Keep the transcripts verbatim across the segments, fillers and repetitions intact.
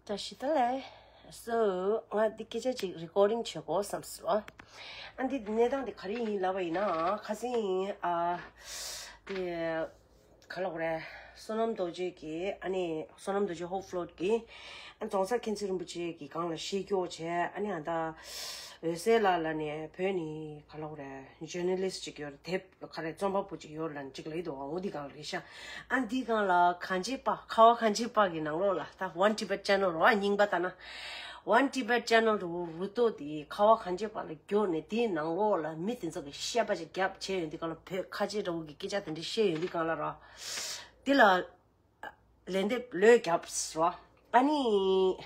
བཀྲ་ཤིས་བདེ་ལེགས། སོ། ང་འདི་སྐད་ཆ་ཅིག་རི་ཀོར་ཌིང་བྱེད་དགོས་བསམ་སོང་། ཨ་འདི་གནས་སྟངས་འདི་ག་རེ་ཡིན་ལབ་པ་ཡིན་ན་ཁ་སང་ཨ་དེ་ག་ལབ་དགོས་རེད། བསོད་ནམས་རྡོ་རྗེ་གིས་ཨ་ནི་བསོད་ནམས་རྡོ་རྗེ་ཧོབ་ཕློ་ཊི་གིས་ཨ་རྫོང་སར་མཁྱེན་བརྩེ་རིན་པོ་ཆེ་གི་སྒང་ལ་བཤད་རྒྱུ་བྱས། ཨ་ནི་ཨ་ད་འོད་གསལ་ལགས་ལ་ནས་བོད་ནས་ག་ལབ་དགོས་རེད། ཇར་ནལ་ལིསཊ་ཅིག་ཡོད་རེད། དེབ་ག་རེ་རྩོམ་པ་པོ་ཅིག་ཡོད་ལབ་ཅིག་ལབ་འདུག་འོ་འདི་སྒང་རེད་ཤག་ཨ་འདི་སྒང་ལ་གངས་ཅན་པ་ཁ་བ་གངས་ཅན་པ་གི་ནང་ལོགས་ལ་ད་One Tibet Channel རོ། ཨ་རྙིང་པ་ལྟ་ན་One Tibet Channel རུ་རུ་ཏོ་དེ་ཁ་བ་གངས་ཅན་པ་ལ་བསྒྱུར་ནས་དེའི་ནང་ལོགས་ལ་མི་དེ་ཚོ་གི་བཤད་པ་ཅིག་རྒྱབ་བྱས་ཡོད་འདི་སྒང་ལ་བོད་ཁ་ཆེ་འདྲ་བོ་གི་སྐད་ཆ་དེ་འདྲ་བཤད་ཡོད་འདི་སྒང་ལ་རོ། འདི་ལ། ལན་འདེབས་ལོས་བརྒྱབ་སོ། ཨ་ནི།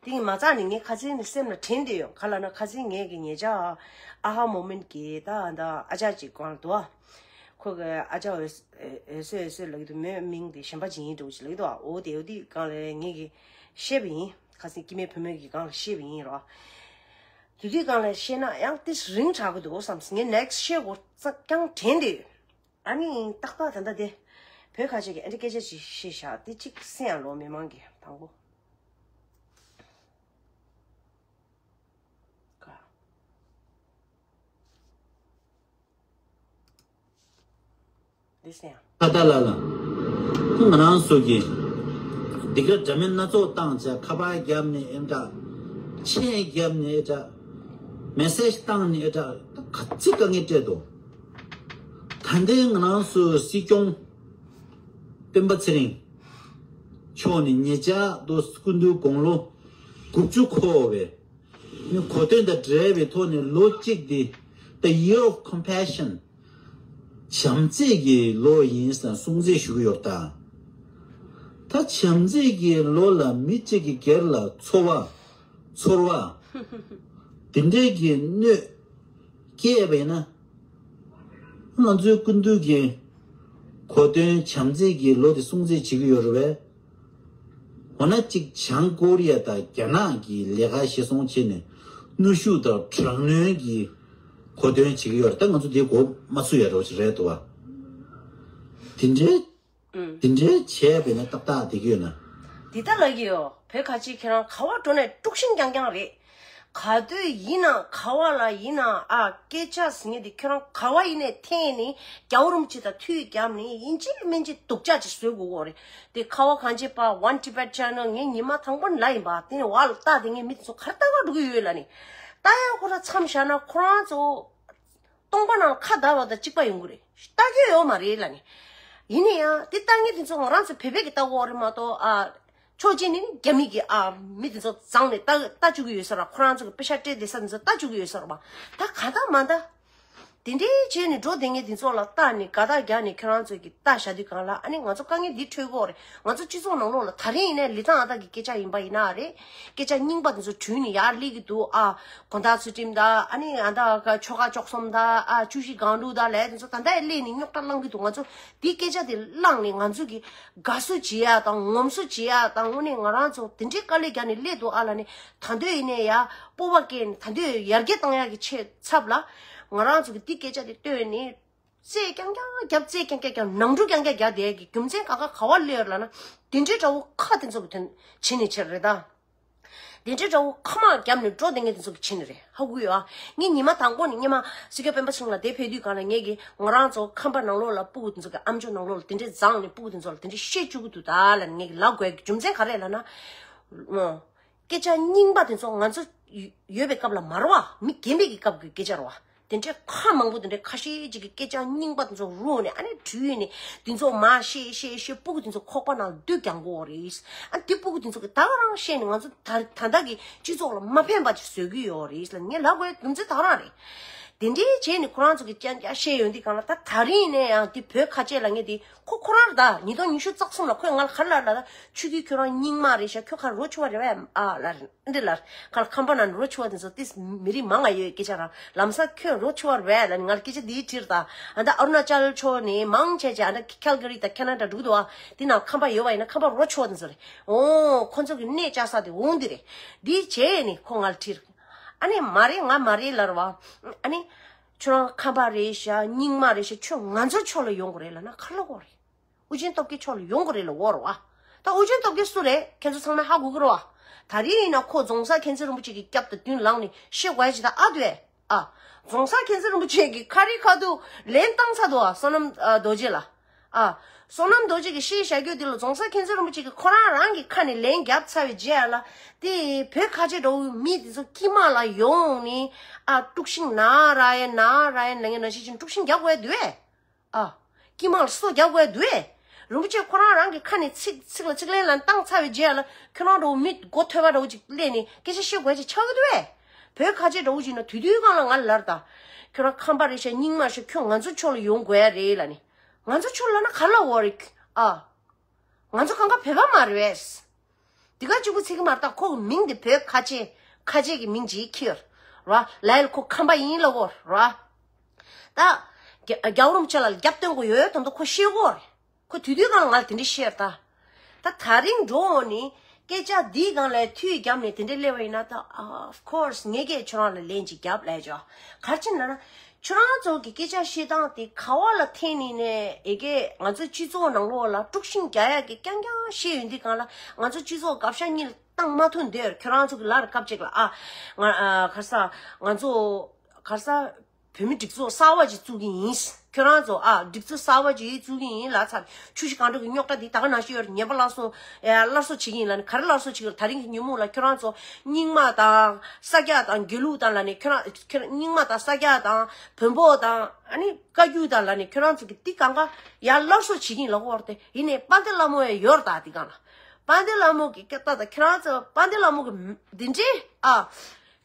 དེ་ཡིན་མ་ཚད་ནི་ངས་ཁ་སང་ནི་སེམས་ལ་དྲན་བསྡད་ཡོད། ག་ལབ་ན་ཁ་སང་ངས་ཀྱི་ཉེ་ཆར་ཨ་ཧ་མོ་མེན་ཊི་གི་ད་ད་ཨ་ཅག་ཅིག་གང་འདུག་ཁོ་གི་ཨ་ཅག་འོད་འོད་གསལ་འོད་གསལ་ལབ་ཀྱི་འདུག་མོའི་མིང་དེ་གཞན་པ་ཅིག་ཡིན་འགྲོ་ཅིག་ལབ་ཀྱི་འདུག་འོ་དེ་འོ་དེ་སྒང་ལ་ངས་ཀྱི་བཤད་པ་ཡིན། ཁ་སང་སྐྱེ་དམན་བུ་མོ་གི་སྒང་ལ་བཤད་པ་ཡིན་རོ། དེ་དུས་སྒང་ལ་བཤད་ན་ཡང་ཏིས་རིང་དྲགས་ཀྱི་འདུག་བསམ། ངས་ནེག་སི་ཊི་བཤད་དགོས་རྩ་རྐྱང་དྲན་བསྡད་ཡོད། ཨ་ནི་ཏག་ཏག་ད་ལྟ་དེ་བོད་ཁ་ཆེ་གི་ཨ་འདྲ་སྐད་ཆ་ཞིག་བཤད་བཞག་དེ་གཅིག་གསན་ཡ་ལོ། མི་མང་གི་དང་པོ་འདི་གསན་ཡ། ཁ་ཏ་ལ་ལ། ང་རང་ཚོ་གི་འདི་ག་འདྲ་མིན་སྣ་ཚོགས་བཏང་བྱས་ཁ་པར་བརྒྱབ་ནས་ཨེ་འདྲ། མཆན་བརྒྱབ་ནས་ཨེ་འདྲ། མེ་སེ་ཇི་བཏང་ནས་ཨེ་འདྲ། ག་ཚི་དཀའ་ངལ་སྤྲད་དོ། ད་ལྟའི་ང་རང་ཚོའི་སྲིད་སྐྱོང་སྤེན་པ་ཚེ་རིང་མཆོག་ནས་ཉེ་ཆར་དུ་སྐུ་མདུན་དགུང་ལོ་དགུ་བཅུ་འཁོར་བའི་གོ་སྟོན་དང་འབྲེལ་བའི་ཐོག་ནས་ལོ་གཅིག་འདི་The Year of Compassion བྱམས་བརྩེ་གི་ལོ་ཡིན་ཟེར་སྲུང་བརྩི་ཞུ་གི་ཡོད་ད། ད་བྱམས་བརྩེ་གི་ལོ་ལ་མི་གཅིག་གི་སྒེར་ལ་ཚོར་བ་ཚོར་བ་དེ་འདྲའི་གི་གནོད་སྐྱེལ་བས་ན། ང་ཚོའི་སྐུ་མདུན་གྱི་གོ་སྟོན་བྱམས་བརྩེ་གི་ལོ་དེ་སྲུང་བརྩི་བྱེད་ཀྱི་ཡོད་རེད་པས། འོ་ན་གཅིག་བྱང་ཀོ་རི་ཡ་དང་རྒྱ་ནག་གིས་ལས་ཀ་གཞིར་བཟུང་བྱས་ནས་གནོན་ཤུགས་དང་དྲག་གནོན་གྱི་གོ་སྟོན་བྱེད་ཀྱི་ཡོད་རེད། ད་ང་ཚོ་དེ་མགོ་མ་ཚོས་ཡ་རོགས་ཅིག་རེད་འདུག་བ། དེ་འདྲའི་ཨུམ། དེ་འདྲའི་བྱས་པས་ན་ཏག་ཏག་བསྡད་ཀྱི་ཡོད་ན། འདི་ལྟ་ལབ་ཀྱི་ཡོད། བོད་ཁ་ཆེ་ཁྱེད་རང་ག་བ་འགྲོ་ནས་དཀྲུག་ཤིང་རྐྱང་རྐྱང་རེད། ག་དུས་ཡིན་ན་ག་བ་ལ་ཡིན་ན་ཨ་སྐད་ཆ་ཟེར་མཁན་དེ་ཁྱོད་རང་ག་བ་ཡིན་ནས་འཐེན་ནས་རྒྱལ་བ་རིན་པོ་ཆེ་དང་མཐུད་བརྒྱབ་ནས་ཡིན་གཅིག་མིན་གཅིག་སྡུག་ཅག་ཅིག་བཟོ་དགོས་ཀྱི་རེད། དེ་ཁ་བ་གངས་ཅན་པ་One Tibet Channel ངས་ཉི་མ་དང་པོ་ལ་ཡིན་པ་དེ་ནས་བ་ལ་ལྟ་དེ་ངས་མི་དེ་ཚོ་ག་རེ་ལྟ་ག་འགྲོ་གི་ཡོད་ལབ་ནས་ལྟ་ཡ་ཁོ་ར་མཚམས་བཞག་ན་ཁོ་རང་ཚོ་སྟོང་པ་ནང་ཁ་བརྡ་བ་དང་གཅིག་པ་ཡོང་གི་རེད། ལྟ་རྒྱུ་ཡོད་མ་རེད་ལབ་ནས། ཡིན་ན་ཡང་དེ་ལྟ་མཁན་དེ་ཚོ་ང་རང་ཚོ་བོད་པའི་གི་ལྟ་གོ་རེད་མ་གཏོགས་ཨ། ཕྱོགས་གཅིག་ནས་ནི་རྒྱ་མི་གི་ཨ་མི་དེ་ཚོ་བརྫངས་ནས་ལྟ་ལྟ་བཅུག་གི་ཡོད་ས་ར། ཁོ་རང་ཚོ་གི་པེ་ཤ་སྤྲད་བསྡད་ས་དེ་ཚོ་ལྟ་བཅུག་གི་ཡོད་ས་ར་བ། ད་ག་ད་མ་ད། དེ་འདྲའི་བྱས་ནས་འགྲོ་བསྡད་མཁན་དེ་ཚོ་ལ་ལྟ་ནས་དགའ་ཐག་རྒྱག་ནས་ཁྱོད་རང་ཚོ་གི་ལྟ་བཞག་དུས་གང་ལ་ཨ་ནི་ང་ཚོ་དཀའ་ངལ་འདི་འཕྲད་གོ་རེད། ང་ཚོ་སྤྱི་ཚོགས་ནང་ལོགས་ལ་ད་རིང་ཡིན་ནའི་ལི་ཐང་ཨ་ཏག་གི་སྐད་ཆ་ཡིན་པ་ཡིན་ན་རེད། སྐད་ཆ་རྙིང་པ་དེ་ཚོ་བྲུས་ནས་ཡར་སླེབས་ཀྱི་འདུག་ཨ། དགོང་དག་ཚུལ་ཁྲིམས་དང་ཨ་ནི་ཨ་ད་ཆོལ་ཁ་བཅུ་གསུམ་དང་ཨ་བཅུ་བཞི་སྒང་དྲུག་དང་ལས་དེ་ཚོ་ད་ལྟ་ཡང་སླེབས་ནས་རྙོག་དྲ་བསླང་གི་འདུག་ང་ཚོ་འདིའི་སྐད་ཆ་དེ་བླངས་ནས་ང་ཚོ་གི་དགའ་བསུ་བྱེད་ཡ་དང་ངོམ་བསུ་བྱེད་ཡ་དང་དངོས་གནས་ང་རང་ཚོ་དེ་འདྲའི་དཀའ་ལས་རྒྱག་ནས་སླེབས་འདུག་ཨ་ལ་ནི་ད་འདོད་ཡིན་ནའི་ཡ་སྤོབས་པ་སྐྱེས་ནས་ད་འདོད་ཡར་རྒྱས་བཏང་ཡ་གི་ཆེད་ཚབ་ལ་ང་རང་ཚོ་གི་འདི་སྐད་ཆ་དེ་བཏོན་ནས་རྩེད་རྐྱང་རྐྱང་རྒྱབ་རྩེད་རྐྱང་རྐྱང་རྒྱབ་ནང་འཁྲུག་རྐྱང་རྐྱང་རྒྱག་བསྡད་ཡ་གི་རྒྱུ་མཚན་ག་ག་ག་བ་སླེབས་ཡོད་ལབ་ན་དེ་འདྲའི་དགྲ་བོ་ཁ་དེ་ཚོ་གི་དོན་བྱེད་ནས་ཆེར་རེད་ད། དེ་འདྲའི་དགྲ་བོ་ཁ་མང་བརྒྱབ་ནས་འགྲོ་དེ་ངས་དེ་ཚོ་གི་བྱེད་ནི་རེད་ཧ་གོ་ཡོད་ཨ། ངས་ཉི་མ་དང་པོ་ནས་སྔོན་མ་སྲིད་སྐྱོང་སྤེན་པ་ཚེ་རིང་ལགས་དེ་ཕེབས་དུས་གང་ལ་ངས་ཀྱི་ང་རང་ཚོ་ཁམས་པ་ནང་ལོགས་ལ་སྤུ་གུ་དེ་ཚོ་གི་ཨམ་ཅོག་ནང་ལོགས་ལ་དེ་འདྲའི་བརྫངས་ནས་སྤུ་གུ་དེ་ཚོ་ལ་དེ་འདྲའི་བཤད་བཅུག་གི་འདུག་ད་ལབ་ནས་ངས་ཀྱི་ལབ་དགོས་ཀྱི་རྒྱུ་མཚན་ག་རེ་ལབ་ན། ཨོ། སྐད་ཆ་རྙིང་པ་དེ་ཚོ་ང་ཚོ་ཡོད་པའི་སྐབས་ལ་མ་རེད་བ། མི་རྒན་པའི་གི་སྐབས་ཀྱི་སྐད་ཆ་རེད་བ། དེ་འདྲའི་ཁ་མང་པོ་དེ་འདྲའི་ཁ་ཤས་ཅིག་གི་སྐད་ཆ་རྙིང་པ་དེ་ཚོ་རུལ་ནས་ཨ་ནི་བྲུས་ནས་དེ་ཚོ་མར་བཤད་བཤད་བཤད་སྤུ་གུ་དེ་ཚོ་ཁོག་པ་ནང་བསྡུ་རྒྱག་གི་ཡོད་རེད། ཨ་དེ་སྤུ་གུ་དེ་ཚོ་གི་ད་ག་རང་བཤད་ནས་ང་ཚོ་ད་ད་ལྟ་གི་སྤྱི་ཚོགས་ལ་མ་ཕན་པ་ཅིག་བཟོ་གི་ཡོད་རེད་ལ་ངས་ལབ་དགོས་རྒྱུ་མཚན་ད་ག་རང་རེད། དེ་འདྲའི་བྱས་ནས་ཁོ་རང་ཚོ་གི་རྐྱང་རྐྱང་བཤད་ཡོང་དུས་གང་ལ་ད་ད་རིང་ནས་ཡང་དེ་བོད་ཁ་ཆེ་ལ་ངས་དེ་ཁོ་ཁོ་རང་རེད་ད་ཉིས་སྟོང་ཉི་ཤུ་རྩ་གསུམ་ལ་ཁོས་ང་ལ་ག་རེ་ལབ་ལབ་ད་ཆུ་གི་ཁྱོད་རང་རྙིང་མ་རེད་ཤག་ཁྱོད་ཁ་རོ་ཆུ་བ་རེད་བས་ཨ་ལ་རེད། འདི་ལ། ཁ་ལ་ཁམས་པ་ན་རོ་ཆུ་བ་དེ་ཚོ་ཏིས་མི་རིགས་མང་ང་ཡོད་སྐད་ཆ་རང་ལམ་སང་ཁྱོད་རོ་ཆུ་བ་རེད་ལ་ནི་ང་ལ་སྐད་ཆ་འདིའི་དྲིར་ད། ཨ་ད་ཨ་རུ་ན་ཅལ་ཕྱོགས་ནས་མང་ཆེ་ཆེ་ཨ་ད་ཁལ་ག་རི་དང་ཁེ་ན་ཌ་འགྲོ་གི་འདུག་ཨ། དེ་ན་ཁམས་པ་ཡོད་པ་ཡིན་ན་ཁམས་པ་རོ་ཆུ་བ་དེ་ཚོ་རེད། འོ་ཁོ་ཚོ་གི་གནས་བཅའ་ས་དེ་འོང་འདི་རེད། འདི་བྱས་ནི་ཁོ་ང་ལ་དྲིར། ཨ་ནི་མ་རེད་ང་མ་རེད་ལར་བ། ཨ་ནི། ཁྱོད་རང་ཁམས་པ་རེད་ཤག་རྙིང་མ་རེད་ཤག་ཁྱོད་ང་ཚོ་ཕྱོགས་ལ་ཡོང་དགོས་རེད་ལ་ན་ཁ་ལོ་གོ་རེད། ཨུ་རྒྱན་སྟོབས་རྒྱལ་ཕྱོགས་ལ་ཡོང་གི་རེད་ལ་འོ་རེད་བ། ད་ཨུ་རྒྱན་སྟོབས་རྒྱལ་སུ་རེད་ཁྱེད་ཚོ་ཚང་མས་ཧ་གོ་གི་རེད་བ། ད་རེས་ཡིན་ན་ཁོ་རྫོང་སར་མཁྱེན་བརྩེ་རིན་པོ་ཆེ་གི་རྒྱབ་དང་མདུན་ལངས་ནས་བཤད་དགོས་ཡ་ཅིག་ད་ཨ་འདུག་ཨེ། ཨ། རྫོང་སར་མཁྱེན་བརྩེ་རིན་པོ་ཆེ་གི་ཁ་རི་ཁ་ཐུག་ལན་བཏང་ཚར་འདུག་ཨ། བསོད་ནམས་ཨ་རྡོ་རྗེ་ལ། ཨ། བསོད་ནམས་རྡོ་རྗེ་གི་བཤད་བཞག་རྒྱུ་དེ་ལ་རྫོང་སར་མཁྱེན་བརྩེ་རིན་པོ་ཆེ་གི་ཁོ་རང་རང་གི་ཁ་ནས་ལན་བརྒྱབ་ཚར་བའི་རྗེས་ལ། དེ་བོད་ཁ་ཆེ་འདྲ་བོ་མི་དེ་ཚོ་དཀྱིལ་མ་ལ་ཡོང་ནས་ཨ་དཀྲུག་ཤིང་ན་ར་ཡ་ན་ར་ཡ་ན་ངས་ན་ཤི་ཅིང་དཀྲུག་ཤིང་རྒྱག་དགོས་འདུག་ཨེ། ཨ། དཀྱིལ་མ་ལ་སོ་རྒྱག་དགོས་འདུག་ཨེ། རིན་པོ་ཆེ་ཁོ་རང་རང་གི་ཁ་ནས་ཚིག་ཚིག་ལ་ཚིག་ལན་ལན་བཏང་ཚར་བའི་རྗེས་ལ་ཁྱོད་རང་འདྲ་བོ་མི་མགོ་ཐོས་པ་འདྲ་བོ་ཅིག་སླེབས་ནས་སྐད་ཆ་བཤད་དགོས་ཅིག་ཆགས་ཀྱི་འདུག་ཨེ། བོད་ཁ་ཆེ་འདྲ་བོ་ཅིག་ན་དུས་དུས་སྒང་ལ་ང་ལ་ལར་ད། ཁྱོད་རང་ཁམས་པ་རེད་ཤག་རྙིང་མ་ཤག་ཁྱོད་ང་ཚོ་ཕྱོགས་ལ་ཡོང་དགོས་ཡ་རེད་ལ་ནི། ང་ཚོ་ཕྱོགས་ལ་ན་ག་ལ་འོ་རེད། ཨ། ང་ཚོ་གང་ག་བོད་པ་མ་རེད་པས། དེ་ག་གཅིག་པུ་ཚིག་གི་མ་རེད་ད། ཁོ་གི་མིང་དེ་བོད་ཁ་ཆེ། ཁ་ཆེ་གི་མིང་ཅིག་ཁྱེར་ར། ལའི་ལ་ཁོ་ཁམས་པ་ཡིན་ལ་འོ་ར། ད། རྒྱ་རྒྱལ་བ་རིན་པོ་ཆེ་ལ་རྒྱབ་སྟོན་དགོས་ཡོད་དམ་དུ་ཁོ་ཤེས་གོ་རེད། ཁོ་དུས་དུས་སྒང་ལ་ང་ལ་དེ་འདྲ་བཤད་ད། ད་ད་རིང་འགྲོ་འོང་ནི་སྐད་ཆ་འདིའི་སྒང་ལ་མཐུད་བརྒྱབ་ནས་དེ་འདྲ་སླེབས་པ་ཡིན་ན་ད། of course ངས་ཀྱིས་ཁྱོད་རང་ལ་ལན་ཅིག་བརྒྱབ་ལས་ཆོག་ག་རེ་བྱས་ན་ན། ཁྱོད་རང་ཚོ་གི་སྐད་ཆ་བཤད་སྟངས་དེ་ག་བ་ལ་འཐེན་ནི་ནས་ཨེ་གེ་ང་ཚོའི་སྤྱི་ཚོགས་ནང་ལོགས་ལ་དཀྲུག་ཤིང་རྒྱག་ཡག་གི་རྐྱང་རྐྱང་བཤད་ཡོང་དུས་སྒང་ལ་ང་ཚོ་སྤྱི་ཚོགས་དགའ་ཤ་གཉིས་ལ་བཏང་མ་ཐུབ་འདོད། ཁྱོད་རང་ཚོ་གི་ལར་སྐབས་ཅིག་ལ་ཨ། ང་ཨ་ག་རེ་ཟ། ང་ཚོ་ག་རེ་ཟ། བོད་མི་སྒྲིག་འཛུགས་གསར་བ་ཅིག་བཙུགས་ཀྱི་ཡིན། ཁྱོད་རང་ཚོ་ཨ་སྒྲིག་འཛུགས་གསར་བ་ཅིག་བཙུགས་ཀྱི་ཡིན་ལབ་ཚར། ཆུ་བཞི་སྒང་དྲུག་གི་རྙོག་དྲ་འདི་ད་ག་ནང་བཞིན་ཡོད་རེད། ཉན་པ་སླར་གསོ་ཨ་སླར་གསོ་བྱེད་ཀྱི་ཡིན་ལབ་ནས་ག་རེ་སླར་གསོ་བྱེད་ཀྱི་ཡོད་རེད། ད་རིང་གི་ཉིན་མོ་ལ་ཁྱོད་རང་ཚོ་རྙིང་མ་དང་ས་སྐྱ་དང་དགེ་ལུགས་དང་ལབ་ནས་ཁྱོད་རང་ཁྱོད་རང་རྙིང་མ་དང་ས་སྐྱ་དང་བོན་པོ་དང་ཨ་ནི་བཀའ་བརྒྱུད་དང་ལབ་ནས་ཁྱོད་རང་ཚོ་གི་འདི་གང་ག་ཡར་སླར་གསོ་བྱེད་ཀྱི་ཡིན་ལབ་ཀྱི་ཡོད་རེད། དེ་ཡིན་ནའི་དཔལ་ལྡན་ལྷ་མོ་ཡང་ཡོད་རེད། ད་འདི་གང་ལ་དཔལ་ལྡན་ལྷ་མོ་གི་སྐད་ད་ད་ཁྱོད་རང་ཚོ་དཔལ་ལྡན་ལྷ་མོ་གི་འདི་འདྲའི་ཨ།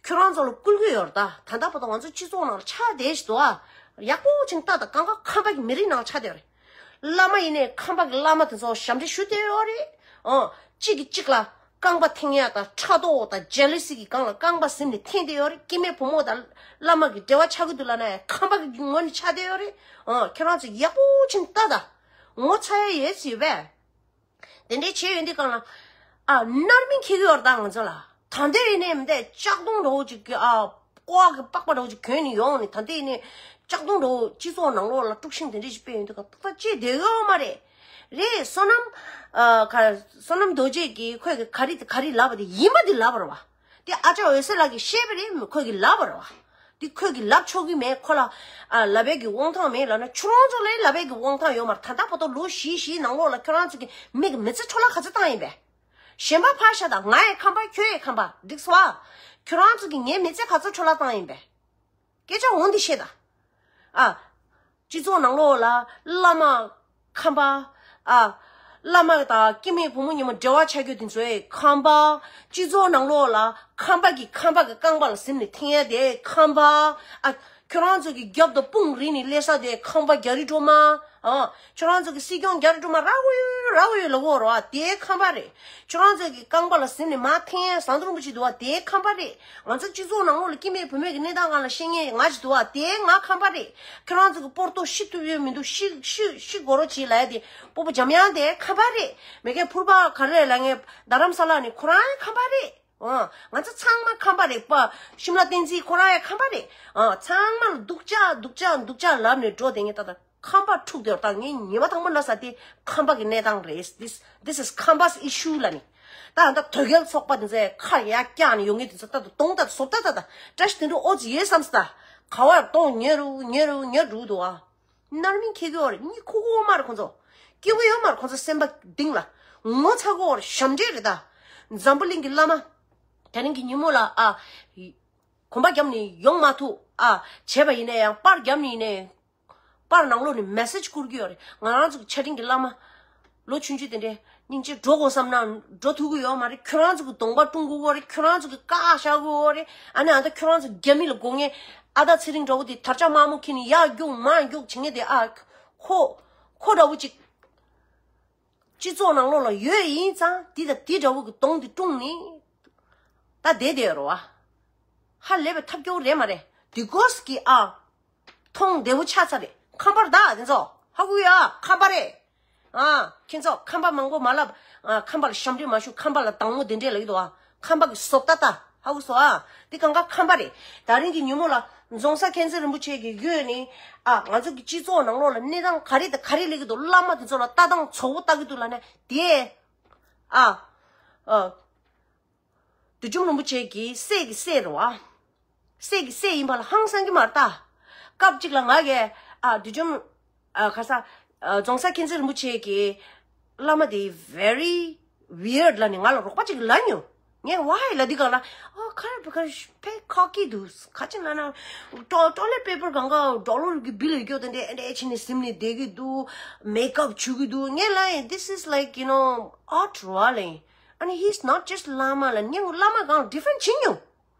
ཁྱོད་རང་ཚོ་ལ་བསྐུལ་གྱི་ཡོད་རེད་ད། ད་ལྟ་བར་དུ་ང་ཚོ་སྤྱི་ཚོགས་ནང་ལ་ཆགས་བསྡད་ཞིག་འདུག་ཨ། ཡག་པོ་ཅིག་ལྟ་དང་། གང་ག་ཁམས་པ་གི་མི་རིགས་ནང་ཆགས་བསྡད་ཡོད་རེད། བླ་མ་ཡིན་ནའི་ཁམས་པ་གི་བླ་མ་དེ་ཚོ་ཞབས་འདྲེན་ཞུ་བསྡད་ཡོད་རེད། ཨང་། གཅིག་གིས་གཅིག་ལ་རྐང་པ་འཐེན་ཡ་དང་ཕྲག་དོག་དང་ཇེ་ལི་སི་གི་སྒང་ལ་རྐང་པ་ཟིན་ནས་འཐེན་བསྡད་ཡོད་རེད། སྐྱེ་དམན་བུ་མོ་དང་བླ་མ་གི་འབྲེལ་བ་ཆགས་ཀྱི་འདུག་ལབ་ན་ཡང་ཁམས་པ་གི་ངོས་ནས་ཆགས་བསྡད་ཡོད་རེད། ཨང་། ཁྱོད་རང་ཚོ་ཡག་པོ་ཅིག་ལྟ་དང་། ངོ་ཚ་ཡ་ཡོད་ཟེར་བས། དེ་འདྲའི་བྱས་ཡོད་འདི་གང་ལ། ཨ། རྣར་མི་འཁྱེར་གི་ཡོད་རེད་ད་ང་ཚོ་ལ། ད་འདི་ཡིན་ནའི་མི་འདས་ལྕགས་དུང་འདྲ་བོ་ཅིག་གི་ཨ། ཀོ་བ་གི་པགས་པ་འདྲ་བོ་ཅིག་གྱོན་ནས་ཡོང་ནས། ད་འདི་ཡིན་ནའི་ལྕགས་དུང་འདྲ་བོ་སྤྱི་ཚོགས་ནང་ལོགས་ལ་དཀྲུག་ཤིང་དེ་འདྲ་ཞིག་སྤེལ་ཡོད་འདི་གང་ཏག་ཏག་ཅིག་བསྡད་ཡོད་མ་རེད། རེད། བསོད་ནམས། ཨ། ག་བསོད་ནམས་རྡོ་རྗེ་གིས་ཁོས་གི་ག་རེ་ག་རེ་ལབ་པ་དེ་ཡིན་པ་དེ་ལབ་པ་རེད་བ། དེ་ཨ་ཅག་འོད་ཟེར་ལགས་ཀྱིས་བཤད་པ་རེད། ཁོས་གི་ལབ་པ་རེད་བ། འདི་ཁོས་གི་ལབ་ཆོག་གི་མེད། ཁོ་ལ་ཨ་ལབ་པའི་གི་དབང་ཐང་མེད་ལབ་ན་ཁྱོད་རང་ཚོ་ལ་ལབ་པའི་གི་དབང་ཐང་ཡོད་མ་རེད། ད་ལྟ་བར་དུ་ལོ་བཞི་བཞིའི་ནང་ལོགས་ལ་ཁྱོད་རང་ཚོ་གི་མི་གི་མི་ཚེ་འཕྲོ་བརླག་ག་ཚོད་བཏང་ཡིན་པས། གཞན་པ་ཕར་བཞག་ད། ང་ཡི་ཁམས་པ་ཁྱོད་ཡི་ཁམས་པ་འགྲིག་སོང་ཨ། ཁྱོད་རང་ཚོ་གི་ངའི་མི་ཚེ་ག་ཚོད་འཕྲོ་བརླག་བཏང་ཡིན་པས། སྐད་ཆ་འོ་འདི་བཤད་ད། ཨ། སྤྱི་ཚོགས་ནང་ལོགས་ལ་བླ་མ་ཁམས་པ། ཨ། བླ་མ་དང་སྐྱེ་དམན་བུ་མོ་ཉིན་མོ་འབྲེལ་བ་ཆགས་རྒྱུ་དེ་ཚོའི་ཁམས་པ། སྤྱི་ཚོགས་ནང་ལོགས་ལ་ཁམས་པ་གི་ཁམས་པ་གི་རྐང་པ་ལ་ཟིན་ནས་འཐེན་ཡ་དེ་ཁམས་པ། ཨ། ཁྱོད་རང་ཚོ་གི་རྒྱབ་ཏུ་དཔུང་རིང་ནས་སླེབས་ས་དེ་ཁམས་པ་རྒྱ་རི་སྒྲོལ་མ། ཨ། ཁྱོད་རང་ཚོ་གི་སྲིད་སྐྱོང་རྒྱ་རི་སྒྲོལ་མ་ར་བོ་ཡོད་ར་བོ་ཡོད་ལ་འོ་ར་བ་དེ་ཁམས་པ་རེད། ཁྱོད་རང་ཚོ་གི་རྐང་པ་ལ་ཟིན་ནས་མར་འཐེན་ཡ་ཟམ་གདོང་རིན་པོ་ཆེ་འདུག་བ་དེ་ཁམས་པ་རེད། ང་ཚོ་སྤྱི་ཚོགས་ནང་ལོགས་ལ་སྐྱེ་དམན་བུད་མེད་ཀྱི་གནས་སྟངས་སྒང་ལ་བཤད་མཁན་ང་ཅིག་འདུག་བ་དེ་ང་ཁམས་པ་རེད། ཁྱོད་རང་ཚོ་གི་སྤོར་ཏོ་ཤི་ཐུབ་ཡོད་མི་འདུག་ཤི་ཤི་ཤི་དགོས་རོགས་བྱེད་ལབ་ཡ་དེ་སྤོ་བོ་འཇམ་དབྱངས་དེ་ཁམས་པ་རེད། མེ་ཁའི་ཕུར་པ་ག་རེ་ལབ་མཁན་རྡ་རམ་ས་ལ་ནས་ཁོ་རང་ཡང་ཁམས་པ་རེད། ཨོ། ང་ཚོ་ཚང་མ་ཁམས་པ་རེད་པ། ཤིམ་ལ་བསྟན་འཛིན་ཁོ་རང་ཡང་ཁམས་པ་རེད། ཨོ། ཚང་མ་ལ་སྡུག་ཅག་སྡུག་ཅག་སྡུག་ཅག་ལབ་ནས་འགྲོ་བསྡད་མཁན་ད་ལྟ། ཁམས་པ་འཁྲུག་དེ་ད་ངས་ཉི་མ་དང་པོ་ལ་ས་དེ་ཁམས་པ་གི་གནས་སྟངས་རེད། This, this is Khampas issue ལ་ནི། ད་ད་དོལ་རྒྱལ་ཚོགས་པ་དེ་ཚོས་ཁ་ཡར་བཀྱག་ནས་ཡོང་ངེས་དེ་ཚོ་ད་ད་གདོང་ད་བཟོ་ལྟ་ད་ད་བཀྲ་ཤིས་དོན་གྲུབ་ཨོ་ཙི་ཡོད་བསམ་སི་ད། ག་བར་གདོང་ཉེ་རུ་ཉེ་རུ་ཉེ་རུ་འདུག་ཨ། རྣར་མི་འཁྱེར་གི་ཡོད་རེད། གཉིད་ཁུག་གི་ཡོད་མ་རེད། ཁོང་ཚོ་སྐྱིད་པོ་ཡོད་མ་རེད། ཁོང་ཚོ་སེམས་པ་གཏིང་ལ་ངོ་ཚ་གི་ཡོད་རེད། ཞབས་འདྲེན་རེད་ད། འཛམ་བུ་གླིང་གི་བླ་མ་དེ་རིང་གི་ཉིན་མོ་ལ་ཨ། གོམ་པ་བརྒྱབ་ནས་ཡོང་མ་ཐུབ་ཨ། བྱས་པ་ཡིན་ན་ཡང་པར་བརྒྱབ་ནས་ཡིན་ནའི། པར་ནང་ལོགས་ནས་མེ་སེ་ཇི་བསྐུར་གྱི་ཡོད་རེད། ང་རང་ཚོ་གི་ཆ་འཕྲིན་གྱི་བླ་མ། ལོ་ཆུང་ཆུང་དེ་འདྲས་སྙིང་རྗེ་འགྲོ་དགོས་བསམ་ན་འགྲོ་ཐུབ་ཀྱི་ཡོད་མ་རེད། ཁྱོད་རང་ཚོ་གི་གདོང་པ་བཀྲུང་དགོས་ཀྱི་ཡོད་རེད། ཁྱོད་རང་ཚོ་གི་བཀག་བཞག་དགོས་ཀྱི་ཡོད་རེད། ཨ་ནི་ཨ་ད་ཁྱོད་རང་ཚོ་རྒྱ་མི་ལ་དགོས་མཁན་ཨ་ད་ཚེ་རིང་འདྲ་བོ་དེ་དར་ལྕོག་དམར་མོ་འཁྱེར་ནས་ཡར་རྒྱུག་མར་རྒྱུག་བྱེད་མཁན་དེ་ཨ། ཁོ། ཁོ་འདྲ་བོ་ཅིག་སྤྱི་ཚོགས་ནང་ལོགས་ལ་ཡོད་ཡིན་ཙང་དེ་དང་དེ་འདྲ་བོ་གི་གདོང་དེ་བཀྲུང་ནས་ད་བསྡད་བསྡད་ཡོད་རེད་བ། ཧ་ལས་པའི་ཐབས་སྐྱོ་རེད་མ་རེད། དེ་གོས་ཀྱི་ཨ། མཐོང་བདེ་བོ་ཆགས་ཚར་རེད། ཁམས་པ་རེད་ད་དེ་ཚོ། ཧ་གོ་ཡ། ཁམས་པ་རེད། ཨ། ཁྱེད་ཚོ་ཁམས་པ་མང་པོ་མ་ལབ། ཨ། ཁམས་པ་ལ་ཞབས་འདྲེན་མ་ཞུ། ཁམས་པ་ལ་དང་མོ་དེ་འདྲས་ལབ་ཀྱི་འདུག་ཨ། ཁམས་པ་གི་བཟོ་ལྟ་ལྟ། ཧ་གོ་སོང་ཨ། འདི་གང་ག་ཁམས་པ་རེད། ད་རིང་གི་ཉིན་མོ་ལ་རྫོང་སར་མཁྱེན་བརྩེ་རིན་པོ་ཆེ་གི་ཡོད་ནི། ཨ། ང་ཚོ་གི་སྤྱི་ཚོགས་ནང་ལོགས་ལ་གནས་སྟངས་ག་རེ་དང་ག་རེ་སླེབས་ཀྱི་འདུག་བླ་མ་དེ་ཚོ་ལ་ལྟ་སྟངས་བཙོག་པོ་ལྟ་གི་འདུག་ལབ་ན་དེ། ཨ། ཨ། བདུད་འཇོམས་རིན་པོ་ཆེ་གི་སྲས་ཀྱི་སྲས་རེད་བ། སྲས་ཀྱི་སྲས་ཡིན་པ་ལ་ཧང་སང་གི་མ་རེད་ད། སྐབས་གཅིག་ལ་ང་གིས་ཨ་བདུད་འཇོམས་ཨ་ག་ས་ཨ་རྫོང་སར་མཁྱེན་བརྩེ་རིན་པོ་ཆེ་གི་བླ་མ་དེ་very weird ལབ་ནས་ང་ལ་རོགས་པ་གཅིག་ལབ་མྱོང་། ངས་why ལབ་དུས་སྒང་ལ་ཨོ་ཁ་ར་བི་ཁ་ཕེ་ཁོ་ཀི་འདུག་ཁ་ཅིག་ལབ་ན་ཊོ་ཊོ་ལེཊ་པེ་པར་གང་ག་ཌོ་ལར་གི་བིལ་ཡོད་ཀྱོག་དེ་འདྲས་ཨེ་འདྲས་བྱས་ནས་ཟིན་ནས་བསྡད་ཀྱི་འདུག་མེག་ཨབ་བྱུག་གི་འདུག་ངས་ལབ་ཡིན། This is like, you know, art རེད་བ་ལབ་ཡིན། And he's not just བླ་མ་ལབ། ངས་བླ་མ་གང་ལ་ཌི་ཕེན་ཌི་བྱེད་མྱོང་།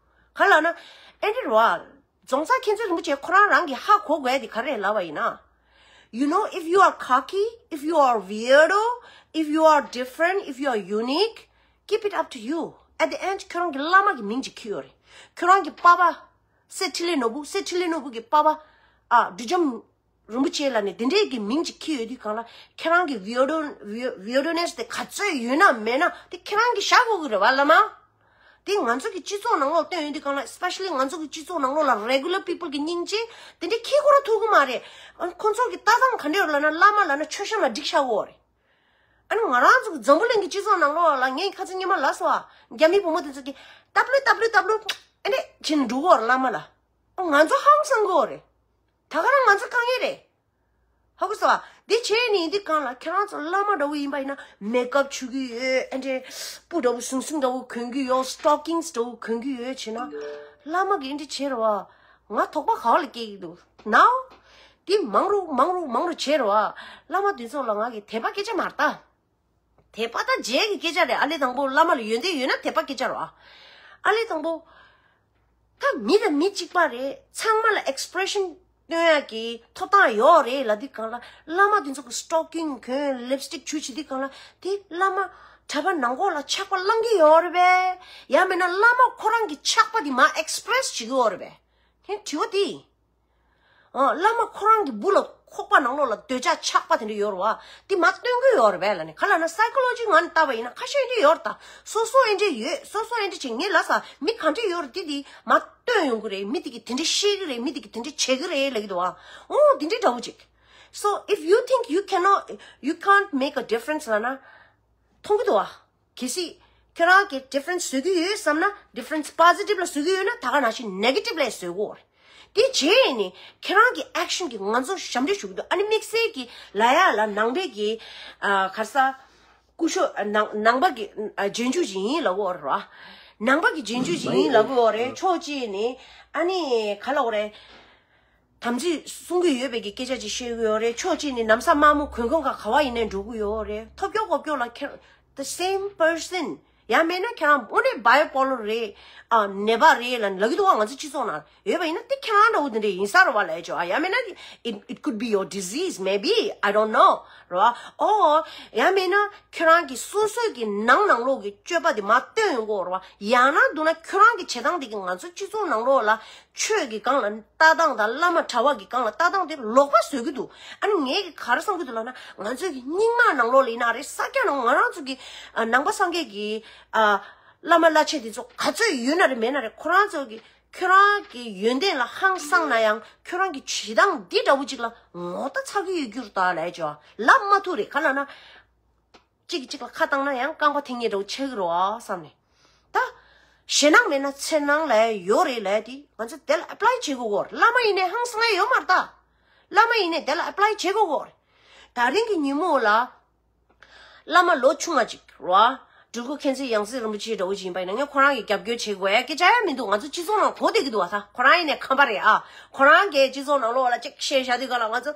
ག་ལབ་ན་ཨེ་འདྲས་རེད་བ། རྫོང་སར་མཁྱེན་བརྩེ་རིན་པོ་ཆེ་ཁོ་རང་རང་གིས་ཧ་གོ་དགོས་ཡ་དེ་ག་རེ་ལབ་པ་ཡིན་ན། You know, if you are cocky, if you are weirdo, if you are different, if you are unique, keep it up to you. At the end, ཁྱོད་རང་གི་བླ་མ་གི་མིང་ཅིག་འཁྱེར་ཡོད་རེད། ཁྱོད་རང་གི་པ་ཕ། སེ་འཕྲིན་ལས་ནོར་བུ། སེ་འཕྲིན་ལས་ནོར་བུ་གི་པ་ཕ། ཨ་བདུད་འཇོམས་རིན་པོ་ཆེ་ལབ་ནས་དེ་འདྲས་ཀྱི་མིང་ཅིག་འཁྱེར་ཡོད་དུས་སྒང་ལ་ཁྱེད་རང་གི་weirdo, weirdness དེ་ག་ཚོད་ཡོད་ན་མེད་ན་དེ་ཁྱེད་རང་གིས་བཞག་དགོས་ཀྱི་རེད་བ་བླ་མ། དེ་ང་ཚོ་གི་སྤྱི་ཚོགས་ནང་ལོགས་བཏོན་ཡོང་དུས་སྒང་ལ། especially ང་ཚོ་གི་སྤྱི་ཚོགས་ནང་ལོགས་ལ་regular people གི་སྙིང་རྗེ་དེ་འདྲས་འཁྱེར་དགོས་ར་ཐུག་གི་མ་རེད། ཨ་ཁོང་ཚོ་གི་ལྟ་སྟངས་ག་འདྲས་ཡོད་ལབ་ན། བླ་མ་ལབ་ན་མཆོད་བཤམས་ལ་སྒྲིག་བཞག་ཡོད་རེད། ཨ་ནི་ང་རང་ཚོ་གི་འཛམ་བུ་གླིང་གི་སྤྱི་ཚོགས་ནང་ལོགས་ལ་ངས་ཁ་སང་སྔོན་མ་ལབ་སོང་ཨ། རྒྱ་མི་བུ་མོ་དེ་ཚོ་གིས་ཏབ་ལུ་ཏབ་ལུ་ཏབ་ལུ་ཨེ་འདྲས་བྱས་ནས་འགྲོ་གི་ཡོད་རེད་བླ་མ་ལ། ཨ་ང་ཚོ་ཧང་སང་གི་ཡོད་རེད། ད་ག་རང་ང་ཚོ་དཀའ་ངལ་རེད། ཧ་གོ་སོང་ཨ། འདི་བྱས་ནས་འདི་སྒང་ལ་ཁྱེད་རང་ཚོ་བླ་མ་འདྲ་བོ་ཡིན་པ་ཡིན་ན་མེག་ཨབ་བྱུག་གི་ཡོད། ཨེ་འདྲས་སྤུ་འདྲ་བོ་ཟུང་ཟིང་འདྲ་བོ་གོན་གི་ཡོད། སི་ཊོ་ཀིངས་འདྲ་བོ་གོན་གི་ཡོད་བྱས་ན། བླ་མ་གིས་ཨེ་འདྲས་བྱས་རེད་བ། ང་དོགས་པ་ག་བ་ལ་སྐྱེ་གི་འདུག་ནའོ། འདི་མང་རུ་མང་རུ་མང་རུ་བྱས་རེད་བ། བླ་མ་འདི་ཚོ་ལ་ང་གིས་དད་པ་སྐད་ཆ་མ་རེད་ད། དད་པ་ད་རྗེས་ཀྱི་སྐད་ཆ་རེད། ཨ་ལེ་དང་པོ་བླ་མ་ལ་ཡོན་ཏན་ཡོད་ན་དད་པ་སྐད་ཆ་རེད་བ། ཨ་ལེ་དང་པོ། ད་མི་དང་མི་གཅིག་པ་རེད། ཚང་མ་ལ་ཨེག་སི་པི་རེ་ཤན་སྟོན་ཡག་གི་ཐོབ་ཐང་ཡོད་རེད་ལབ་དུས་སྒང་ལ། བླ་མ་དེ་ཚོ་གི་སི་ཊོ་ཀིང་གོན། ལིབ་སི་ཊིག་བྱུག་བྱེད་དུས་སྒང་ལ་དེ་བླ་མ་གྲྭ་པ་ནང་ཁོག་ལ་ཆགས་པ་བསླང་གི་ཡོད་རེད་པས། ཡང་མིན་ན་བླ་མ་ཁོ་རང་གི་ཆགས་པ་དེ་མར་ཨེག་སི་པི་རེ་སི་བྱེད་ཀྱི་ཡོད་རེད་པས། ཧེ་དྲི་བ་དེ། ཨ་བླ་མ་ཁོ་རང་གི་སྦུག་ལ་ཁོག་པ་ནང་ལོགས་ལ་འདོད་ཆགས་ཆགས་པ་དེ་འདྲ་ཡོད་རེད་བ། དེ་མར་སྟོན་གྱི་ཡོད་རེད་པས་ལབ་ནས། ག་ལབ་ན་སའི་ཀོ་ལོ་ཇི་ནང་ནས་བལྟས་པ་ཡིན་ན་ཁ་ཤས་འདྲ་ཡོད་རེད་ད། སོ་སོ་ཨེ་འདྲ་ཡོད། སོ་སོ་ཨེ་འདྲ་བྱེད། ངས་ལབ་ས་མི་ག་འདྲ་ཡོད་རེད་དེ་དེ་མར་སྟོན་ཡོང་གི་རེད། མི་དེ་གིས་དེ་འདྲ་བཤད་གི་རེད། མི་དེ་གིས་དེ་འདྲ་བྱེད་གི་རེད་ལབ་ཀྱི་འདུག་བ། ཨོ་དེ་འདྲ་འདྲ་བོ་ཅིག So if you think you cannot, you can't make a difference ལབ་ན། མཐོང་གི་འདུག་བ། གལ་སྲིད་ཁྱོད་རང་གིས་ཌི་ཕ་རེན་སི་བཟོ་གི་ཡོད་བསམ་ན། ཌི་ཕ་རེན་སི་པོ་སི་ཊིབ་ལ་བཟོ་གི་ཡོད་ན་ད་ག་ནང་བཞིན་ནེ་གེ་ཊིབ་ལ་བཟོ་དགོས་རེད། དེ་བྱས་ནས་ཁྱོད་རང་གི་ཨེག་ཤན་གྱིས་ང་ཚོ་ཞབས་འདྲེན་ཞུ་གི་འདུག་ཨ་ནི་དམིགས་བསལ་གྱི་ལ་ཡ་ལ་ནང་པའི་གི་ཨ་ག་རེ་ཟ། སྐུ་ཞབས་ནང་ནང་པ་གི་ཨ་རྗེས་འཇུག་ཅིག་ཡིན་ལབ་ཀྱི་ཡོད་རེད་བ། ནང་པ་གི་རྗེས་འཇུག་ཅིག་ཡིན་ལབ་ཀྱི་ཡོད་རེད། ཕྱོགས་གཅིག་ནས་ཨ་ནི་ག་ལབ་དགོས་རེད། དམ་ཚིག་སྲུང་གི་ཡོད་པའི་གི་སྐད་ཆ་ཅིག་བཤད་ཀྱི་ཡོད་རེད། ཕྱོགས་གཅིག་ནས་ན་བཟའ་དམར་མོ་གོན་གོན་ག་ག་བ་ཡིན་ནའི་འགྲོ་གི་ཡོད་རེད། ཐོབ་སྐྱོ་ལྐོག་སྐྱོ་ལ་ཁྱེད་the same person། ཡང་མིན་ན་ཁྱེད་རང་དངོས་གནས་བའི་པོ་ལར་རེད། ཨ་ནད་པ་རེད་ལབ་ལབ་ཀྱི་འདུག་བ། ང་ཚོ་སྤྱི་ཚོགས་ནང་ཡོད་པ་ཡིན་ན་དེ་ཁྱེད་རང་འདྲ་བོ་དེ་འདྲ་ཡིན་ས་རེད་བ་ལབ་ཡ་ཅིག་ཡོད། ཡང་མིན་ན་it, it could be your disease, maybe, I don't know རེད་བ། ཨོ་ཡང་མིན་ན་ཁྱེད་རང་གི་སོ་སོའི་གི་ནང་ནང་ལོགས་ཀྱི་སྤྱོད་པ་དེ་མར་སྟོན་ཡོང་གི་ཡོད་རེད་བ། ཡང་ན་འདུག་ན་ཁྱེད་རང་གི་བྱེད་སྟངས་དེ་གིས་ང་ཚོ་སྤྱི་ཚོགས་ནང་ལོགས་ལ་ཆོས་ཀྱི་སྒང་ལ་ལྟ་སྟངས་དང་བླ་མ་གྲྭ་པ་གི་སྒང་ལ་ལྟ་སྟངས་དེ་ལོག་པ་བཟོ་གི་འདུག་ཨ་ནི་ངས་ག་རེ་བསམ་གི་འདུག་ལབ་ན། ང་ཚོའི་གི་རྙིང་མ་ནང་ལོགས་ལ་ཡིན་ན་རེད། ས་སྐྱ་ནང་ང་རང་ཚོ་གི་ཨ་ནང་པ་སངས་རྒྱས་ཀྱི་ཨ་བླ་མ་བླ་ཆེན་དེ་ཚོ་ག་ཚོད་ཡོད་ན་རེད་མེད་ན་རེད། ཁོ་རང་ཚོ་གི་ཁྱོད་རང་གི་ཡོན་ཏན་ལ་ཧང་སངས་ན་ཡང་ཁྱོད་རང་གི་བྱེད་སྟངས་འདི་འདྲ་བོ་ཅིག་ལ་ངོ་ལྟ་ཚ་གི་ཡོད་རྒྱུ་རེད་ད་ལབ་ཡ་ཅིག་ཡོད། ལབ་མ་ཐུབ་རེད། ག་ལབ་ན། གཅིག་གིས་གཅིག་ལ་ཁ་བཏང་ན་ཡང་རྐང་པ་འཐེན་མཁན་འདྲ་བོ་ཆགས་ཀྱི་རེད་བ་བསམ་ནས། ད་ཞེད་སྣང་མེད་ན་འཚེར་སྣང་ལབ་ཡ་ཡོད་རེད་ལབ་ཡ་དེ་ང་ཚོ་དེ་ལ་ཨེ་པ་ལའི་བྱེད་དགོས་ཀྱི་ཡོད་རེད། བླ་མ་ཡིན་ནའི་ཧང་སང་ཡ་ཡོད་མ་རེད་ད། བླ་མ་ཡིན་ནའི་དེ་ལ་ཨེ་པ་ལའི་བྱེད་དགོས་ཀྱི་ཡོད་རེད། ད་རིང་གི་ཉིན་མོ་ལ་བླ་མ་ལོ་ཆུང་བ་ཅིག་རེད་བ། སྤྲུལ་སྐུ་མཁྱེན་བརྩེ་ཡང་སྲིད་རིན་པོ་ཆེ་འདྲ་བོ་ཅིག་ཡིན་པ་ཡིན་ན། ངས་ཁོ་རང་གི་རྒྱབ་སྐྱོར་བྱེད་དགོས་ཡ་སྐད་ཆ་ཡ་མི་འདུག་ང་ཚོ་སྤྱི་ཚོགས་ནང་གོ་བསྡད་ཀྱི་འདུག་བ། ད་ཁོ་རང་ཡིན་ནའི་ཁམས་པ་རེད་ཨ། ཁོ་རང་གིས་སྤྱི་ཚོགས་ནང་ལོགས་ལ་ཅིག་བཤད་བཞག་དུས་སྒང་ལ་ང་ཚོ་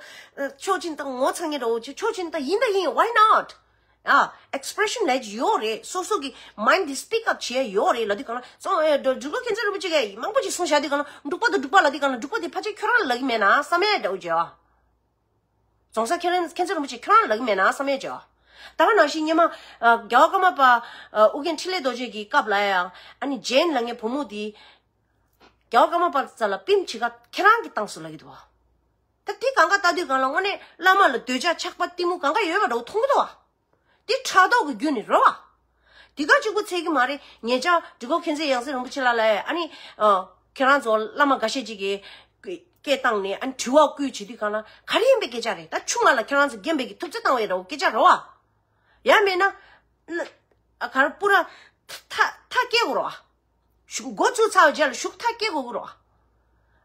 ཆོག་མཆན་ད་ངོ་ཚ་མཁན་འདྲ་བོ་ཅིག་ཆོག་མཆན་ད་ཡིན་ད་ཡིན། Why not? ཨ། ཨེག་སི་པི་རེ་ཤན་ལབ་ཀྱི་ཡོད་རེད། སོ་སོ་གི་མའིན་ཌི་དེ་སི་པིག་ཨབ་བྱེད་ཡ་ཡོད་རེད་ལབ་དུས་སྒང་ལ། སོ་ཨེ་སྤྲུལ་སྐུ་མཁྱེན་བརྩེ་རིན་པོ་ཆེ་གིས་མང་པོ་ཅིག་གསུངས་བཞག་དུས་སྒང་ལ་འབྲུག་པ་དང་འབྲུག་པ་ལབ་དུས་སྒང་ལ་འབྲུག་པ་དེ་ཕལ་ཆེར་ཁྱོད་རང་ལབ་ཀྱི་མེད་ན་བསམ་ཡ་འདྲ་བོ་ཅིག་ཡོད། རྫོང་སར་མཁྱེན་བརྩེ་རིན་པོ་ཆེ་ཁྱོད་རང་ལབ་ཀྱི་མེད་ན་བསམ་ཡ་ཅིག་ཡོད། ད་ག་ནང་བཞིན་སྔོན་མ་ཨ་རྒྱལ་བ་ཀརྨ་པ་ཨ་ཨོ་རྒྱན་འཕྲིན་ལས་རྡོ་རྗེ་གི་སྐབས་ལ་ཡང་ཨ་ནི་ཇེན་ལབ་མཁན་བུ་མོ་དེ་རྒྱལ་བ་ཀརྨ་པ་རྩ་ལ་པིམ་བྱེད་ག་ཁྱེད་རང་གིས་བཏང་སོང་ལབ་ཀྱི་འདུག་བ། ད་དེ་གང་ག་ལྟ་དུས་སྒང་ལ་དངོས་གནས་བླ་མ་ལ་འདོད་ཆགས་ཆགས་པ་གཏི་མུག་གང་ག་ཡོད་པ་འདྲ་བོ་མཐོང་གི་འདུག་བ། དེ་ཕྲག་དོག་གི་རྒྱུ་ནི་རེད་བ། དེ་ག་གཅིག་པུ་ཚད་ཀྱི་མ་རེད། ཉེ་ཆར་སྤྲུལ་སྐུ་མཁྱེན་བརྩེ་ཡང་སྲིད་རིན་པོ་ཆེ་ལགས་ལ་ཨ་ནི་ཨ་ཁྱེད་རང་ཚོ་བླ་མ་འགའ་ཤས་ཅིག་གིས་སྐད་བཏང་ནས་ཨ་ནི་དྲི་བ་བཀོད་བྱེད་དུས་སྒང་ལ་ག་རེ་ཡིན་པའི་སྐད་ཆ་རེད། ད་ཆུང་བ་ལ་ཁྱེད་རང་ཚོ་རྒན་པའི་གི་ཐུབ་ཚོད་བཏང་བའི་འདྲ་བོ་སྐད་ཆ་རེད་བ། ཡང་མིན་ན་ཨ་ག་རེ་པུ་ར་ཐ་ཐ་སྐད་གོ་རེད་བ། ཤུགས་འགོ་ཚུགས་ཚར་བའི་རྗེས་ལ་ཤུགས་ཐག་སྐྱེ་དགོས་ཀྱི་རེད་བ།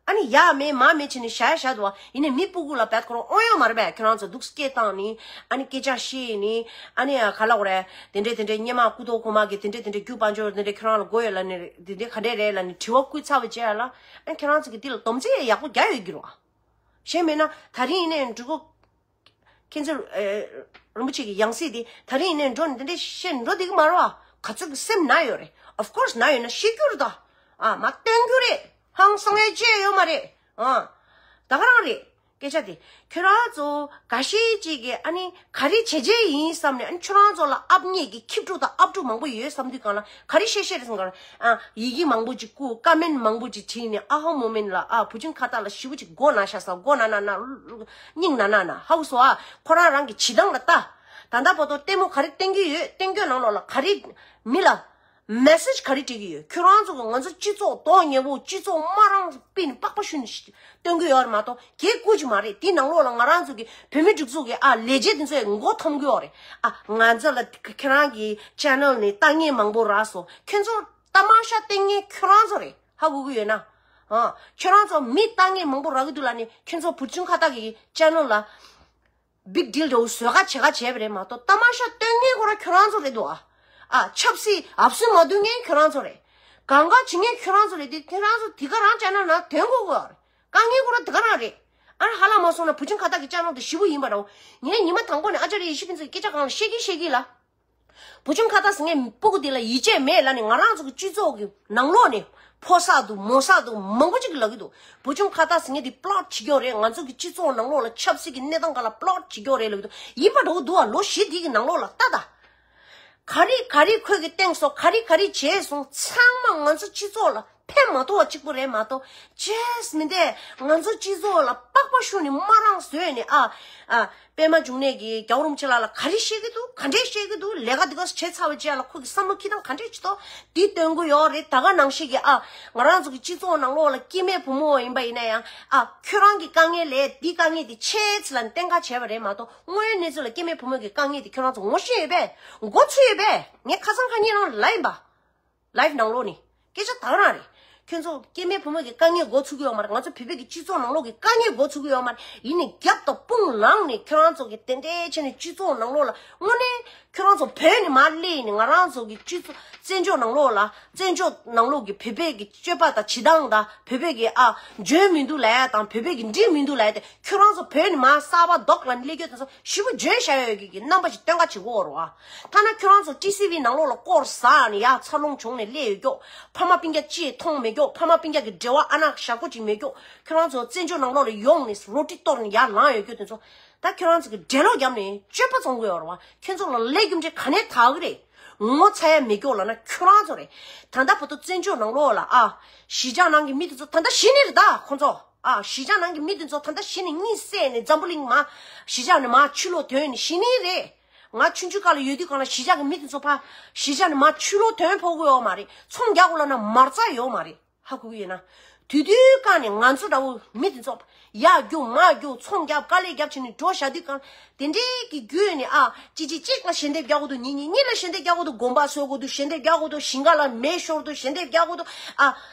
ཨ་ནི་ཡ་མེད་མ་མེད་བྱས་ནས་བཞག་ཡ་བཞག་འདུག་བ། ཡིན་ནའི་མི་སྤུ་གུ་ལ་བད་ཁོ་རང་དབང་ཡོད་མ་རེད་པས། ཁྱོད་རང་ཚོ་འདུག་སྐད་བཏང་ནི། ཨ་ནི་སྐད་ཆ་བཤད་ནི། ཨ་ནི་ག་ལ་འོ་རེད། དེ་འདྲས་དེ་འདྲས་སྙེ་མ་སྐུ་ཐོག་ཁོ་མ་གི་དེ་འདྲས་དེ་འདྲས་རྒྱུ་དཔལ་འབྱོར་དེ་འདྲས་ཁྱོད་རང་ལ་དགོས་ཡོད་ལབ་ནི་རེད། དེ་འདྲས་ག་འདྲས་རེད་ལབ་ནི་དྲི་བ་བསྐུལ་ཚར་བའི་རྗེས་ལ། ཨ་ནི་ཁྱོད་རང་ཚོ་གི་འདི་ལ་སྡོམ་རྩིས་ཡག་པོ་རྒྱག་ཡོད་ཀྱི་རེད་བ། གཞན་མིན་ན་ད་རིང་ཡིན་ནའི་འབྲུག་སྒོ་མཁྱེན་བརྩེ་ཨེ་རིན་པོ་ཆེ་གི་ཡང་སྲིད་དེ་ད་རིང་ཡིན་ནའི་འགྲོ་ནས་འདི་འདྲས་བཤད་འགྲོ་བསྡད་ཀྱི་མ་རེད་བ། ག་ཚོད་ཀྱི་སེམས་ན་ཡོད་རེད། Of course ན་ཡོད་ན་བཤད་རྒྱུ་རེད་ད། ཨ་མ་སྟོན་རྒྱུ་རེད། ཧང་སང་ཡ་བྱས་ཡོད་མ་རེད། ཨ་ད་ག་རང་རེད། སྐད་ཆ་དེ་ཁྱོད་རང་ཚོ་འགའ་ཤས་ཅིག་གིས་ཨ་ནི་ག་རེ་བྱས་བྱས་ཡིན་བསམ་ནས། ཨ་ནི་ཁྱོད་རང་ཚོ་ལ་ཨབ་ཉེས་ཀྱི་ཁྱི་ཕྲུག་དང་ཨབ་ཕྲུག་མང་པོ་ཡོད་བསམ་དུས་གང་ལ་ག་རེ་བཤད་བཤད་རེད་བསམ་གང་ལ། ཨ་ཡི་གེ་མང་པོ་ཅིག་བསྐུར། ཀ་མེན་མང་པོ་ཅིག་བྲིས་ནས། ཨ་ཧོ་མོ་མེན་ལ། ཨ་བུ་ཆུང་ཁ་བཏགས་ལ་ཞེ་པོ་ཅིག་མགོ་ན་ཤ་ཟ། མགོ་ན་ན་ན། སྙིང་ན་ན་ན། ཧ་གོ་སོང་ཨ། ཁོ་རང་རང་གི་བྱེད་སྟངས་ལ་ལྟ། ད་ལྟ་བར་དུ་ལྟད་མོ་ག་རེ་བསྟན་གྱི་ཡོད། བསྟན་བསྐྱོད་ནང་ལོགས་ལ་ག་རེ་མི་ལ་མེ་སེ་ཇི་ག་རེ་སྤྲད་ཀྱི་ཡོད། ཁྱོད་རང་ཚོ་གི་ང་ཚོ་སྤྱི་ཚོགས་མདོག་ཉེས་པོ། སྤྱི་ཚོགས་དམར་རང་སྤེལ་ནས་པགས་པ་བཤུས་ནས་སྟོན་གྱི་ཡོད་རེད་མ་གཏོགས་གལ་དགོས་ཀྱི་མ་རེད། དེའི་ནང་ལོགས་ལ་ང་རང་ཚོ་གི་བོད་མི་སྒྲིག་འཛུགས་ཀྱི་ཨ་ལས་བྱེད་དེ་ཚོས་མགོ་འཐོམ་གྱི་ཡོད་རེད། ཨ་ང་ཚོ་ལ་ཁྱེད་རང་གི་ཆེ་ནལ་ནས་ལྟ་མཁན་མང་པོ་རག་སོང་། ཁྱོད་ཚོ་ལྟ་མ་ཤ་བསྟན་མཁན་ཁྱོད་རང་ཚོ་རེད། ཧ་གོ་གི་ཡོད་ན། ཨ་ཁྱོད་རང་ཚོ་མི་ལྟ་མཁན་མང་པོ་རག་གི་འདུག་ལབ་ནས་ཁྱོད་ཚོ་བུ་ཆུང་ཁ་བཏགས་ཀྱི་ཆེ་ནལ་ལ་བིག་ཌིལ་འདྲ་བོ་བཟོ་ག་བྱེད་ག་བྱས་པ་རེད་མ་གཏོགས། ལྟ་མ་ཤ་སྟོན་མཁན་ཁོ་རང་ཁྱོད་རང་ཚོ་རེད་འདུག་ཨ། ཨ་ཆབ་སྲིད་ཨབ་སུ་མ་བསྡུ་མཁན་ཁྱོད་རང་ཚོ་རེད། གང་ག་བྱེད་མཁན་ཁྱོད་རང་ཚོ་རེད་དེ། ཁྱོད་རང་ཚོ་དེ་ག་རང་ཆེ་ནལ་ནང་ཐོན་དགོས་དགོས་རེད། དཀའ་ངལ་ཁོ་རང་དེ་ག་རང་རེད། ཨ་ཧ་ལ་མ་སོང་ན་བུ་ཆུང་ཁ་བཏགས་ཀྱི་ཆེ་ནལ་དེ་ཞེ་པོ་ཡིན་པ་འདྲ་བོ། ངས་ཉི་མ་དང་པོ་ནས་ཨ་ཅག་རེ་ཡེ་ཤེས་ཕུན་ཚོགས་སྐད་ཆ་གང་ལ་བཤད་ཀྱི་བཤད་ཀྱི་ལ། བུ་ཆུང་ཁ་བཏགས་ཟེར་མཁན་སྤུ་གུ་དེ་ལ་ཡིད་ཆེས་མེད་ལབ་ནས་ང་རང་ཚོ་གི་སྤྱི་ཚོགས་ཀྱི་ནང་ལོགས་ནས་ཕོ་གསར་འདུག་མོ་གསར་འདུག་མང་པོ་ཅིག་གིས་ལབ་ཀྱི་འདུག་བུ་ཆུང་ཁ་བཏགས་ཟེར་མཁན་དེ་པློཊ་བྱེད་ཀྱོག་རེད། ང་ཚོ་གི་སྤྱི་ཚོགས་ནང་ལོགས་ལ་ཆབ་སྲིད་ཀྱི་གནས་སྟངས་སྒང་ལ་པློཊ་བྱེད་ཀྱོག་རེད་ལབ་ཀྱི་འདུག་ཡིན་པ་འདྲ་བོ་འདུག་བ། ལོ་བཞི་འདི་གི་ནང་ལོགས་ལ་ལྟ་ད། ག་རེ་ག་རེ་ཁོས་ཀྱིས་བསྟན་སོང་། ག་རེ་ག་རེ་བྱས་སོང་། ཚང་མ་ང་ཚོ་སྤྱི་ཚོགས་ལ་ཕན་མ་ཐོགས་པ་གཅིག་པོ་རེད་མ་གཏོགས། ཅེས་མི་འདས་ང་ཚོ་སྤྱི་ཚོགས་ལ་པགས་པ་བཤུས་ནས་དམར་རང་བཟོས་ནས། ཨ་ཨ་པད་མ་འབྱུང་གནས་ཀྱིས་རྒྱལ་བ་རིན་པོ་ཆེ་ལགས་ལ་ག་རེ་བཤད་ཀྱི་འདུག་ག་འདྲས་བཤད་ཀྱི་འདུག་ལས་ཀ་འདི་ག་བྱས་ཚར་བའི་རྗེས་ལ་ཁོ་གི་བསམ་བློ་འཁྱེར་སྟངས་ག་འདྲས་བྱེད་དོ། འདི་སྟོན་གྱི་ཡོད་རེད། ད་ག་ནང་བཞིན་གྱི་ཨ་ང་རང་ཚོ་གི་སྤྱི་ཚོགས་ནང་ལོགས་ལ་སྐྱེ་དམན་བུ་མོ་ཡིན་པ་ཡིན་ན་ཡང་། ཨ་ཁྱོད་རང་གི་དཀའ་ངལ་ལས་འདི་དཀའ་ངལ་འདི་ཆེ་ཙམ་ལ་བསྟན་ག་བྱས་པ་རེད་མ་གཏོགས། དངོས་ཡོད་གནས་ཚུལ་ལ་སྐྱེ་དམན་བུ་མོ་གི་དཀའ་ངལ་འདི་ཁྱོད་རང་ཚོ་ངོ་ཤེས་ཡོད་པས། མགོ་ཚོས་ཡོད་པས། ངས་ཁ་སང་ཁ་ཉིན་རང་ལ་ལབ་ཡིན་པ། ལའིབ་ནང་ལོགས་ནས་སྐད་ཆ་ད་ག་རང་རེད། ཁྱོད་ཚོ་སྐྱེ་དམན་བུ་མོ་གི་དཀའ་ངལ་མགོ་ཚོས་ཀྱི་ཡོད་མ་རེད། ང་ཚོ་བོད་པའི་གི་སྤྱི་ཚོགས་ནང་ལོགས་ཀྱི་དཀའ་ངལ་མགོ་ཚོས་ཀྱི་ཡོད་མ་རེད། ཡིན་ནའི་རྒྱབ་དང་དཔུང་ལངས་ནས་ཁྱོད་རང་ཚོ་གི་དེ་འདྲའི་བྱས་ནས་སྤྱི་ཚོགས་ནང་ལོགས་ལ་དངོས་གནས་ཁྱོད་རང་ཚོ་བོད་ནས་མར་སླེབས་ནས་ང་རང་ཚོ་གི་སྤྱི་ཚོགས་བཙན་བྱོལ་ནང་ལོགས་ལ། བཙན་བྱོལ་ནང་ལོགས་ཀྱི་བོད་པའི་གི་སྤྱོད་པ་དང་བྱེད་སྟངས་དང་། བོད་པའི་གི་ཨ་འཇོན་མི་འདུག་ལབ་ཡ་དང་། བོད་པའི་གི་འགྲིག་མི་འདུག་ལབ་ཡ་དེ། ཁྱོད་རང་ཚོ་བོད་ནས་མར་གསར་པ་རྡོག་ལ་སླེབས་རྒྱུ་དེ་ཚོ་ཞེ་པོ་འཇོན་བཞག་ཡོད་གི་གི་རྣམ་པ་ཞིག་སྟོན་ག་བྱེད་དགོས་རེད་བ། ཐ་ན་ཁྱོད་རང་ཚོ་ཊི་སི་ཝི་ནང་ལོགས་ལ་སྐོར་ཟ་ནས་ཡར་འཚར་ལོངས་བྱུང་ནས་སླེབས་ཡོད་ཀྱོག་ཕ་མ་སྤུན་ཀྱག་ཅིག་མཐོང་མེད་ཀྱོག་ཕ་མ་སྤུན་ཀྱག་གི་འབྲེལ་བ་ཨ་ན་ཞག་པོ་ཅིག་མེད་ཀྱོག་ཁྱོད་རང་ཚོ་བཙན་བྱོལ་ནང་ལོགས་ལ་ཡོང་ནས་རོ་ཊི་གཏོར་ནས་ཡར་ལངས་ཡོད་ཀྱོག་དེ་ཚོ། ད་ཁྱོད་རང་ཚོ་གི་འགྲེ་ལོག་བརྒྱབ་ནས་སྤྱོད་པ་བཙོང་དགོས་ཡོད་རེད་བ། ཁྱོད་ཚོ་ལ་ལས་རྒྱུ་འབྲས་ག་ནས་དག་གི་རེད། ངོ་ཚ་ཡ་མེད་ཀྱོག་ལབ་ན་ཁྱོད་རང་ཚོ་རེད། ད་ལྟ་བར་དུ་བཙན་བྱོལ་ནང་ལོགས་ལ་ཨ་གཞིས་ཆགས་ནང་གི་མི་དེ་ཚོ་ད་ལྟ་ཤི་ནི་རེད་ད། ཁོང་ཚོ་ཨ་གཞིས་ཆགས་ནང་གི་མི་དེ་ཚོ་ད་ལྟ་ཤི་ནས་གཉིད་སད་ནས་འཛམ་བུ་གླིང་མར་གཞིས་ཆགས་ནས་མར་ཕྱི་ལོགས་ཐོན་ནས་ཤི་ནི་རེད། ང་ཆུང་ཆུང་སྐབས་ལ་ཡོད་དུས་སྒང་ལ་གཞིས་ཆགས་ཀྱི་མི་དེ་ཚོ་ཕར་གཞིས་ཆགས་ནས་མར་ཕྱི་ལོགས་ཐོན་ཕོད་ཀྱི་ཡོད་མ་རེད། ཚོང་རྒྱག་དགོས་ལབ་ན་མ་རྩ་ཡོད་མ་རེད། ཧ་གོ་གི་ཡོད་ན། དུས་དུས་སྒང་ནས་ང་ཚོ་འདྲ་བོ་མི་དེ་ཚོ་ཡར་རྒྱུག་མར་རྒྱུག་ཚོང་རྒྱབ་དཀའ་ལས་རྒྱབ་བྱས་ནས་འགྲོ་བཞག་དུས་སྒང་། དེ་འདྲའི་གི་བརྒྱུད་ནས་ཨ་གཅིག་གཅིག་གཅིག་ལ་ཞལ་འདེབས་རྒྱག་དགོས་འདུག་གཉིས་གཉིས་གཉིས་ལ་ཞལ་འདེབས་རྒྱག་དགོས་འདུག་དགོན་པ་བཟོ་དགོས་འདུག་ཞལ་འདེབས་རྒྱག་དགོས་འདུག་ཞིང་ཁ་ལ་མེ་ཤོར་འདུག་ཞལ་འདེབས་རྒྱག་དགོས་འདུག་ཨ་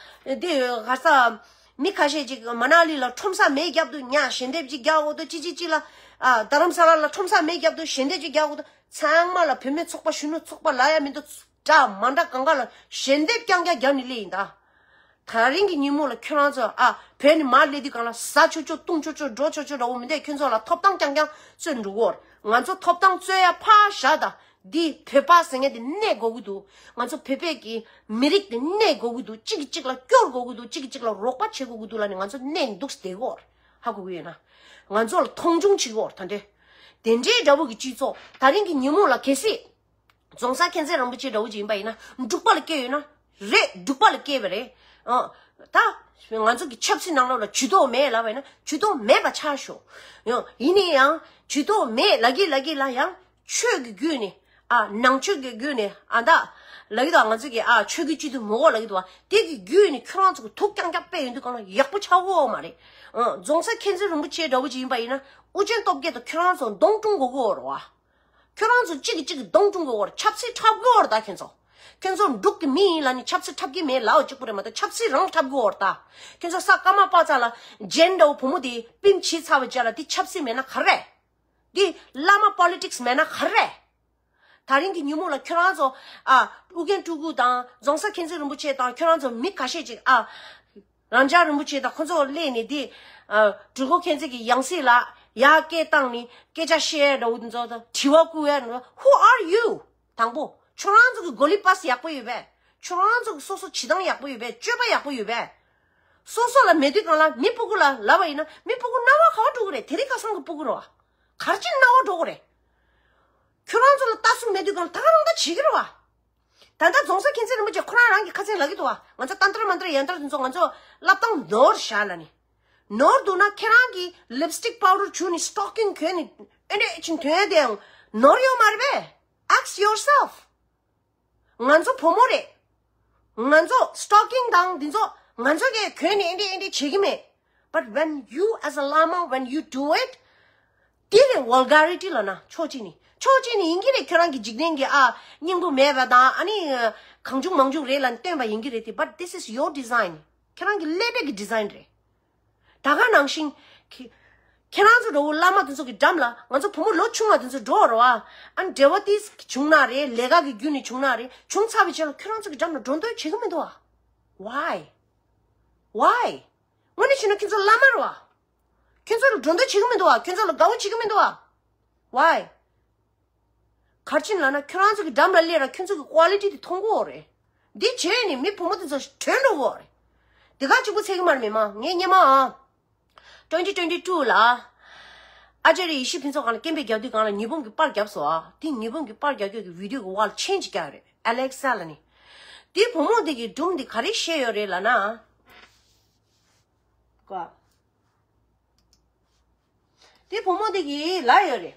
དེ་ག་ས་མི་ཁ་ཤས་ཅིག་མ་ན་ལི་ལ་ཁྲོམ་ས་མེ་བརྒྱབ་འདུག་ཉ་ཞལ་འདེབས་ཅིག་རྒྱག་དགོས་འདུག་གཅིག་གཅིག་གཅིག་ལ་ཨ་རྡ་རམ་ས་ལ་ལ་ཁྲོམ་ས་མེ་བརྒྱབ་འདུག་ཞལ་འདེབས་ཅིག་རྒྱག་དགོས་འདུག་ཚང་མ་ལ་བུད་མེད་ཚོགས་པ་གཞོན་ནུ་ཚོགས་པ་ལ་ཡ་མི་འདུག་འདྲ་མ་འདྲ་གང་ག་ལ་ཞལ་འདེབས་རྐྱང་རྐྱང་རྒྱབ་ནས་སླེབས་ཡིན་ད། དེ་རིང་གི་ཉིན་མོ་ལ་ཁྱོད་རང་ཚོ་ཨ་བོད་ནས་མར་སླེབས་དུས་སྒང་ལ་ཟ་ཆོག་ཆོག་བཏུང་ཆོག་ཆོག་འགྲོ་ཆོག་ཆོག་འདྲ་བོ་མི་འདུག་ཁྱོད་ཚོ་ལ་ཐོབ་ཐང་རྐྱང་རྐྱང་རྩོད་འགྲོ་གི་ཡོད་རེད། ང་ཚོ་ཐོབ་ཐང་རྩོད་ཡ་ཕར་བཞག་ད། འདི་བོད་པ་ཟེར་མཁན་དེ་གནས་དགོས་ཀྱི་འདུག་ང་ཚོ་བོད་པའི་གི་མི་རིགས་དེ་གནས་དགོས་ཀྱི་འདུག་གཅིག་གིས་གཅིག་ལ་སྐྱོར་དགོས་ཀྱི་འདུག་གཅིག་གིས་གཅིག་ལ་རོགས་པ་བྱེད་དགོས་ཀྱི་འདུག་ལབ་ནས་ང་ཚོ་གནས་འདུག་བསྡད་ཀྱི་ཡོད་རེད། ཧ་གོ་གི་ཡོད་ན། ང་ཚོ་ལ་མཐོང་ཆུང་བྱེད་ཀྱི་ཡོད་རེད། ད་འདྲའི་དེ་འདྲའི་འདྲ་བོ་གི་སྤྱི་ཚོགས་དེ་རིང་གི་ཉིན་མོ་ལ་གལ་སྲིད། རྫོང་སར་མཁྱེན་བརྩེ་རིན་པོ་ཆེ་འདྲ་བོ་ཅིག་ཡིན་པ་ཡིན་ན་འབྲུག་པ་ལ་སྐྱེས་ཡོད་ན། རེད། འབྲུག་པ་ལ་སྐྱེས་པ་རེད། ཨ། ད་ང་ཚོ་གི་ཆབ་སྲིད་ནང་ལོགས་ལ་ཇུས་གཏོགས་མེད་ལབ་པ་ཡིན་ན་ཇུས་གཏོགས་མེད་པ་ཆགས་ཤོག་ཡང་ཡིན་ནའི་ཡང་ཇུས་གཏོགས་མེད་ལབ་ཀྱི་ལབ་ཀྱི་ལ་ཡང་ཆོས་ཀྱི་བརྒྱུད་ནས། ཨ། ནང་ཆོས་ཀྱི་བརྒྱུད་ནས། ཨ། ད་ལབ་ཀྱི་འདུག་ང་ཚོ་གི་ཨ་ཆོས་ཀྱི་སྤྱི་འཐུས་མི་དགོས་ལབ་ཀྱི་འདུག་དེ་གི་བརྒྱུད་ནས་ཁྱོད་རང་ཚོ་གི་ཐུགས་རྐྱང་རྐྱང་དཔེ་ཡོང་དུས་གང་ལ་ཡག་པོ་ཆགས་ཀྱི་ཡོད་མ་རེད། ཨ། རྫོང་སར་མཁྱེན་བརྩེ་རིན་པོ་ཆེ་འདྲ་བོ་ཅིག་ཡིན་པ་ཡིན་ན་ཨུ་རྒྱན་སྟོབས་རྒྱལ་དང་ཁྱོད་རང་ཚོ་གདོང་དྲུང་དགོས་ཀྱི་ཡོད་རེད་བ། ཁྱོད་རང་ཚོ་གཅིག་གིས་གཅིག་གི་གདོང་དྲུང་གི་འོར་ཆབ་སྲིད་འཁྲབ་གི་འོར་ད་ཁྱོད་ཚོ། ཁྱོད་ཚོ་འབྲུག་གི་མི་ཡིན་ལབ་ནི་ཆབ་སྲིད་འཁྲབ་ཀྱི་མེད་ལབ་པ་གཅིག་པུ་རེད་མ་གཏོགས་ཆབ་སྲིད་རང་འཁྲབ་དགོས་པ་རེད་ད། ཁྱོད་ཚོ་ས་ཀརྨ་པ་ཚ་ལ་ཇེན་འདྲ་བོ་བུ་མོ་དེ་པིན་བྱས་ཚར་བའི་རྗེས་ལ་དེ་ཆབ་སྲིད་མེད་ན་ག་རེ་རེད། དེ་བླ་མ་པོ་ལི་ཊིག་སི་མེད་ན་ག་རེ་རེད། ད་རིང་གི་ཉིན་མོ་ལ་ཁྱོད་རང་ཚོ་ཨ་ཨུ་རྒྱན་སྤྲུལ་སྐུ་དང་རྫོང་སར་མཁྱེན་བརྩེ་རིན་པོ་ཆེ་དང་ཁྱོད་རང་ཚོ་མི་ཁ་ཤས་ཅིག་ཨ་རབ་འབྱམས་རིན་པོ་ཆེ་དང་ཁོ་ཚོ་སླེབས་ནས་དེ་ཨ་སྤྲུལ་སྐུ་མཁྱེན་བརྩེ་གི་ཡང་སྲིད་ལ་ཡར་སྐད་བཏང་ནས་སྐད་ཆ་བཤད་འདྲ་བོ་དེ་ཚོ་དང་དྲི་བ་བསྐུར་ཡ་ནོ། Who are you? དང་པོ་ཁྱོད་རང་ཚོ་གི་གོ་ལི་པ་སི་ཡག་པོ་ཡོད་པས། ཁྱོད་རང་ཚོ་གི་སོ་སོ་བྱེད་སྟངས་ཡག་པོ་ཡོད་པས། སྤྱོད་པ་ཡག་པོ་ཡོད་པས། སོ་སོ་ལ་མེད་དུས་གང་ལ་མི་སྤུ་གུ་ལ་ལབ་པ་ཡིན་ན་མི་སྤུ་གུ་སྣང་བ་ག་བ་འགྲོ་གི་རེད། དེ་རིང་ཁ་སང་གི་སྤུ་གུ་རེད་བ། ག་རེ་བྱས་ནས་སྣང་བ་འགྲོ་གི་རེད། ཁྱོད་རང་ཚོ་ལ་ལྟ་ཚུལ་མེད་དུས་གང་ལ་ད་ག་རང་ད་བྱེད་ཀྱི་རེད་བ། ད་ལྟ་རྫོང་སར་མཁྱེན་བརྩེ་རིན་པོ་ཆེ་ཁོ་རང་རང་གི་ཁ་ཚན་ལབ་ཀྱི་འདུག་བ། ང་ཚོ་ཏན་ཏར་མན་ཏར་ཡན་ཏར་དེ་ཚོ་ང་ཚོ་བསླབ་སྟངས་ནོར་བཞག་ལ་ནི། ནོར་འདུག་ན་ཁྱེད་རང་གི་ལིབ་སི་ཊིག་པའུ་ཌར་བྱུགས་ནས་སི་ཊོ་ཀིང་གྱོན་ནས་ཨེ་འདྲས་ཅིག་ཐོན་དེའང་ནོར་ཡོད་མ་རེད་པས། Ask yourself. ང་ཚོ་བུ་མོ་རེད། ང་ཚོ་སི་ཊོ་ཀིང་དང་འདི་ཚོ་ང་ཚོ་གས་གྱོན་ནས་ཨེ་འདྲས་ཨེ་འདྲས་བྱེད་ཀྱི་མེད། But when you as a lama, when you do it, དེ་ལས་ཝལ་གྷ་རི་ཊི་ལབ་ན་ཕྱོགས་གཅིག་ནས་ཕྱོགས་གཅིག་ནས་ཡིན་གྱི་རེད། ཁྱོད་རང་གི་འཇིག་རྟེན་གྱི་ཨ་སྙིང་པོ་མེད་པ་དང་ཨ་ནི་གང་བྱུང་མང་བྱུང་རེད་ལབ་ནས་སྟོན་པ་ཡིན་གྱི་རེད་དེ། But this is your design. ཁྱོད་རང་གི་ཀླད་པའི་གི་ཌི་ཛའིན་རེད། ད་ག་ནང་བཞིན་ཁྱེད་ཁྱེད་རང་ཚོ་འགྲོ་བོ་བླ་མ་དེ་ཚོ་གི་འགྲམ་ལ་ང་ཚོ་བུ་མོ་ལོ་ཆུང་བ་དེ་ཚོ་འགྲོ་བ་རེད་བ། ཨ་ནི་འབྲེལ་བ་དེ་བྱུང་ན་རེད། ལས་ཀ་གི་བརྒྱུད་ནས་བྱུང་ན་རེད། བྱུང་ཚར་བའི་རྗེས་ལ་ཁྱོད་རང་ཚོ་གི་འགྲམ་ལ་འགྲོ་འདོད་བྱེད་ཀྱི་མི་འདུག་བ། Why? Why? དངོས་གནས་བྱས་ན་ཁྱོད་ཚོ་བླ་མ་རེད་བ། ཁྱོད་ཚོ་ལ་འགྲོ་འདོད་བྱེད་ཀྱི་མི་འདུག་བ། ཁྱོད་ཚོ་ལ་དགའ་བོ་བྱེད་ཀྱི་མི་འདུག་བ། Why? ག་རེ་བྱས་ནས་ལབ་ན་ཁྱོད་རང་ཚོ་གི་འགྲམ་ལ་སླེབས་ར་ཁྱོད་ཚོ་གི་ཀོ་ལི་ཊི་དེ་མཐོང་གི་ཡོད་རེད། འདི་བྱས་ནས་མི་བུ་མོ་དེ་ཚོ་བྲོས་འགྲོ་གི་ཡོད་རེད། དེ་ག་གཅིག་པུ་ཚད་ཀྱི་མ་རེད་མི་མང་། ངས་སྔོན་མ་ཨ་twenty twenty two ལ་ཨ་ཅརྱ་ཡེ་ཤེས་ཕུན་ཚོགས་སྒང་ལ་སྐད་འབོད་རྒྱག་དུས་སྒང་ལ་ཉི་འབུམ་གྱིས་པར་བརྒྱབ་སོང་ཨ། དེ་ཉི་འབུམ་གྱིས་པར་རྒྱག་རྒྱུ་གི་བི་ཌི་ཡོ་གི་ཝལ་ཆེན་ཅིག་བརྒྱབ་རེད། ཨ་ལེག་ས་ལབ་ནི། དེ་བུ་མོ་དེ་གི་སྒྲུང་དེ་ག་རེ་བཤད་ཡོད་རེད་ལབ་ན། ཀ་དེ་བུ་མོ་དེ་གི་ལབ་ཡོད་རེད།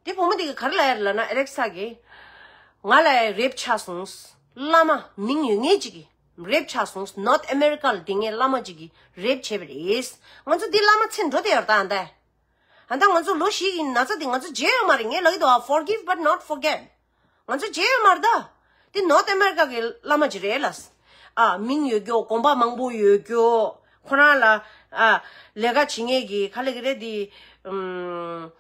དེ་བུ་མོ་དེ་གི་ག་རེ་ལབ་ཡོད་རེད་ལབ་ན། ཨ་ལེག་ས་གིས་ང་ལ་རེབ་ཆགས་སོང་། བླ་མ་མིང་ཡོད་མཁན་ཅིག་གིས་རེབ་ཆགས་སོང་། ནོར་ཐ་ཨ་མེ་རི་ཀ་ལ་དེ་ངའི་བླ་མ་ཅིག་གིས་རེབ་བྱས་པ་རེད། ང་ཚོ་འདི་བླ་མ་ཚེ་འགྲོ་བསྡད་ཡོད་རེད་ད། ཨ་ད་ཨ་ད་ང་ཚོ་ལོ་བཞི་གི་ན་ཚ་དེ་ང་ཚོ་བརྗེད་ཡོད་མ་རེད། ངས་ལབ་ཀྱི་འདུག་ཨ། Forgive but not forget. ང་ཚོ་བརྗེད་ཡོད་མ་རེད་ད། དེ་ནོར་ཐ་ཨ་མེ་རི་ཀ་གི་བླ་མ་ཅིག་རེད་ལ། ཨ་མིང་ཡོད་རྒྱུ། གོམ་པ་མང་པོ་ཡོད་རྒྱུ། ཁོ་རང་ལ་ཨ་ལས་ཀ་བྱེད་མཁན་གྱི་ག་རེ་ལབ་ཀྱི་རེད་དེ། ཨམ།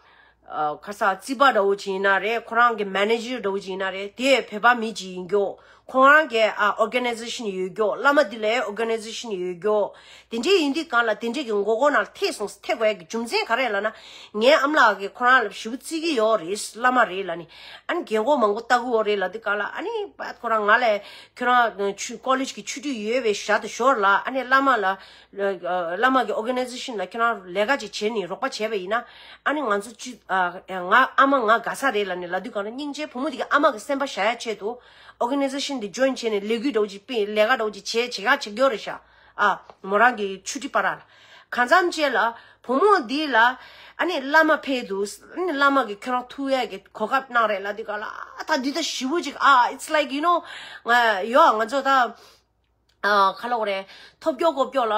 ཨ་ཁ་ས་རྩིས་པ་འདྲ་བོ་ཅིག་ཡིན་ན་རེད། ཁོ་རང་གི་མེ་ནེ་ཇར་འདྲ་བོ་ཅིག་ཡིན་ན་རེད། དེ་བོད་པ་མི་ཅིག་ཡིན་རྒྱུ། ཁོ་རང་གི་ཨ་ཨོར་ག་ནའི་ཛེ་ཤན་ཡོད་རྒྱུ། བླ་མ་འདི་ལ་ཨོར་ག་ནའི་ཛེ་ཤན་ཡོད་རྒྱུ། དེ་འདྲའི་ཡིན་དུས་སྒང་ལ་དེ་འདྲའི་གི་མགོ་སྐོར་ནང་ལ་ཐེབས་སོང་། ཐེབས་དགོས་ཡ་གི་རྒྱུ་མཚན་ག་རེ་ལབ་ན། ངའི་ཨ་མ་ལགས་ཀྱིས་ཁོ་རང་ལ་ཞེ་པོ་བརྩི་གི་ཡོད་རེད། བླ་མ་རེད་ལབ་ནི། ཨ་ནི་རྒན་གོག་མང་པོ་ལྟ་གི་ཡོད་རེད་ལབ་དུས་སྒང་ལ། ཨ་ནི་པ་ཁོ་རང་ང་ལ་ཁྱོད་རང་ཆུ་ཀོ་ལེཇ་གི་ཆུ་ཚོད་ཡོད་པའི་ཞག་དེ་ཞོར་ལ་ཨ་ནི་བླ་མ་ལ་བླ་མ་གི་ཨོར་ག་ནའི་ཛེ་ཤན་ལ་ཁྱོད་རང་ལས་ཀ་ཅིག་བྱས་ནས་རོགས་པ་བྱས་པ་ཡིན་ན། ཨ་ནི་ང་ཚོ་ཅི་ཨ་ང་ཨ་མ་ང་དགའ་ས་རེད་ལབ་ནས་ལབ་དུས་སྒང་ལ། སྙིང་རྗེ་བུ་མོ་དེ་གི་ཨ་མ་གི་སེམས་པ་བཞག་ཡ་ཆེད་དུ་ཨོར་ག་ནའི་ཛེ་ཤན་དེ་ཇོ་ཡིན་བྱས་ནས་ལས་འགུལ་འདྲ་བོ་ཅིག་སྤེལ། ལས་ཀ་འདྲ་བོ་ཅིག་བྱས་བྱེད་ག་བྱེད་རྒྱུ་རེད་ཤག་ཨ་མོ་རང་གི་ཆུ་ཊི་པར་ལ། གང་འཚམ་ཅིག་ལ་བུ་མོ་འདི་ལ་ཨ་ནི་བླ་མ་ཕེབས་འདུག་ཨ་ནི་བླ་མ་གིས་ཁྱོད་རང་ཐུག་ཡ་གི་གོ་སྐབས་གནང་རེད་ལབ་དུས་སྒང་ལ། ཨ་ད་འདི་ད་ཞེ་པོ་ཅིག་ཨ་it's like, you know, ང་ཡོ་ང་ཚོ་ད་ཨ་ག་ལབ་དགོས་རེད། ཐོབ་སྐྱོ་ཀོབ་སྐྱོ་ལ་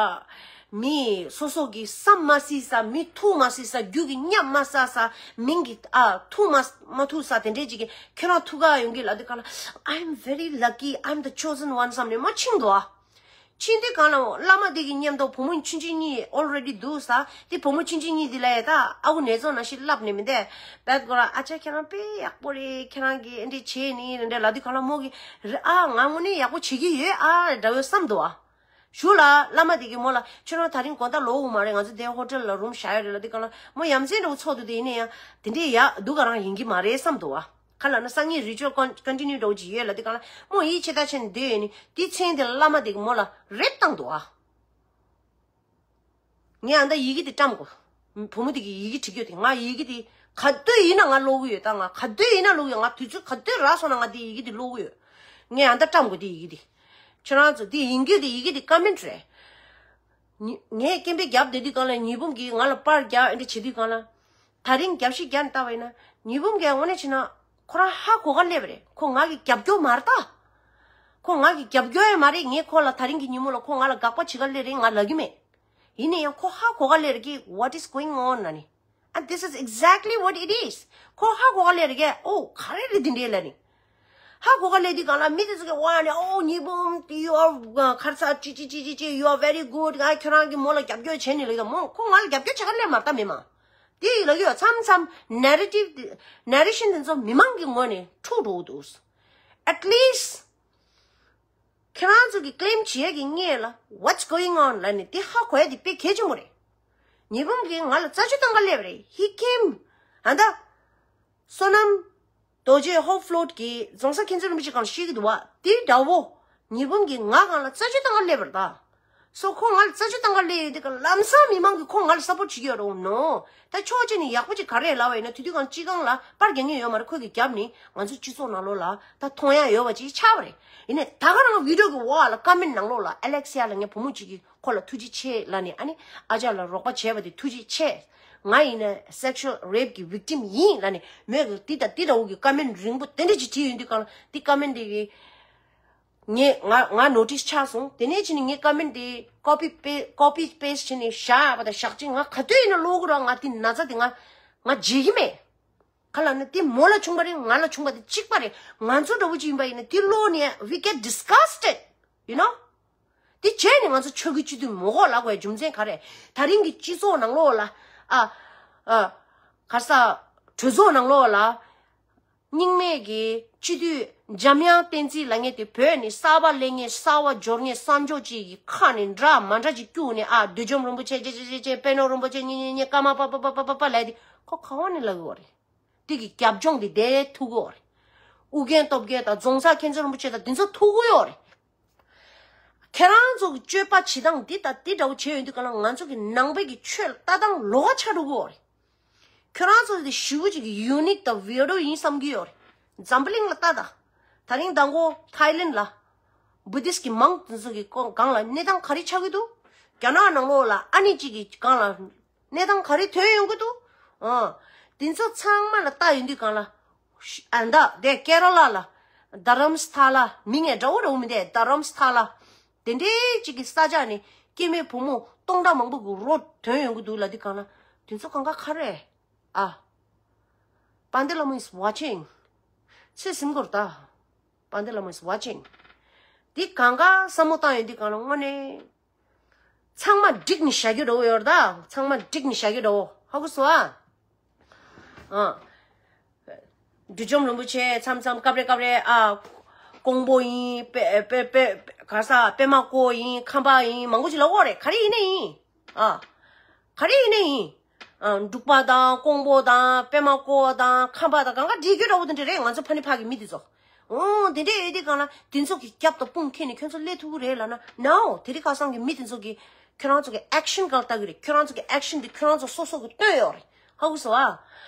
མི་སོ་སོ་གི་བསམ་མ་སྲིད་ས། མི་ཐུག་མ་སྲིད་ས། རྒྱུ་གི་མཉམ་མ་ས་ས། མིང་གི་ཨ་ཐུག་མ་མ་ཐུག་ས་དེ་འདྲས་ཅིག་གི་ཁྱོད་རང་ཐུག་ག་ཡོང་གི་ལབ་དུས་སྒང་ལ། I'm very lucky, I'm the chosen one བསམ་ནས་མ་ཕྱིན་འདུག་ཨ། ཕྱིན་དུས་སྒང་ལ་བླ་མ་དེ་གི་མཉམ་དུ་བུ་མོ་ཆུང་ཆུང་གཉིས་already འདུག་ས། དེ་བུ་མོ་ཆུང་ཆུང་གཉིས་དེ་ལ་ཡ་ད་ཨ་ཁུ་ནེ་ཙོ་ནང་བཞིན་ལབ་ནས་མི་འདས་བད་ཀོ་ར། ཨ་ཅག་ཁྱེད་རང་དཔེ་ཡག་པོ་རེད། ཁྱེད་རང་གིས་ཨེ་འདྲས་བྱས་ནི་རེད་འདྲ་ལབ་དུས་སྒང་ལ་མོ་གིས་རེད་ཨ། ང་དངོས་གནས་ཡག་པོ་བྱེད་ཀྱི་ཡོད་ཨ་འདྲ་བོ་བསམ་འདུག་ཨ། གཞུག་ལ་བླ་མ་དེ་གིས་མོ་ལ་ཁྱོད་རང་ད་རིང་དགོང་དག་ལོག་དགོས་མ་རེད། ང་ཚོ་དེ་ཧོ་ཊེལ་ལ་རུམ་བཞག་ཡོད་རེད་ལབ་དུས་སྒང་ལ་མོ་ཡ་མཚན་འདྲ་བོ་ཚོར་འདུག་དེ་ཡིན་ན་ཡང་དེ་འདྲས་ཡག་སྡུག་ག་རང་ཡིན་གྱི་མ་རེད་བསམ་འདུག་ཨ། ག་ལབ་ན་སང་ཉིན་རི་ཅུ་ཨལ་ཀོན་ཀོན་ཊི་ནིའུ་འདྲ་བོ་ཅིག་ཡོད་ལབ་དུས་སྒང་ལ་མོ་ཡིད་ཆེས་ད་ཆེ་ནས་སྡོད་ཡོད་ནི། དེའི་མཚན་དེ་ལ་བླ་མ་དེ་གིས་མོ་ལ་རེབ་བཏང་འདུག་ཨ། ངས་ཨ་ད་ཡི་གེ་དེ་བཀྲམ་དགོས། བུ་མོ་དེ་གིས་ཡི་གེ་བྲིས་ཡོད་དེ། ང་ཡི་གེ་དེ་ག་དུས་ཡིན་ན་ང་ཀློག་གི་ཡོད། ད་ང་ག་དུས་ཡིན་ན་ཀློག་གི་ཡོད། ང་དུས་ཚོད་ག་དུས་རག་སོང་ན་ང་དེ་ཡི་གེ་དེ་ཀློག་གི་ཡོད། ངས་ཨ་ད་བཀྲམ་དགོས་དེ་ཡི་གེ་དེ། ཁྱོད་རང་ཚོ་དེ་ཡིན་རྒྱུ་དེ་ཡི་གེ་དེ་ཀོ་མེན་ཊི་རེད། ཉི་ངས་སྐད་འབོད་བརྒྱབ་བསྡད་དུས་སྒང་ལ་ཉི་འབུམ་གྱིས་ང་ལ་པར་རྒྱག་ཨེ་འདྲ་བྱེད་དུས་སྒང་ལ། ད་རིང་རྒྱབ་བཤིག་རྒྱག་ནས་བལྟས་པ་ཡིན་ན་ཉི་འབུམ་གྱིས་དངོས་གནས་བྱས་ན་ཁོ་རང་ཧ་གོ་ག་སླེབས་པ་རེད། ཁོ་ང་གི་རྒྱབ་སྐྱོར་མ་རེད་ད། ཁོ་ང་གི་རྒྱབ་སྐྱོར་ཡང་མ་རེད། ངས་ཁོ་ལ་ད་རིང་གི་ཉིན་མོ་ལ་ཁོ་ང་ལ་དགག་པ་བྱེད་ག་སླེབས་རེད་ང་ལབ་ཀྱི་མེད། ཡིན་ན་ཡང་ཁོ་ཧ་གོ་ག་སླེབས་རེད་ཀི། What is going on ལབ་ནི། And this is exactly what it is. ཁོ་ཧ་གོ་ག་ལེ་རེ་གེ་ཨོ་ག་རེ་རེ་དེ་འདྲེ་ལ་ནི། ཧ་གོ་ག་ལེ་དེ་གང་ལ་མི་དེ་ཚོ་གི་ཝ་ནི་ཨོ་ཉི་བུམ་you are ཁར་ཚ་ཅི་ཅི་ཅི་ཅི་ཅི you are very good ང་ཁྱོད་རང་གི་མོ་ལ་རྒྱབ་སྐྱོར་བྱེད་ནི་ལ་ཡོད་མོ་ཁོ་ང་ལ་རྒྱབ་སྐྱོར་བྱེད་ག་ལེ་མ་ལྟ་མི་མ། དེ་ཡི་ལ་ཡོད་མཚམས་མཚམས་narrative narration དེ་ཚོ་མི་མང་གི་ངོ་ནས་འཁྲུག་འགྲོ་འདུག at least ཁྱེད་རང་ཚོ་གི་claim བྱེད་ཡས་ཀྱི་སྔས་ལ་what's going on ལ་ནི་དེ་ཧ་གོ་ཡས་དེ་དཔེ་གལ་ཆེན་པོ་རེད། ཉི་བུམ་གིས་ང་ལ་རྩད་གཅོད་བཏང་ག་སླེབས་རེད། He came ཨ་ད། བསོད་ནམས་རྡོ་རྗེ་ཧོབ་ཕློད་ཀྱིས་རྫོང་སར་མཁྱེན་བརྩེ་རིན་པོ་ཆེ་གང་ཤེས་ཀྱི་འདུག་བ། དེའི་དགྲ་བོ་ཉི་བུམ་གིས་ང་གང་ལ་རྩད་གཅོད་བཏང་ག་སླེབས་པ་རེད་ད། སོ་ཁོ་ང་ལ་རྩད་གཅོད་བཏང་ག་སླེབས་ཡོད་དུས་ཀ་ལམ་སང་མི་མང་གིས་ཁོ་ང་ལ་སཔོར་ཊི་བྱེད་ཀྱི་ཡོད་རེད་ནོ། ད་ཕྱོགས་གཅིག་ནས་ཡག་པོ་ཅིག་ག་རེ་ལབ་པ་ཡིན་ན་དེ་དུས་གང་སྤྱི་ཁང་ལ་པར་རྒྱག་མཁན་ཡོད་མ་རེད། ཁོ་གི་རྒྱབ་ནས་ང་ཚོ་སྤྱི་ཚོགས་ནང་ལོགས་ལ་ད་མཐོང་ཡ་ཡོད་པ་ཅིག་ཆགས་པ་རེད། ཡིན་ནའི་ད་ག་རང་བི་ཌི་ཡོ་གི་འོག་ལ་ཀོ་མེན་ཊི་ནང་ལོགས་ལ་ཨ་ལེག་སི་ཡ་ལ་ངའི་བུ་མོ་གཅིག་གིས་ཁོ་ལ་ཐུགས་རྗེ་ཆེ་ལབ་ནས་ཨ་ནི་ཨ་ཅག་ལ་རོགས་པ་བྱས་པ་དེ་ཐུགས་རྗེ་ཆེ། ང་ཡིན་ན་sexual rape གི་victim ཡིན་ལབ་ནས་མོས་གི་འདི་དང་འདི་འདྲ་བོ་གི་ཀོ་མེན་ཊི་རིང་པོ་དེ་འདྲ་ཅིག་བྲིས་ཡོང་དུས་གང་ལ་འདི་ཀོ་མེན་ཊི་དེ་གི་ངས་ང་ང་ནོ་ཊི་སི་ཆགས་སོང་། དེ་ནས་ཕྱིན་ནས་ངས་ཀོ་མེན་ཊི་དེ་ཀོ་པི་པེ་ཀོ་པི་པེ་སི་ཊི་བྱས་ནས་བཞག་པ་དང་བཞག་ཅིང་ང་ག་དུས་ཡིན་ན་ཀློག་གི་རོགས། ང་འདི་ན་ཚ་དེ་ང་ང་བརྗེད་ཀྱི་མེད། ག་ལབ་ན་དེ་མོ་ལ་བྱུང་བ་རེད། ང་ལ་བྱུང་བ་དེ་གཅིག་པ་རེད། ང་ཚོ་འདྲ་བོ་ཅིག་ཡིན་པ་ཡིན་ན་དེ་ཀློག་ནས་we get disgusted, you know། དེ་བྱས་ནས་ང་ཚོ་ཆོས་ཀྱི་སྤྱི་འཐུས་མི་དགོས་ལབ་དགོས་རྒྱུ་མཚན་ག་རེ། ད་རིང་གི་སྤྱི་ཚོགས་ནང་ལོགས་ལ་ཨ་ཨ་ག་ས་གྲོས་ཚོགས་ནང་ལོགས་ལ་རྙིང་མའི་གི་སྤྱི་འཐུས་འཇམ་དབྱངས་བསྟན་འཛིན་ལབ་མཁན་དེ་བོད་ནས་གསར་པ་སླེབས་མཁན་གསར་པ་འབྱོར་མཁན་གསར་འབྱོར་ཅིག་གི་ཁ་ནས་འདྲ་མ་འདྲ་ཅིག་བསྐྱུགས་ནས་ཨ་བདུད་འཇོམས་རིན་པོ་ཆེ་ཅེ་ཅེ་ཅེ་ཅེ་པད་ནོར་རིན་པོ་ཆེ་ཉེ་ཉེ་ཉེ་ཀ་མ་པ་པ་པ་པ་པ་པ་ལབ་དེ་ཁོ་ག་བ་ནས་ལབ་གི་ཡོད་རེད། དེ་གི་རྒྱབ་ལྗོངས་དེ་དེ་ཐུག་གི་ཡོད་རེད། ཨུ་རྒྱན་སྟོབས་རྒྱལ་དང་རྫོང་སར་མཁྱེན་བརྩེ་རིན་པོ་ཆེ་དང་དེ་ཚོ་ཐུག་གི་ཡོད་རེད། ཁྱེད་རང་ཚོ་གི་སྤྱོད་པ་བྱེད་སྟངས་འདི་དང་འདི་འདྲ་བོ་བྱས་ཡོང་དུས་ག་ལ་ང་ཚོ་གི་ནང་པའི་གི་ཆོས་ལ་ལྟ་སྟངས་ལོགས་ཀ་ཆགས་འགྲོ་གི་ཡོད་རེད། ཁྱོད་རང་ཚོ་དེ་ཞེ་པོ་ཅིག་གི་ཡུ་ནིག་དང་ཝི་ཡར་ཌོ་ཡིན་བསམ་གི་ཡོད་རེད། འཛམ་བུ་གླིང་ལ་ལྟ་དང་། ད་རིང་མདང་དགོང་ཐའི་ལེན་ལ་བུ་དིསི་གི་མང་དེ་ཚོ་གི་སྒང་ལ་གནས་སྟངས་ག་རེ་ཆགས་ཀྱི་འདུག་རྒྱ་ནག་ནང་ལོགས་ལ་ཨ་ནེ་གཅིག་གི་སྒང་ལ་གནས་སྟངས་ག་རེ་ཐོན་ཡོང་གི་འདུག་ཨ། དེ་ཚོ་ཚང་མ་ལ་ལྟ་ཡོང་དུས་སྒང་ལ། ཨ་མདའ་དེ་ཀེ་ར་ལ་ལ། རྡ་རམ་ས་ཐ་ལ་མིང་ངས་འདྲ་བོ་འདྲ་བོ་མི་འདུག་རྡ་རམ་ས་ཐ་ལ། དེ་འདྲའི་གཅིག་གི་ས་ཆ་ནས་སྐྱེ་དམན་བུ་མོ་སྟོང་ཕྲག་མང་པོ་གི་རོ་ཐོན་ཡོང་གི་འདུག་ལབ་དུས་སྒང་ལ། དེ་ཚོ་གང་ག་ག་རེ། ཨ། Pandit Lama is watching. ཚེ་ཟིན་གོ་ར་ད། Pandit Lama is watching. འདི་གང་ག་བསམ་བློ་བཏང་ཡོང་དུས་སྒང་ལ་དངོས་གནས། ཚང་མ་བསྒྲིགས་ནས་བཞག་རྒྱུ་འདྲ་བོ་ཡོད་རེད་ད། ཚང་མ་བསྒྲིགས་ནས་བཞག་རྒྱུ་འདྲ་བོ་ཧ་གོ་སོང་ཨ། ཨ། བདུད་འཇོམས་རིན་པོ་ཆེ་མཚམས་མཚམས་སྐབས་རེ་སྐབས་རེ་ཨ། ཀོང་པོ་ཡིན་པེ་པེ་པེ་ག་ས་པད་མ་བཀོད་ཡིན་ཁམས་པ་ཡིན་མང་པོ་ཅིག་ལབ་ཀྱི་ཡོད་རེད། ག་རེ་ཡིན་ནའི་ཡིན། ཨ། ག་རེ་ཡིན་ནའི་ཡིན། ཨ། འབྲུག་པ་དང་ཀོང་པོ་དང་པད་མ་བཀོད་དང་ཁམས་པ་དང་གང་ག་འདྲེས་རྒྱུ་འདྲ་བོ་དེ་འདྲ་རེད། ང་ཚོ་ཕ་ནི་ཕ་གི་མི་དེ་ཚོ། འོ་དེ་འདྲས་ཡོད་དུས་སྒང་ལ་དེ་ཚོ་གི་རྒྱབ་དང་དཔུང་ཁྱེར་ནས་ཁྱོད་ཚོ་སླེབས་ཐུབ་ཀྱི་རེད་ལབ་ན། No། དེ་རིང་ཁ་སང་གི་མི་དེ་ཚོ་གི་ཁྱོད་རང་ཚོ་གི་ཨེག་ཤན་གང་ལྟ་གི་རེད། ཁྱོད་རང་ཚོ་གི་ཨེག་ཤན་དེ་ཁྱོད་རང་ཚོ་སོ་སོ་གི་བཏོན་ཡོད་རེད། ཧ་གོ་སོང་ཨ།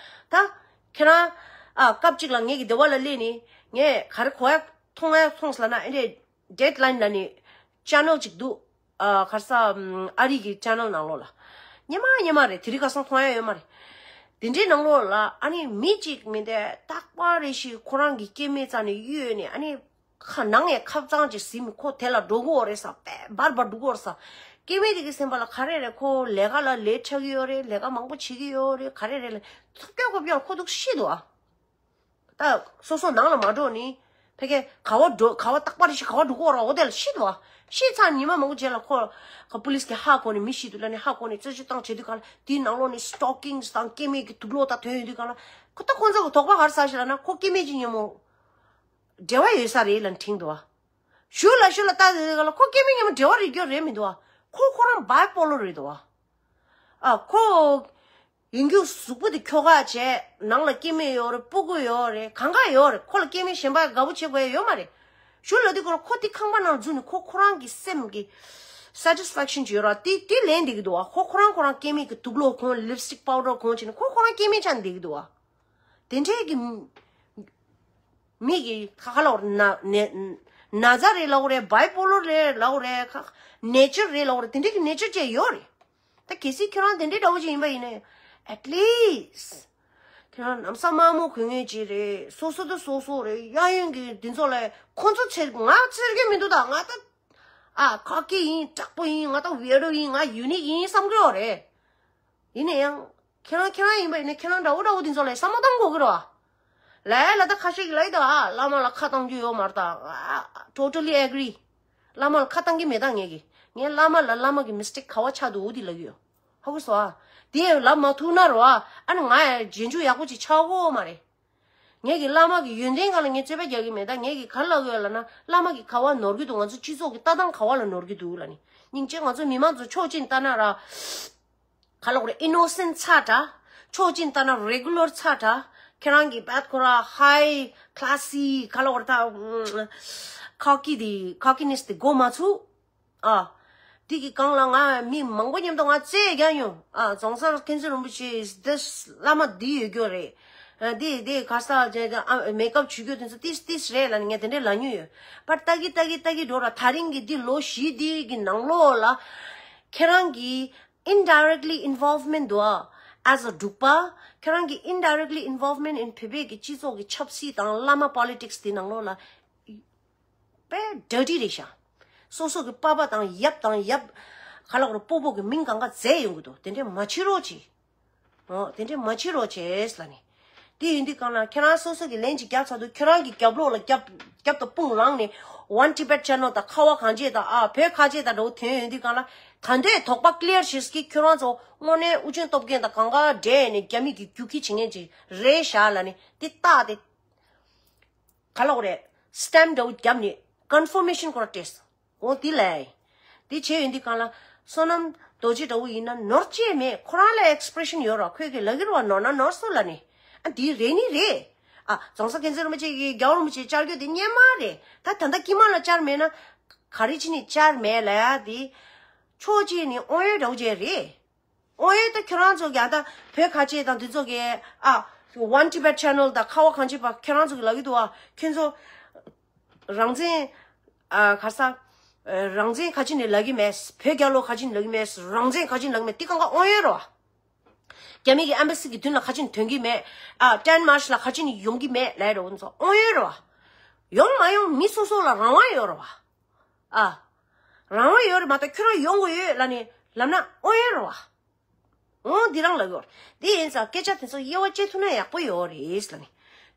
ད་ཁྱེད་རང་ཨ་སྐབས་གཅིག་ལ་ངེད་ཀྱི་སྡེ་བ་ལ་སླེབས་ནས་ངས་ག་རེ་གོ་ཡ་མཐོང་ཡ་མཐོང་ལབ་ན། ཨེ་འདྲས་Deadline ལབ་ནས་ཆེ་ནལ་གཅིག་འདུག་ཨ། ག་རེ་ཟ། ཨ་རི་གི་ཆེ་ནལ་ནང་ལོགས་ལ། སྔོན་མ་སྔོན་མ་རེད། དེ་རིང་ཁ་སང་མཐོང་ཡ་ཡོད་མ་རེད། དེ་འདྲའི་ནང་ལོགས་ལ་ཨ་ནི་མི་གཅིག་མི་འདི་རྟག་པར་རེ་ཞིག་ཁོ་རང་གི་སྐྱེ་དམན་རྩ་ནས་གཡོལ་ནས་ཨ་ནི་ཁ་ནང་ནས་ཁབ་གཙང་ཅིག་ཟིན་ཁོ་དེ་ལ་འགྲོ་གི་ཡོད་རེད་ས། པེ་འབར་འབར་འགྲོ་གི་ཡོད་རེད་ས། སྐྱེ་དམན་དེ་གི་སེམས་པ་ལ་ག་རེ་རེད། ཁོ་ལས་ཀ་ལ་ལས་འཁྱེར་གི་ཡོད་རེད། ལས་ཀ་མང་པོ་བྱེད་ཀྱི་ཡོད་རེད། ག་རེ་རེད་ལབ་ཐབས་སྐྱོ་སྐྱོ་སྐྱོ་ཁོ་འདུག་ཤི་འདུག་ཨ། ད་སོ་སོ་ནང་ལ་མ་འགྲོ་ནི། ཕ་གི་ག་བ་འགྲོ་ག་བ་རྟག་པར་ཤི་ག་བ་འགྲོ་གི་ཡོད་ར། འོ་དེ་ལ་ཤི་འདུག་ཨ། ཤི་ཚར་ཉི་མ་མང་པོ་རྗེས་ལ་ཁོ་ག་པུ་ལིས་ཀྱིས་ཧ་གོ་ནས་མི་ཤི་འདུག་ལབ་ནས་ཧ་གོ་ནས་རྩད་གཅོད་བཏང་བྱེད་དུས་ག་ལ་དེའི་ནང་ལོགས་ནས་སི་ཊོ་ཀིང་དང་སྐྱེ་དམན་གྱི་དུག་སློག་དང་ཐོན་ཡོང་དུས་ག་ལ་ཁོ་ད་ཁོ་ཚོ་གི་དོགས་པ་ག་རེ་ཟ་ཤེས་ལབ་ན། ཁོ་སྐྱེ་དམན་གྱི་མཉམ་པོ་འབྲེལ་བ་ཡོད་ས་རེད་ལབ་དྲན་འདུག་ཨ། ཞུ་ལ་ཞུ་ལ་ལྟ་དུས་ག་ལ་ཁོ་སྐྱེ་དམན་མཉམ་པོ་འབྲེལ་བ་རེད་རྒྱུ་རེད་མི་འདུག་ཨ། ཁོ་ཁོ་རང་བའི་པོ་ལར་རེད་འདུག་ཨ། ཨ་ཁོ། ཡིན་རྒྱུ་གཟུགས་པོ་དེ་ཁྱོ་ག་བྱས། ནང་ལ་སྐྱེ་དམན་ཡོད་རེད། སྤུ་གུ་ཡོད་རེད། གང་ག་ཡོད་རེད། ཁོ་ལ་སྐྱེ་དམན་གཞན་པ་དགའ་པོ་བྱེད་དགོས་ཡ་ཡོད་མ་རེད། ཞུ་ལབ་དུས་ཁོ་ལ་ཁོ་དེ་ཁང་པ་ནང་འཛུལ་ནས་ཁོ་ཁོ་རང་གི་སེམས་ཀྱི་སེ་ཊི་སི་ཕེག་ཤན་ཅིག་ཡོད་ར། དེ་དེ་ལེན་བསྡད་ཀྱི་འདུག་བ། ཁོ་ཁོ་རང་ཁོ་རང་སྐྱེ་དམན་གྱི་དུག་སློག་གོན། ལིབ་སི་ཊིག་པའུ་ཌར་གོན་བྱས་ནས་ཁོ་ཁོ་རང་སྐྱེ་དམན་ཆགས་ནས་བསྡད་ཀྱི་འདུག་བ། དེ་འདྲའི་གི་མི་གི་ཁ་ཁ་ལབ་དགོས་རེད། ན་ན་ན་ཚ་རེད་ལབ་དགོས་རེད། བའི་པོ་ལར་རེད་ལབ་དགོས་རེད། ཁ་ནེ་ཅར་རེད་ལབ་དགོས་རེད། དེ་འདྲའི་གི་ནེ་ཅར་ཅིག་ཡོད་རེད། ད་གལ་སྲིད་ཁྱོད་རང་དེ་འདྲའི་འདྲ་བོ་ཅིག་ཡིན་པ་ཡིན་ན། At least ཁྱོད་རང་ལམ་སང་དམའ་མོ་གོན་མཁན་ཅིག་རེད། སོ་སོ་དང་སོ་སོ་རེད། གཡས་གཡོན་གྱི་འདི་ཚོ་ལ་ཁོ་ཚོ་འཚེར་ང་འཚེར་གྱི་མི་འདུག་ད་ང་ད་ཨ་ཁ་སྐད་ཡིན། དྲག་པོ་ཡིན། ང་ད་ཝི་ཡར་ཌོ་ཡིན། ང་ཡུ་ནིག་ཡིན་བསམ་གྱི་ཡོད་རེད། ཡིན་ན་ཡང་ ཁྱེད་རང་ཁྱེད་རང་ཡིན་པ་ཡིན་ན་ཁྱེད་རང་འདྲ་བོ་འདྲ་བོ་དེ་ཚོ་ལ་བསམ་བློ་བཏང་དགོས་ཀྱི་རེད་བ། ལས་ལ་ད་ཁ་ཤས་ཀྱི་ལ་ཡི་ད་ཨ་བླ་མ་ལ་ཁ་བཏང་རྒྱུ་ཡོད་མ་རེད་ད། ཨ་totally agree། བླ་མ་ལ་ཁ་བཏང་གི་མེད་ད་ངས་ཀྱི། ངས་བླ་མ་ལ་བླ་མ་གི་mistake་ག་བ་ཆགས་འདུག་འོ་དེ་ལབ་ཀྱི་ཡོད། ཧ་གོ་སོང་ཨ། དེ་ལབ་མ་ཐུབ་ན་རོ་ཨ། ཨ་ནི་ང་ཡ་རྗེས་འཇུག་ཡག་པོ་ཅིག་ཆགས་ཀྱི་ཡོད་མ་རེད། ངས་ཀྱི་བླ་མ་གི་ཡོན་ཏན་སྒང་ལ་ངས་རྩོད་པ་རྒྱག་གི་མེད། ད་ངས་ཀྱི་ག་རེ་ལབ་ཀྱི་ཡོད་ལབ་ན། བླ་མ་གི་ག་བ་ནོར་གྱི་འདུག་ང་ཚོ་སྤྱི་ཚོགས་ཀྱི་ལྟ་སྟངས་ག་བ་ལ་ནོར་གྱི་འདུག་ལབ་ནི། སྙིང་རྗེ། ང་ཚོ་མི་མང་ཚོ་ཕྱོགས་གཅིག་ནས་ལྟ་ན་ར། ག་ལབ་དགོས་རེད། innocent་ཚ་དྲགས། ཕྱོགས་གཅིག་ནས་ལྟ་ན་regular་ཚ་དྲགས། ཁྱེད་རང་གི་བད་ཁོ་ར་high classy་ག་ལབ་དགོས་རེད་ད། cocky་དེ་cockiness་དེ་གོ་མ་ཚུགས། ཨ། དེ་གི་སྒང་ལ་ང་མི་མང་པོ་མཉམ་དུ་ང་རྩོད་རྒྱག་མྱོང་། ཨ། རྫོང་སར་མཁན་ཆེན་རིན་པོ་ཆེ་this་བླ་མ་འདི་ཡོད་རྒྱུ་རེད། ཨ། འདི་འདི་ག་ས་ཅེ་ཨ་make up་བྱེད་རྒྱུ་དེ་ཚོ་ཏིས་ཏིས་རེད་ལབ་ནས་ངས་དེ་འདྲས་ལབ་མྱོང་ཡོད། པར་ལྟ་གི་ལྟ་གི་ལྟ་གི་འགྲོ་ར། ད་རིང་གི་འདི་ལོ་བཞི་འདི་གི་ནང་ལོགས་ལ་ཁྱེད་རང་གི་indirectly involvement་འདུག་ཨ། as a འབྲུག་པ་ཁྱེད་རང་གི་indirectly involvement in བོད་པའི་གི་སྤྱི་ཚོགས་ཀྱི་ཆབ་སྲིད་དང་བླ་མ་politics་དེ་ནང་ལོགས་ལ། དཔེ་dirty་རེད་ཤག་སོ་སོ་གི་པ་ཕ་དང་ཡབ་དང་ཡབ་ག་ལབ་དགོས་རེད། སྤོ་བོ་གི་མིང་གང་ག་བརྫད་ཡོང་གི་འདུག་དེ་འདྲས་མ་བྱེད་རོགས་གྱིས། ཨོ། དེ་འདྲས་མ་བྱེད་རོགས་གྱིས་ལབ་ནི། དེ་ཡིན་དུས་སྒང་ལ་ཁྱེད་རང་སོ་སོ་གི་ལན་ཅིག་རྒྱག་ཚར་དུས་ཁྱེད་རང་གི་རྒྱབ་ལོགས་ལ་རྒྱབ་རྒྱབ་དང་དཔུང་ལངས་ནས་One Tibet Channel་དང་ཁ་བ་གངས་ཅན་དང་ཨ་བོད་ཁ་ཆེ་དང་འདྲ་བོ་ཐོན་ཡོང་དུས་སྒང་ལ། ད་འདྲས་དོགས་པ་clear་བྱེད་ཀྱི་ཁྱོད་རང་ཚོ་དངོས་གནས་ཨུ་ཆོན་སྟོབས་རྒྱལ་དང་གང་ག་འདྲེས་ནས་རྒྱ་མི་གི་རྒྱུག་ཁྱི་བྱེད་མཁན་ཅིག་རེད་ཤག་ལབ་ནི་དེ་བཏགས་ཏེ། ག་ལབ་དགོས་རེད། stamp་འདྲ་བོ་བརྒྱབ་ནས་confirmation་ཁོ་ར་སྤྲད་སོང་། འོ་དེ་ལས། དེ་བྱས་ཡོང་དུས་སྒང་ལ་བསོད་ནམས་རྡོ་རྗེ་འདྲ་བོ་ཡིན་ན་ནོར་ཅི་མེད། ཁོ་རང་ལ་expression་ཡོད་ར། ཁོས་ཀྱི་ལབ་ཀྱི་རེད་བ། ནོར་ན་ནོར་སོང་ལབ་ནི། ཨ་དེ་རེད་ནི་རེད། ཨ་རྫོང་སར་མཁན་ཆེན་རིན་པོ་ཆེ་གིས་རྒྱལ་བ་རིན་པོ་ཆེ་བཅར་རྒྱུ་དེ་སྔོན་མ་རེད། ད་ད་ལྟ་དཀྱིལ་མ་ལ་བཅར་མེད་ན་ག་རེ་བྱས་ནས་བཅར་མེད་ལབ་ཡ་དེ། ཕྱོགས་གཅིག་ནས་དབང་ཡོད་འདྲ་བོ་ཅིག་རེད། ཨོ་ཨེ། ད་ཁྱོད་རང་ཚོ་ཡང་ད་བོད་ཁ་ཆེ་དང་འདི་ཚོ་གི་ཨ་One Tibet Channel་དང་ཁ་བ་གངས་ཅན་པ་ཁྱོད་རང་ཚོ་གི་ལབ་ཀྱི་འདུག་ཨ། ཁྱོད་ཚོ་རང་བཙན་ཨ་ག་ས་རང་བཙན་ཁ་ཆེ་ནས་ལབ་ཀྱི་མེད། བོད་རྒྱལ་ལོ་ཁ་ཆེ་ནས་ལབ་ཀྱི་མེད། རང་བཙན་ཁ་ཆེ་ནས་ལབ་ཀྱི་མེད། འདི་གང་ག་ཨོ་ཨེ་རེད་བ། རྒྱ་མི་གི་embassy་གི་མདུན་ལ་ཁ་ཆེ་ནས་ཐོན་གྱི་མེད། ཨ་ten March་ལ་ཁ་ཆེ་ནས་ཡོང་གི་མེད་ལབ་རེད་བ། འདི་ཚོ་ཨོ་ཨེ་རེད་བ། ཡོང་མ་ཡོང་མི་སོ་སོ་ལ་རང་དབང་ཡོད་རེད་བ། ཨ། རང་དབང་ཡོད་རེད་མ་གཏོགས་ཁྱོད་རང་ཡོང་དགོས་ཡོད་ལབ་ནས་ལབ་ན་ཨོ་ཡོད་རེད་བ། འོ་འདི་རང་ལབ་ཡོད་རེད། དེ་ཡིན་ཙང་སྐད་ཆ་དེ་ཚོ་དབྱེ་བ་ཕྱེ་ཐུབ་ན་ཡག་པོ་ཡོད་རེད་ལབ་ནས།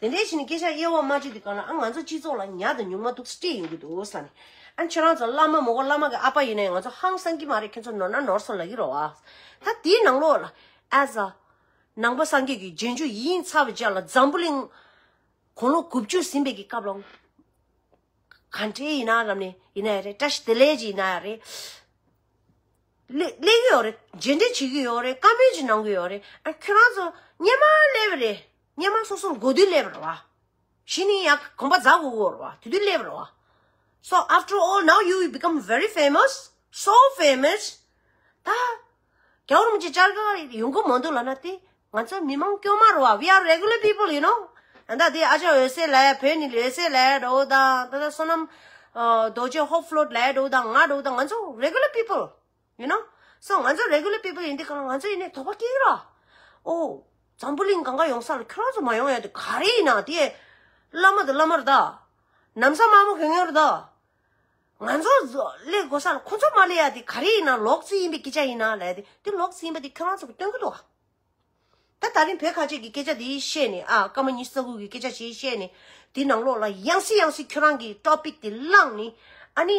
དེ་འདྲའི་ཕྱིན་ནས་སྐད་ཆ་དབྱེ་བ་མ་ཕྱེ་དུས་སྒང་ལ་ཨ་ང་ཚོ་སྤྱི་ཚོགས་ལ་ཉག་དང་ཉུང་མ་འདུག་སྤྲད་ཡོང་གི་འདུག་ལབ་ནས། ཨ་ཁྱོད་རང་ཚོ་བླ་མ་མ་གོ་བླ་མ་གི་ཨ་ཕ་ཡིན་ན་ཡང་ང་ཚོ་ཧང་སང་གི་མ་རེད། ཁྱོད་ཚོ་ནོར་ན་ནོར་སོང་ལབ་ཀྱི་རེད་བ། ད་དེའི་ནང་ལོགས་ལ་as a་ནང་པ་སངས་རྒྱས་ཀྱི་རྗེས་འཇུག་ཡིན་ཚར་བའི་རྗེས་ལ་འཛམ་བུ་གླིང་དགུང་ལོ་དགུ་བཅུ་ཟིན་པའི་གི་སྐབས་ལ། ག་འདྲ་ཡིན་ན་ལབ་ནས་ཡིན་ན་ཡང་རེད། བཀྲ་ཤིས་བདེ་ལེགས་ཅིག་ཡིན་ན་ཡང་རེད། ལེ་ལེགས་ཡོད་རེད། རྗེས་འདེད་བྱེད་ཀྱི་ཡོད་རེད། བཀའ་མོལ་ཅིག་གནང་གི་ཡོད་རེད། ཨ་ཁྱོད་རང་ཚོ་སྔོན་མ་སླེབས་པ་རེད། སྔོན་མ་སོ་སོར་གོ་དུས་སླེབས་པ་རེད་བ། གཞི་ནས་ཡང་གོམ་པ་འཛག་དགོས་ཀྱི་ཡོད་རེད་བ། དེ་དུས་སླེབས་པ་རེད་བ། So after all now you become very famous. So famous. ད་རྒྱལ་བ་རིན་པོ་ཆེ་བཅར་ག་ཡོང་གི་མ་འདུག་ལབ་ན་དེ་ང་ཚོ་མི་མང་སྐྱོ་མ་རེད་བ། We are regular people, you know. ད་དེ་ཨ་ཅག་འོད་ཟེར་ལགས། བོད་ནས་འོད་ཟེར་ལགས་འདྲ་བོ་དང་ད་ལྟ་བསོད་ནམས་ཨ་རྡོ་རྗེ་ཧོབ་ཕློ་ཊི་ལགས་འདྲ་བོ་དང་ང་འདྲ་བོ་དང་ང་ཚོ་regular people, you know. So ང་ཚོ་regular people་ཡིན་དུས་གང་ང་ཚོ་ཡིན་ནའི་དོགས་པ་སྐྱེ་གི་རེད། ཨོ། འཛམ་བུ་གླིང་གང་ག་ཡོང་ས་ལ་ཁྱོད་རང་ཚོ་མ་ཡོང་ཡ་དེ་ག་རེ་ཡིན་ན། དེ་བླ་མ་དང་བླ་མ་རེད་ད། ན་བཟའ་དམར་མོ་གྱོན་མཁན་རེད་ད། ང་ཚོ་སླེབས་དགོས་ས་ལ་ཁོ་ཚོ་མ་སླེབས་ཡ་དེ་ག་རེ་ཡིན་ན། ལོག་རྩིས་ཡིན་པའི་སྐད་ཆ་ཡིན་ན་ལབ་ཡ་དེ། དེ་ལོག་རྩིས་ཡིན་པ་དེ་ཁྱོད་རང་ཚོ་གིས་སྟོན་གྱི་འདུག་ག་ད་ད་རིང་བོད་ཁ་ཆེ་གི་སྐད་ཆ་དེ་བཤད་ནས། ཨ་སྐར་མ་ཉི་ཤུ་རྩ་དགུ་གི་སྐད་ཆ་ཞིག་བཤད་ནས། དེ་ནང་ལོགས་ལ་ཡང་སེ་ཡང་སེ་ཁྱོད་རང་གི་ཊོ་པིག་དེ་བླངས་ནས། ཨ་ནི་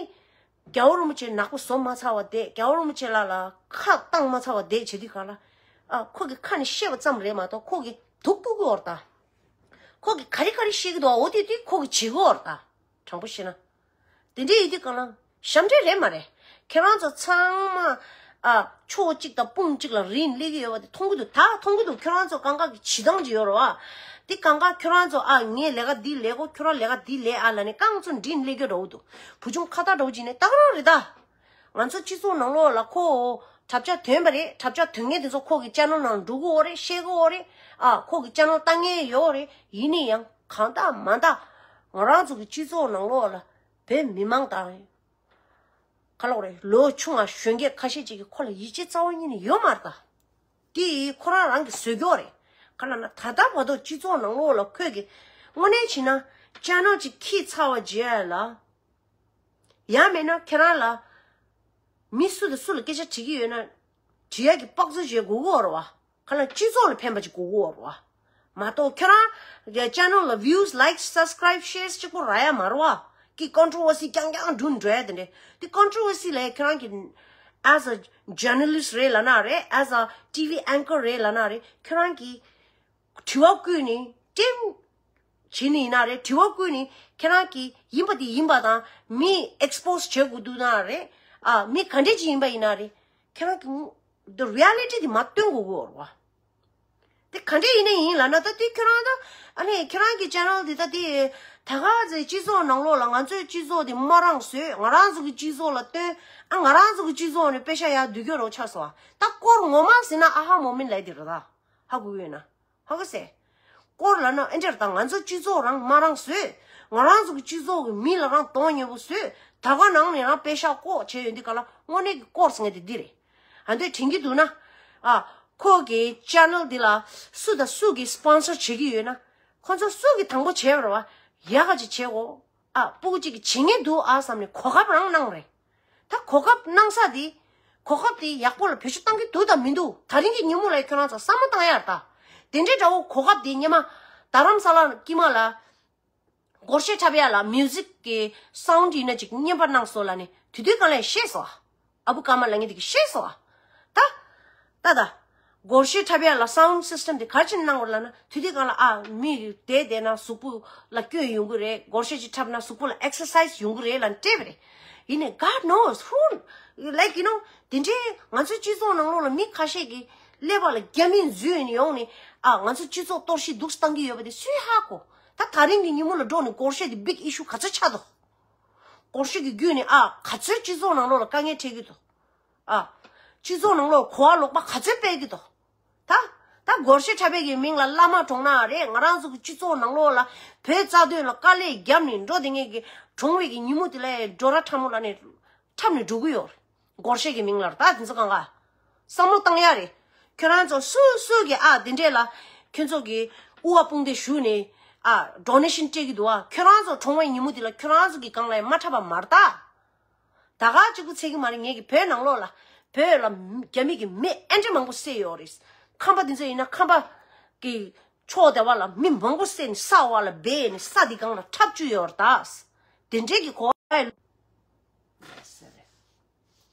རྒྱལ་བ་རིན་པོ་ཆེ་ནག་པོ་བཟོ་མ་ཚར་བ་བསྡད། རྒྱལ་བ་རིན་པོ་ཆེ་ལགས་ལ་ཁ་བཏང་མ་ཚར་བ་བསྡད་བྱེད་དུས་གང་ལ། ཨ་ཁོ་གི་ཁ་ནས་བཤད་པ་ཙམ་རེད་མ་གཏོགས་ཁོ་གི་དུག་ཕོག་གི་ཡོད་རེད་ད། ཁོ་གི་ག་རེ་ག་རེ་བཤད་ཀྱི་འདུག་འོ་དེ་དེ་ཁོ་གི་བྱེད་ཀྱི་ཡོད་རེད་ད། དྲང་པོ་བཤད་ན། དེ་འདྲའི་ཡིན་དུས་གང་ལ་ཞབས་འདྲེན་རེད་མ་རེད། ཁྱེད་རང་ཚོ་ཚང་མ་ཨ་ཕྱོགས་གཅིག་དང་དཔུང་གཅིག་ལ་རིང་སླེབས་ཀྱི་ཡོད་པ་དེ་མཐོང་གི་འདུག་ད་མཐོང་གི་འདུག་ཁྱོད་རང་ཚོ་གང་ག་གི་བྱེད་སྟངས་ཅིག་ཡོད་རེད་བ། དེ་གང་ག་ཁྱོད་རང་ཚོ་ཨ་ངས་ལས་ཀ་འདི་ལས་གོ། ཁྱོད་རང་ལས་ཀ་འདི་ལས་ཨ་ལབ་ནས་རྐང་ཚོ་འདྲེན་སླེབས་ཀྱི་འདྲ་བོ་འདུག་བུ་ཆུང་ཁ་བཏགས་འདྲ་བོ་ཅིག་ནས་ད་ག་རང་རེད་ད། ང་ཚོ་སྤྱི་ཚོགས་ནང་ལོགས་ལ་ཁོ་གྲྭ་ཆས་ཐོན་པ་རེད། གྲྭ་ཆས་ཐོན་མཁན་དེ་ཚོ་ཁོ་གི་ཅེ་ནལ་ནང་འགྲོ་གི་ཡོད་རེད། བཤད་གི་ཡོད་རེད། ཨ་ཁོ་གི་ཅེ་ནལ་ལྟ་མཁན་ཡོད་རེད། ཡིན་ན་ཡང་གང་ལྟར་མ་ལྟར་ང་རང་ཚོ་གི་སྤྱི་ཚོགས་ནང་ལོགས་ལ་བོད་མི་མང་དང་། ག་ལབ་དགོས་རེད། ལོ་ཆུང་བ་གཞོན་སྐྱེས་ཁ་ཤས་ཅིག་གིས་ཁོ་ལ་ཡིད་ཆེས་རྩ་བ་ཉིད་ནས་ཡོད་མ་རེད་ད། དེ་ཁོ་རང་རང་གིས་བཟོས་ཀྱི་ཡོད་རེད། ག་ལབ་ན་ད་ལྟ་བར་དུ་སྤྱི་ཚོགས་ནང་ལོགས་ལ་ཁོས་གི་དངོས་གནས་བྱས་ན་ཅེ་ནལ་ཅིག་ཁྱེར་ཚར་བ་རྗེས་ལ། ཡང་མིན་ན་ཁྱེད་རང་ལ་མི་སུ་དང་སུ་ལ་སྐད་ཆ་དྲི་གི་ཡོད་ན་དྲི་ཡག་གི་དཔོག་ཚོད་བྱེད་དགོས་ཀྱི་ཡོད་རེད་བ། ཁ་ལ་སྤྱི་ཚོགས་ལ་ཕན་པ་ཅིག་དགོས་ཀྱི་ཡོད་རེད་བ། མ་གཏོགས་ཁྱོད་རང་གི་ཅེ་ནལ་ལ་views, likes, subscribe, shares གཅིག་པོ་རག་ཡ་མ་རེད་བ། ཀི་controversy རྐྱང་རྐྱང་འགྲོ་འགྲོ་ཡ་དེ་འདྲས། དེ་controversy ལ་ཁྱོད་རང་གི་as a journalist རེད་ལབ་ན་རེད། as a TV anchor རེད་ལབ་ན་རེད། ཁྱོད་རང་གི་དྲི་བ་བཀོད་ནས་ཀྲིམ་བྱེད་ནི་ཡིན་ན་རེད། དྲི་བ་བཀོད་ནས་ཁྱེད་རང་གིས་ཡིན་པ་དེ་ཡིན་པ་དང་མི་expose བྱེད་དགོས་འདུག་ན་རེད། ཨ་མི་ག་འདྲས་ཅིག་ཡིན་པ་ཡིན་ན་རེད། ཁྱེད་རང་གིས་the reality དེ་མར་སྟོན་དགོས་ཀྱི་ཡོད་རེད་བ། དེ་ག་འདྲས་ཡིན་ན་ཡིན་ལབ་ན། ད་དེ་ཁྱོད་རང་ད་ཨ་ནི་ཁྱོད་རང་གི་ཅེ་ནལ་དེ་ད་དེ་ད་ག་ཚོད་སྤྱི་ཚོགས་ནང་ལོགས་ལ་ང་ཚོའི་སྤྱི་ཚོགས་དེ་དམའ་རང་བཟོས། ང་རང་ཚོ་གི་སྤྱི་ཚོགས་ལ་སྟོན། ཨ་ང་རང་ཚོ་གི་སྤྱི་ཚོགས་ནས་པེ་ཤ་ཡར་བསྡུ་རྒྱུ་རོགས་ཆགས་སོང་། ད་སྐོར་ངོ་མ་ཟེར་ན་ཨ་ཧ་མོ་མིན་ལབ་དེ་རེད། ད་ཧ་གོ་གི་ཡོད་ན། ཧ་གོ་སེ། སྐོར་ལབ་ན་ཨེ་འདྲ་རེད། ད་ང་ཚོ་སྤྱི་ཚོགས་རང་དམའ་རང་བཟོས། ང་རང་ཚོ་གི་སྤྱི་ཚོགས་ཀྱི་མི་ལ་རང་གདོང་ཉེས་པོ་བཟོས། ད་ག་ནང་ནས་རང་པེ་ཤག་ལྐོག་བྱས་ཡོད་འདི་ག་ལ་དངོས་གནས་ཀྱི་སྐོར་ཟེར་མཁན་དེ་འདི་རེད། ཨ་འདོད་དྲན་གྱི་འདུག་ན། ཨ་ཁོ་གི་ཅེ་ནལ་འདི་ལ་སུ་དང་སུ་གིས་སི་པོན་སར་བྱེད་ཀྱི་ཡོད་ན། ཁོ་ཚོ་སུ་གིས་དང་པོ་བྱས་པ་རེད་བ། ཡག་ག་ཅིག་བྱེད་དགོས། ཨ་སྤུ་གུ་གཅིག་གིས་བྱེད་ངེས་འདུག་ཨ་བསམ་ནས་གོ་སྐབས་རང་གནང་རེད། ད་གོ་སྐབས་གནང་ས་དེ། གོ་སྐབས་དེ་ཡག་པོ་ལ་བེད་སྤྱོད་གཏང་གི་འདུག་དང་མི་འདུག་ད་རིང་གི་ཉིན་མོ་ལ་ཁྱོད་རང་ཚོ་བསམ་བློ་བཏང་ཡ་རེད་ད། དེ་འདྲའི་འདྲ་བོ་གོ་སྐབས་དེ་སྔོན་མ་རྡ་རམ་ས་ལ་དཀྱིལ་མ་ལ་སྒོར་གཞས་འཁྲབ་ཡ་ལ་མིའུ་ཟིག་གི་སའུན་ཌི་ཡིན་ན་ཅིག་སྙན་པ་གནང་སོང་ལབ་ནས་དེ་དུས་གང་ལ་ཤེས་སོང་། ཨ་བུ་ཀརྨ་ལབ་མཁན་དེ་གིས་ཤེས་སོང་། ད་ད་ད། སྒོར་གཞས་འཁྲབ་ཡ་ལ་སའུན་ཌི་སི་སི་ཊམ་དེ་ག་རེ་བྱས་ནས་གནང་དགོས་ལབ་ན། དེ་དུས་གང་ལ་ཨ་མི་བསྡད་བསྡད་ན་གཟུགས་པོ་ལ་སྐྱོན་ཡོང་གི་རེད། སྒོར་གཞས་ཅིག་འཁྲབ་ན་གཟུགས་པོ་ལ་ཨེག་སར་སའི་ཛི་ཡོང་གི་རེད་ལབ་ནས་སྤྲད་པ་རེད། ཡིན་ནའི་God knows who, like, you know, དེ་འདྲའི་ང་ཚོའི་སྤྱི་ཚོགས་ནང་ལོགས་ལ་མི་ཁ་ཤས་ཀྱིས་ཀླད་པ་ལ་རྒྱ་མི་འཛུལ་ནས་ཡོང་ནས་ཨ་ང་ཚོའི་སྤྱི་ཚོགས་གཏོར་བཤིག་སྡུག་ཙམ་བཏང་གི་ཡོད་པ་དེ་སུས་ཧ་གོ། ད་ད་རིང་གི་ཉིན་མོ་ལ་འགྲོ་ནས་སྒོར་གཞས་དེ་བིག་ཨི་ཤུ་ག་ཚོད་ཆགས་འདུག་སྒོར་གཞས་ཀྱི་བརྒྱུད་ནས་ཨ་ག་ཚོད་སྤྱི་ཚོགས་ནང་ལོགས་ལ་དཀའ་ངལ་འཕྲད་ཀྱི་འདུག་ཨ། སྤྱི་ཚོགས་ནང་ལོགས་གོ་བ་ལོག་པ་ག་ཚོད་སྤེལ་གྱི་འདུག་ད་ད་སྒོར་གཞས་འཁྲབ་པའི་གི་མིང་ལ་བླ་མ་གྲོངས་ན་རེད། ང་རང་ཚོ་གི་སྤྱི་ཚོགས་ནང་ལོགས་ལ་བོད་རྩ་དོན་ལ་དཀའ་ལས་བརྒྱབ་ནས་འགྲོ་དེ་ངེད་ཀྱི་གྲོངས་པའི་གི་ཉིན་མོ་དེ་ལ་འགྲོ་ར་ཁྲ་མོ་ལ་ནས་འཁྲབ་ནས་འགྲོ་གི་ཡོད་རེད། སྒོར་གཞས་ཀྱི་མིང་ལ་ད་དེ་ཚོ་གང་ག་བསམ་བློ་བཏང་ཡ་རེད། ཁྱོད་རང་ཚོ་སུ་སུ་གི་ཨ་དེ་འདྲས་ལ་ཁྱོད་ཚོ་གི་དབུ་བ་དཔུང་སྡེ་ཞུགས་ནས་ཨ་ཌོ་ནེ་ཤན་སྤྲད་ཀྱི་འདུག་ཨ་ཁྱོད་རང་ཚོ་གྲོངས་པའི་ཉིན་མོ་དེ་ལ་ཁྱོད་རང་ཚོ་གི་སྒང་ལ་ཡང་མ་འཁྲབ་པ་མ་རེད་ད། ད་ག་གཅིག་པུ་ཚད་ཀྱི་མ་རེད། ངེད་ཀྱི་བོད་ནང་ལོགས་ལ་བོད་ལ་རྒྱ་མི་གི་མི་ཨེ་འདྲ་མང་པོ་བསད་ཡོད་རེད། ཁམས་པ་འདི་ཚོ་ཡིན་ན་ཁམས་པ་གི་ཕྱོགས་དེ་བ་ལ་མི་མང་པོ་བསད་ནས་ས་འོག་ལ་སྦས་ནས་ས་འདི་སྒང་ལ་འཁྲབ་བཅུག་ཡོད་རེད་ད། དེ་འདྲའི་གི་གོ་བ།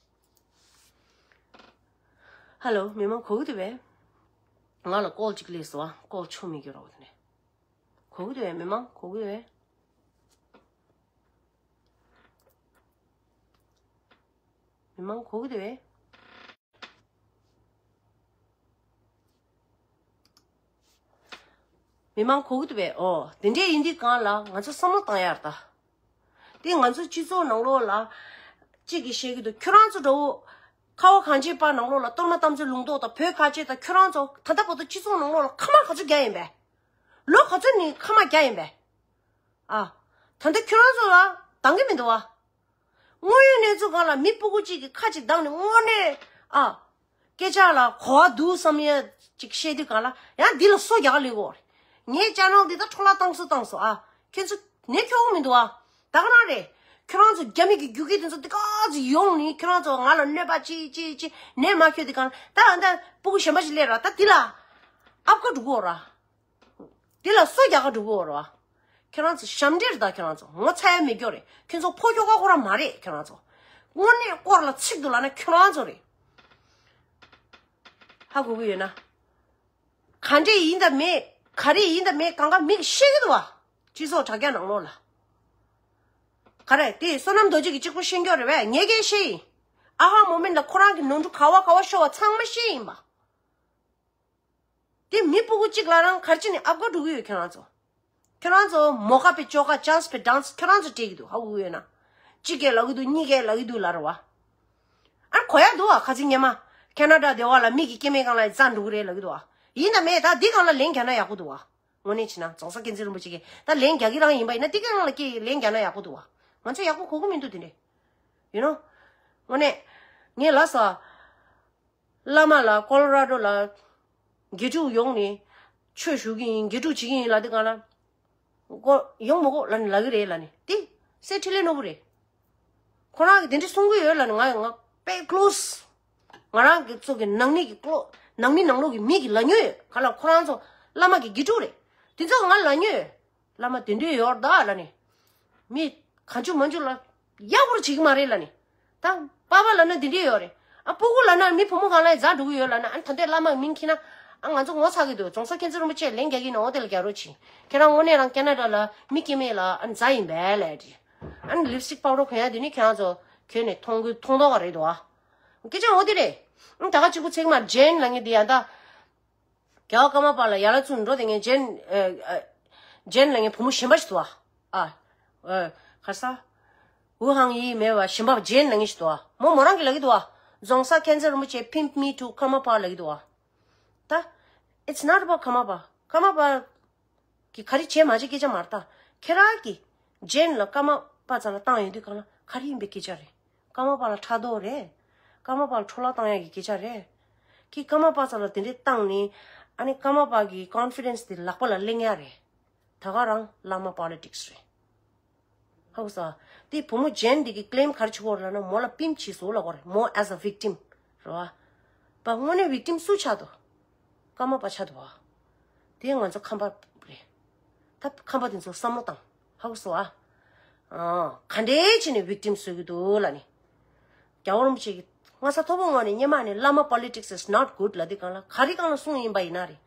ཧ་ལོ། མི་མང་གོ་གི་འདུག་པས། ང་ལ་ཀོལ་གཅིག་སླེབས་སོང་། ཀོལ་ཆུང་མི་གི་རོགས་དེ་ནས། གོ་གི་འདུག་པས། མི་མང་གོ་གི་འདུག་པས། མི་མང་གོ་གི་འདུག་པས། མི་མང་གོ་གི་འདུག་པས། ཨོ། དེ་འདྲས་ཡིན་དུས་གང་ལ་ང་ཚོ་བསམ་བློ་བཏང་ཡར་ད། དེ་ང་ཚོ་སྤྱི་ཚོགས་ནང་ལོགས་ལ་གཅིག་གིས་བཤད་ཀྱི་འདུག་ཁྱོད་རང་ཚོ་འདྲ་བོ་ཁ་བ་གངས་ཅན་པ་ནང་ལོགས་ལ་གཏོར་མ་གཏམ་ཚོད་ལུང་རྟོགས་དང་བོད་ཁ་ཆེ་དང་ཁྱོད་རང་ཚོ་ད་ལྟ་བར་དུ་སྤྱི་ཚོགས་ནང་ལོགས་ལ་ཁ་མ་ག་ཚོད་རྒྱག་ཡིན་པས། ལོ་ག་ཚོད་ནས་ཁ་མ་རྒྱག་ཡིན་པས། ཨ། ད་ལྟ་ཁྱོད་རང་ཚོ་ལ་འདང་གི་མི་འདུག་བ། དངོས་ཡོད་གནས་ཚུལ་སྒང་ལ་མི་སྤུ་གུ་གཅིག་གིས་ཁ་ཅིག་བཏང་ནས་དངོས་གནས་ཨ། སྐད་ཆ་ལ་གོ་བ་འདུག་བསམ་ཡ་ཅིག་བཤད་དུས་སྒང་ལ་ཡང་འདི་ལ་སོ་རྒྱག་ག་སླེབས་ཀྱི་ཡོད་རེད། ངའི་ཅེ་ནལ་འདི་ད་འཕྲོ་བརླག་བཏང་སོ་བཏང་སོ་ཨ། ཁྱེད་ཚོ་ནད་ཁྱོག་མི་འདུག་ཨ། ད་ག་རང་རེད། ཁྱོད་རང་ཚོ་རྒྱ་མི་གི་རྒྱུག་ཁྱི་དེ་ཚོ་འདི་ག་ཚོད་ཡོང་ནི་ཁྱོད་རང་ཚོ་ང་ལ་གནོད་པ་ཅི་ཅི་ཅི་ནད་མ་ཁྱོད་དེ་གང་ད་ཨ་ད་སྤུ་གུ་གཞན་པ་ཞིག་སླེབས་ར་ད་འདི་ལ་ཨབ་ག་འགྲོ་གི་ཡོད་ར། དེ་ལ་སོ་རྒྱག་ག་འགྲོ་གི་ཡོད་རེད་བ། ཁྱེད་རང་ཚོ་ཞབས་འདྲེན་རེད་ད། ཁྱེད་རང་ཚོ་ངོ་ཚ་ཡ་མེད་རྒྱུ་རེད། ཁྱེད་ཚོ་ཕོ་ཁྱོ་ག་ཁོ་རང་མ་རེད། ཁྱེད་རང་ཚོ་དངོས་གནས་སྐོར་ལ་ཚིག་འདུག་ལབ་ན་ཁྱེད་རང་ཚོ་རེད། ཧ་གོ་གི་ཡོད་ན། ག་འདྲས་ཡིན་དང་མེད་ག་རེ་ཡིན་དང་མེད་གང་ག་མིག་ཤེས་ཀྱི་འདུག་བ། སྤྱི་ཚོགས་དྲ་རྒྱ་ནང་ལོགས་ལ། ག་རེ་དེ་བསོད་ནམས་རྡོ་རྗེ་གིས་གཅིག་པུ་ཤེས་རྒྱུ་རེད་བས། ངས་ཀྱང་ཤེས་ཡིན། ཨ་ཧ་མོ་མེན་ལ་ཁོ་རང་གི་ནོར་འཁྲུལ་ག་བ་ག་བ་ཤོར་བ་ཚང་མ་ཤེས་ཡིན་པ། དེ་མི་སྤུ་གུ་གཅིག་ལ་རང་ག་རེ་བྱས་ནས་ཨབ་ག་འགྲོ་གི་ཡོད། ཁྱེད་རང་ཚོ། ཁྱེད་རང་ཚོ་མོ་ཀ་པའི་ཅོ་ཀ་ཅཱནས་པའི་ཌཱནས་ཁྱེད་རང་ཚོ་སྤྲད་ཀྱི་འདུག་ཧ་གོ་གི་ཡོད་ན། གཅིག་གིས་ལབ་ཀྱི་འདུག་གཉིས་ཀས་ལབ་ཀྱི་འདུག་ལབ་རེད་བ། ཨ་གོ་ཡ་འདུག་བ། ཁ་ཚིག་སྔོན་མ་ཁེ་ན་ཌ་སྡེ་བ་ལ་མི་གི་སྐྱེ་དམན་སྒང་ལ་རྩ་འགྲོ་གི་རེད་ལབ་ཀྱི་འདུག་བ། ཡིན་དང་མེད་ད་འདི་སྒང་ལ་ལན་རྒྱག་ན་ཡག་པོ་འདུག་བ། དངོས་གནས་བྱས་ན་རྫོང་སར་མཁན་ཆེན་རིན་པོ་ཆེ་གིས་ད་ལན་རྒྱག་གི་རང་ཡིན་པ་ཡིན་ན་འདི་སྒང་ལ་སྐྱེ་ལན་རྒྱག་ན་ཡག་པོ་འདུག་བ། ང་ཚོ་ཡག་པོ་གོ་གི་མི་འདུག་དེ་འདྲས། ཡུ་ནོ། དངོས་གནས། ངས་ལབ་སོང་། བླ་མ་ལ་ཀོ་ལོ་ར་ཌོ་ལ་དགེ་ཕྲུག་ཡོང་ནས་ཆོས་ཞུ་གི་ཡིན། དགེ་ཕྲུག་བྱེད་ཀྱི་ཡིན་ལབ་དུས་སྒང་ལ། ཀོ་ཡོང་མི་དགོས་ལབ་ནས་ལབ་ཀྱི་རེད་ལབ་ནས་དེ་སྲས་འཕྲིན་ལས་ནོར་བུ་རེད། ཁོ་རང་གིས་དེ་འདྲ་གསུང་གི་ཡོད་ལབ་ནས་ང་ང་དཔེ་ཀློ་སི། ང་རང་གི་ཚོ་གི་ནང་མི་གི་ཀློ་ ནང་མི་ནང་ལོགས་ཀྱི་མི་གིས་ལབ་མྱོང་ཡོད། ག་ལ་ཁོ་རང་ཚོ་བླ་མ་གི་དགེ་ཕྲུག་རེད། དེ་ཚོ་ང་ལབ་མྱོང་ཡོད། བླ་མ་དེ་འདྲས་ཡོད་ད་ལབ་ནས། མི་གང་བྱུང་མང་བྱུང་ལ་ཡག་པོ་བྱེད་ཀྱི་མ་རེད་ལབ་ནས། ད་པ་ཕ་ལབ་ན་དེ་འདྲས་ཡོད་རེད། ཨ་སྤུ་གུ་ལབ་ན་མི་བུ་མོ་གང་ལ་ཡང་ཛ་འགྲོ་གི་ཡོད་ལབ་ན། ཨ་ད་ལྟའི་བླ་མ་མིང་ཁྱེར་ན། ཨ་ང་ཚོ་ངོ་ཚ་གི་འདུག་རྫོང་སར་མཁྱེན་བརྩེ་རིན་པོ་ཆེ་ལན་རྒྱག་གི་ན་འོ་དེ་ལ་རྒྱག་རོགས་བྱེད། ཁྱེད་རང་དངོས་གནས་རང་ཁེ་ན་ཌ་ལ་མི་སྐྱེ་མེད་ལ་ཨ་ཛ་ཡིན་པས་ལབ་དེ། ཨ་ནི་ལིབ་སི་ཊིག་པའུ་ཌར་གོན་ཡ་དེ་ནི་ཁྱེད་རང་ཚོ་གྱོན་ནས་མཐོང་གི་མཐོང་མདོག་ག་རེད་འདུག་ཨ། སྐད་ཆ་འོ་དེ་རེད། ཨ་ད་ག་གཅིག་པུ་ཚིག་མ་ཇེན་ལབ་མཁན་དེ་ཡང་ད། རྒྱལ་བ་ཀརྨ་པ་ལ་ཡར་ལ་བཙུགས་འགྲོ་དེ་ངས་ཇེན། ཨ་ཨ་ཇེན་ལབ་མཁན་བུ་མོ་གཞན་པ་ཞིག་འདུག་ཨ། ཨ་ཨ་ག་རེ་ཟ། ཝུ་ཧང་ཡི་མེད་པ་གཞན་པ་ཇེན་ལབ་མཁན་ཞིག་འདུག་ཨ། མོ་མོ་རང་གིས་ལབ་ཀྱི་འདུག་ཨ། རྫོང་སར་མཁྱེན་བརྩེ་རིན་པོ་ཆེ་pimp me to ཀརྨ་པ་ལབ་ཀྱི་འདུག་ཨ། ད། It's not about ཀརྨ་པ། ཀརྨ་པ་གིས་ག་རེ་བྱས་མ་བྱས་སྐད་ཆ་མ་རེད་ད། ཁྱེད་རང་གིས་ཇེན་ལ་ཀརྨ་པ་རྩ་ལ་བཏང་ཡོང་དུས་གང་ལ་ག་རེ་ཡིན་པའི་སྐད་ཆ་རེད། ཀརྨ་པ་ལ་ཕྲག་དོག་རེད། ཀརྨ་པ་ལ་འཕྲོ་བརླག་བཏང་ཡག་གི་སྐད་ཆ་རེད། ཁྱེད་ཀརྨ་པ་རྩ་ལ་དེ་འདྲས་བཏང་ནས། ཨ་ནི་ཀརྨ་པ་གི་ཀོན་ཕི་ཌེན་སི་དེ་ལག་པ་ལ་ལེན་ཡག་རེད། ད་ག་རང་བླ་མ་པོ་ལི་ཊིག་སི་རེད། ཧ་གོ་སོང་། དེ་བུ་མོ་ཇེན་འདི་གི་ཀི་ལེམ་ག་རེ་བྱེད་ཀྱི་ཡོད་རེད་ལབ་ན། མོ་ལ་པིམ་ཕ་བྱས་སོང་ལབ་ཀྱི་ཡོད་རེད། མོ་as a victim རེད་བ། པ་དངོས་གནས་བིག་ཊིམ་སུ་ཆགས་འདུག་ཀརྨ་པ་ཆགས་འདུག་བ། དེ་ང་ཚོ་ཁམས་པ་རེད། ད་ཁམས་པ་དེ་ཚོ་བསམ་བློ་བཏང་། ཧ་གོ་སོང་ཨ། ཨ། ག་འདྲས་བྱས་ནས་བིག་ཊིམ་བཟོ་གི་འདུག་ལབ་ནས། རྒྱལ་བ་རིན་པོ་ཆེ་གིས་སྔ་ས་མཐོ་པོ་ངོས་ནས་སྔོན་མ་ནས་བླ་མ་པོ་ལི་ཊིག་སི་is not good ལབ་དུས་གང་ལ་ག་རེ་གང་ལ་གསུངས་ཡིན་པ་ཡིན་ན་རེད།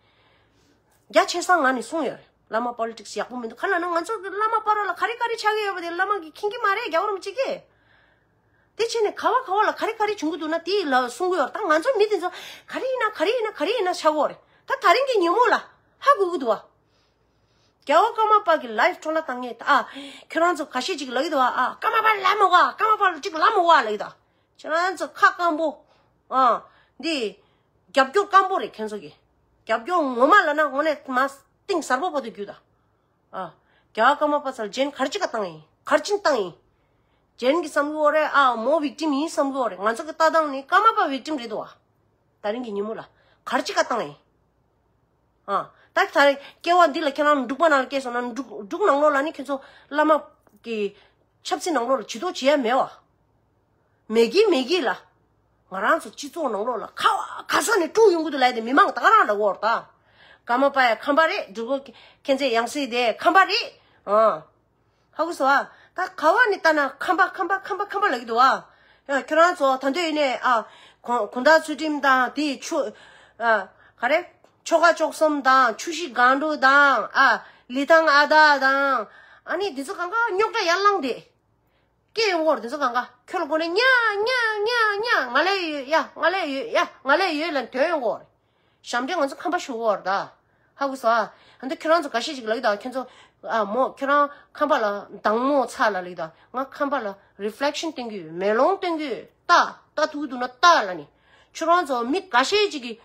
རྒྱ་ཆེ་ས་ངོས་ནས་གསུངས་ཡོད་རེད། བླ་མ་པོ་ལི་ཊིག་སི་ཡག་པོ་མི་འདུག་ག་ལབ་ན་ང་ཚོ་གི་བླ་མ་པ་རོ་ལ་ག་རེ་ག་རེ་ཆགས་ཀྱི་ཡོད་པ་དེ་བླ་མ་གིས་མཁྱེན་གྱི་མ་རེད། རྒྱལ་བ་རིན་པོ་ཆེ་གིས། དེ་བྱས་ནས་ག་བ་ག་བ་ལ་ག་རེ་ག་རེ་བྱུང་གི་འདུག་ན་དེ་ལ་གསུང་གི་ཡོད་རེད། ད་ང་ཚོ་མི་དེ་ཚོ་ག་རེ་ཡིན་ན་ག་རེ་ཡིན་ན་ག་རེ་ཡིན་ན་ཆགས་ཀྱི་ཡོད་རེད། ད་ད་རིང་གི་ཉིན་མོ་ལ་ཧ་གོ་གི་འདུག་བ། རྒྱལ་བ་ཀརྨ་པ་གི་ལའིབ་འཕྲོ་བརླག་བཏང་མཁན་ད། ཨ། ཁྱོད་རང་ཚོ་ཁ་ཤས་ཅིག་ལབ་ཀྱི་འདུག་བ། ཨ། ཀརྨ་པ་ལབ་མི་དགོས། ཀརྨ་པ་ཅིག་ལབ་མི་དགོས་ལབ་ཀྱི་འདུག་ཁྱོད་རང་ཚོ་ཁ་སྐམ་པོ། ཨ། འདི། རྒྱབ་སྐྱོར་སྐམ་པོ་རེད་ཁྱོད་ཚོ་གི། རྒྱབ་སྐྱོར་ངོ་མ་ལབ་ན་དངོས་གནས་མ་གཏིང་ཟབ་པོ་བར་དུ་རྒྱུགས་ད། ཨ། རྒྱལ་བ་ཀརྨ་པ་ཚོ་ལ་ཇེན་ག་རེ་ཅིག་ག་བཏང་ཡིན། ག་རེ་ཅིག་བཏང་ཡིན། ཇེན་གྱིས་བསམ་གྱི་ཡོད་རེད། ཨ། མོ་བིག་ཊིམ་ཡིན་བསམ་གྱི་ཡོད་རེད། ང་ཚོ་གི་ལྟ་སྟངས་ནི་ཀརྨ་པ་བིག་ཊིམ་རེད་འདུག་བ། ད་རིང་གི་ཉིན་མོ་ལ་ག་རེ་ཅིག་ག་བཏང་ཡིན། ཨ། ད་ད་རེས་སྐྱེ་བ་འདི་ལ་ཁྱེད་རང་འབྲུག་པ་ནང་ལ་སྐྱེས་སོང་ན། འབྲུག་འབྲུག་ནང་ལོགས་ལ་ནི་ཁྱེད་ཚོ་བླ་མ་གི་ཆབ་སྲིད་ནང་ལོགས་ལ་ཇུས་གཏོགས་བྱེད་ཡ་མེད་བ། མེད་ཀི་མེད་ཀི་ལ། ང་རང་ཚོ་སྤྱི་ཚོགས་ནང་ལོགས་ལ་ག་བ་ག་ས་ནས་དཀྲུག་ཡོང་གི་འདུག་ལབ་དེ་མི་མང་ད་ག་རང་ལ་འོར་ད། ཀརྨ་པ་ཡ་ཁམས་པ་རེད། འབྲུག་པ་མཁྱེན་བརྩེ་ཡང་སྲིད་དེ་ཁམས་པ་རེད། ཨ། ཧ་གོ་སོང་ཨ། ད་ག་བ་ནས་ལྟ་ན་ཁམས་པ་ཁམས་པ་ཁམས་པ་ཁམས་པ་ལབ་ཀྱི་འདུག་ཨ། ཡ་ཁྱོད་རང་ཚོ་ད་འདོད་ཡིན་ནས། ཨ། གུང་གུང་ཐང་ཚུལ་ཁྲིམས་དང་དེའི་ཆུ། ཨ། ག་རེ། ཆོ་ག་བཅུ་གསུམ་དང་ཆུ་བཞི་སྒང་དྲུག་དང་། ཨ། ལི་ཐང་ཨ་ད་དང་། ཨ་ནི་འདི་ཚོ་གང་ག་རྙོག་དྲ་ཡར་ལངས་ཏེ། སྐད་ཡོང་གི་ཡོད་རེད། འདི་ཚོ་གང་ག་ཁྱོད་ལ་གོ་ནས་ཉ་ཉ་ཉ་ཉ་ང་ལ་ཡོད་ཡ། ང་ལ་ཡོད་ཡ། ང་ལ་ཡོད་ལབ་ནས་ཐོན་ཡོང་གི་ཡོད་རེད། ཞབས་འདྲེན་ང་ཚོ་ཁམས་པ་ཞུ་གི་ཡོད་རེད་ད། ཧ་གོ་སོང་ཨ། ཨ་ནི་ཁྱོད་རང་ཚོ་འགའ་ཤས་ཅིག་ལབ་ཀྱི་འདུག་ཁྱོད་ཚོ། ཨ། མོ་ཁྱོད་རང་ཁམས་པ་ལ་སྡང་མོ་ཚ་ལ་ལབ་ཀྱི་འདུག་ང་ཁམས་པ་ལ་རི་ཕི་ལེག་ཤན་སྟོན་གྱི་ཡོད། མེ་ལོང་སྟོན་གྱི་ཡོད། ལྟ་ལྟ་ཐུབ་ཀྱི་འདུག་ན་ལྟ་ལབ་ནས། ཁྱོད་རང་ཚོ་མི་འགའ་ཤས་ཅིག་གིས་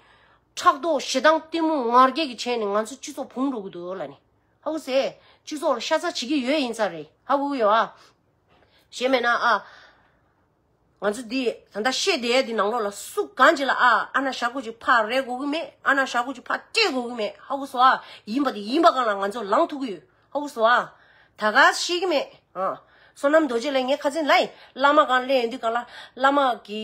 ཕྲག་དོག་ཞེ་སྡང་གཏི་མུག་ང་རྒྱལ་གྱི་བྱས་ནས་ང་ཚོ་སྤྱི་ཚོགས་ཕུང་འགྲོ་གི་འདུག་ལབ་ནས། ཧ་གོ་སོང་། སྤྱི་ཚོགས་ལ་ཤ་ཚ་བྱེད་ཀྱི་ཡོད་ཡིན་ས་རེད། ཧ་གོ་གི་ཡོད་ཨ། ཞེ་མེད་ན་ཨ། ང་ཚོ་འདི་ད་ལྟ་བཤད་བསྡད་ཡ་འདི་ནང་ལོགས་ལ་སུ་གང་ཅིག་ལ། ཨ། ཨ་ན་ཞག་གུ་ཅིག་ཕར་རེད་དགོས་ཀྱི་མེད། ཨ་ན་ཞག་གུ་ཅིག་ཕར་སྤྲད་དགོས་ཀྱི་མེད། ཧ་གོ་སོང་ཨ། ཡིན་པ་དེ་ཡིན་པ་གང་ལ་ང་ཚོ་ལངས་ཐུབ་ཀྱི་ཡོད། ཧ་གོ་སོང་ཨ། ད་ག་ཤེས་ཀྱི་མེད། ཨ། བསོད་ནམས་རྡོ་རྗེ་ལགས་ངས་ཁ་སང་ལབ་ཡིན། བླ་མ་གང་སླེབས་ཡོང་དུས་གང་ལ་བླ་མ་གི་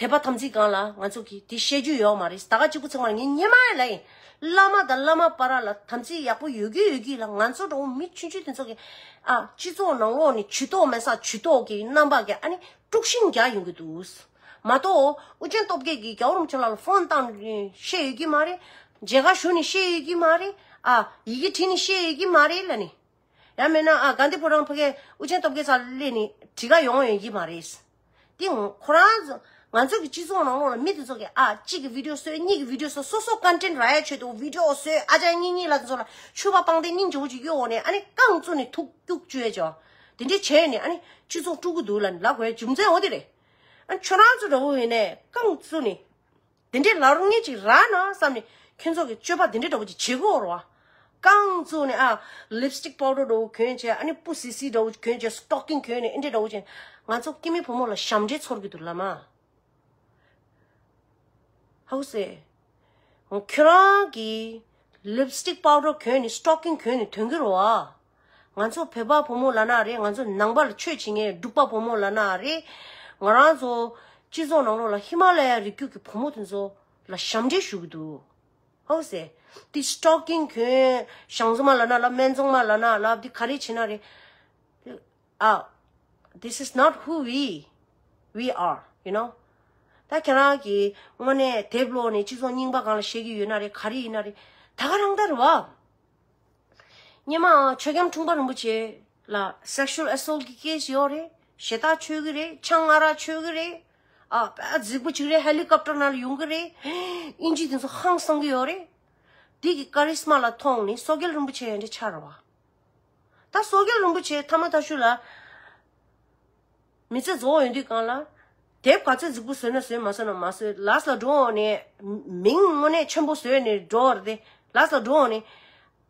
དད་པ་དམ་ཚིག་སྒང་ལ་ང་ཚོ་གིས་དེ་བཤད་རྒྱུ་ཡོད་མ་རེད། ད་ག་གཅིག་པུ་ཚང་མ་ངས་སྔོན་མ་ལབ་ཡིན། བླ་མ་དང་བླ་མ་བར་ལ་དམ་ཚིག་ཡག་པོ་ཡོད་ཀྱི་ཡོད་ཀྱི་ལ། ང་ཚོ་འདྲ་བོ་མི་ཆུང་ཆུང་དེ་ཚོ་གིས། ཨ། སྤྱི་ཚོགས་ནང་ལོགས་ནས་ཇུས་གཏོགས་མེད་ས་ཇུས་གཏོགས་ཀྱི་རྣམ་པ་གིས་ཨ་ནི་དཀྲུག་ཤིང་རྒྱག་ཡོང་གི་འདུག་མ་གཏོགས་ཨུ་རྒྱན་སྟོབས་རྒྱལ་གྱིས་རྒྱལ་བ་རིན་པོ་ཆེ་ལགས་ལ་ཕོན་བཏང་ནས་བཤད་ཡོད་ཀྱི་མ་རེད། མཇལ་ཁ་ཞུ་ནས་བཤད་ཡོད་ཀྱི་མ་རེད། ཨ། ཡི་གེ་བྲིས་ནས་བཤད་ཡོད་ཀྱི་མ་རེད་ལབ་ནས། ཡང་མིན་ན། ཨ། དགའ་ལྡན་ཕོ་བྲང་ཕ་གིར་ཨུ་རྒྱན་སྟོབས་རྒྱལ་ཚང་སླེབས་ནས་དྲི་ག་ཡོང་ཡོང་གི་མ་རེད། དེ་ཁོ་རང་ཚོ། ང་ཚོ་གི་སྤྱི་ཚོགས་ནང་ལོགས་ལ་མི་དེ་ཚོ་གིས། ཨ། གཅིག་གི་བི་ཌི་ཡོ་བཟོས། གཉིས་ཀྱི་བི་ཌི་ཡོ་བཟོས། སོ་སོ་ཀོན་ཊེན་ཊི་རག་ཡ་ཆེད་དུ་བི་ཌི་ཡོ་བཟོས། ཨ་ཅག་གཉིས་གཉིས་ལ་དེ་ཚོ་ལ་ཕྱུ་པ་སྤང་སྟེ་སྙིང་རྗེ་བོ་ཅིག་གཡོ་འོང་ནས། ཨ་ནི་རྐང་བཙུགས་ནས་ཐུག་སྐྱུག་བཅུག་ཡ་ཅོ། དེ་འདྲས་བྱས་ནས་ཨ་ནི་སྤྱི་ཚོགས་དཀྲུག་གི་འདུག་ལབ་ནས་ལབ་དགོས་ཡ་རྒྱུ་མཚན་འོ་དེ་རེད། ཨ། ཁྱོད་རང་ཚོ་འདྲ་བོ་ཡིན་ནས་རྐང་བཙུགས་ནས། དེ་འདྲའི་ལབ་མཁན་ཅིག་རག་ན་བསམ་ནས་ཁྱོད་ཚོ་གི་སྤྱོད་པ་དེ་འདྲའི་འདྲ་བོ་ཅིག་བྱེད་དགོས་རེད་བ། རྐང་བཙུགས་ནས། ཨ། ལིབ་སི་ཊིག་པའུ་ཌར་འདྲ་བོ་གྱོན་བྱས། ཨ་ནི་སྤུ་སིལ་སིལ་འདྲ་བོ་གྱོན་བྱས། སི་ཊོག་ཀིང་གྱོན་ནས་འདི་འདྲ་འདྲ་བོ་བྱས། ང་ཚོ་སྐྱེ་དམན་བུ་མོ་ལ་ཞབས་འདྲེན་ཚོར་གྱི་འདུག་བླ་མ། ཧ་གོ་སོང་། ཁྱོད་རང་གིས་ལིབ་སི་ཊིག་པའུ་ཌར་གྱོན་ནས་སི་ཊོག་ཀིང་གྱོན་ནས་ཐོན་གྱི་རེད་བ། ང་ཚོ་བོད་པ་བུ་མོ་ལབ་ན་རེད། ང་ཚོ་ནང་པ་ལ་ཆོས་བྱེད་མཁན་འབྲུག་པ་བུ་མོ་ལབ་ན་རེད། ང་རང་ཚོ་སྤྱི་ཚོགས་ནང་ལོགས་ལ་ཧི་མ་ལ་ཡ་རི་རྒྱུད་ཀྱི་བུ་མོ་དེ་ཚོ་ ལ་ཞབས་འདྲེན་ཞུ་གི་འདུག་ཧོ་སེ། འདི་སི་ཊོག་ཀིང་གྱོན། ཞང་བཙོང་མ་ལབ་ན་ལབ། སྨན་བཙོང་མ་ལབ་ན་ལབ། འདི་ག་རེ་བྱེད་ན་རེད། ཨ། This is not who we we are, you know. ད་ཁྱེད་རང་གིས་དངོས་གནས་དེབ་ཀློག་ནས་སྤྱི་ཚོགས་རྙིང་པ་སྒང་ལ་བཤད་ཀྱི་ཡོད་ན་རེད། ག་རེ་ཡིན་ན་རེད། ད་ག་རང་ལྟར་བ། སྔོན་མ་ཆོས་རྒྱལ་འཁྲུངས་པ་རིན་པོ་ཆེ་ལ་སེག་ཤུ་ཨལ་ཨེ་སོལ་གྱི་ཀེ་སི་ཡོད་རེད། ཞེ་ཐག་ཆོད་ཀྱི་རེད། ཆང་ང་ར་ཆོད་ཀྱི་རེད། ཨ། དཔེ་རྫིག་པོ་ཅིག་རེད། ཧེ་ལི་ཀོབ་ཊར་ནང་ལ་ཡོང་གི་རེད། དབྱིན་ཇི་དེ་ཚོ་ཧང་སང་གི་ཡོད་རེད། དེ་གི་ཀ་རིས་མ་ལ་མཐོང་ནས་སོག་རྒྱལ་རིན་པོ་ཆེ་ཡང་འདྲ་ཆགས་རེད་བ། ད་སོག་རྒྱལ་རིན་པོ་ཆེ་ཐ་མ་ཐ་ཤུ་ལ་མི་ཚེ་རྫོགས་ཡོང་དུས་སྒང་ལ། དེབ་ག་ཚོད་རྫིག་པོ་བཟོས་ན་བཟོས། མ་བཟོས་ན་མ་བཟོས། ལཱས་ལ་འགྲོ་འོང་ནས་མིང་དངོས་གནས་ཆེན་པོ་བཟོས་ནས་འགྲོ་བ་རེད་དེ། ལཱས་ལ་འགྲོ་འོང་ནས་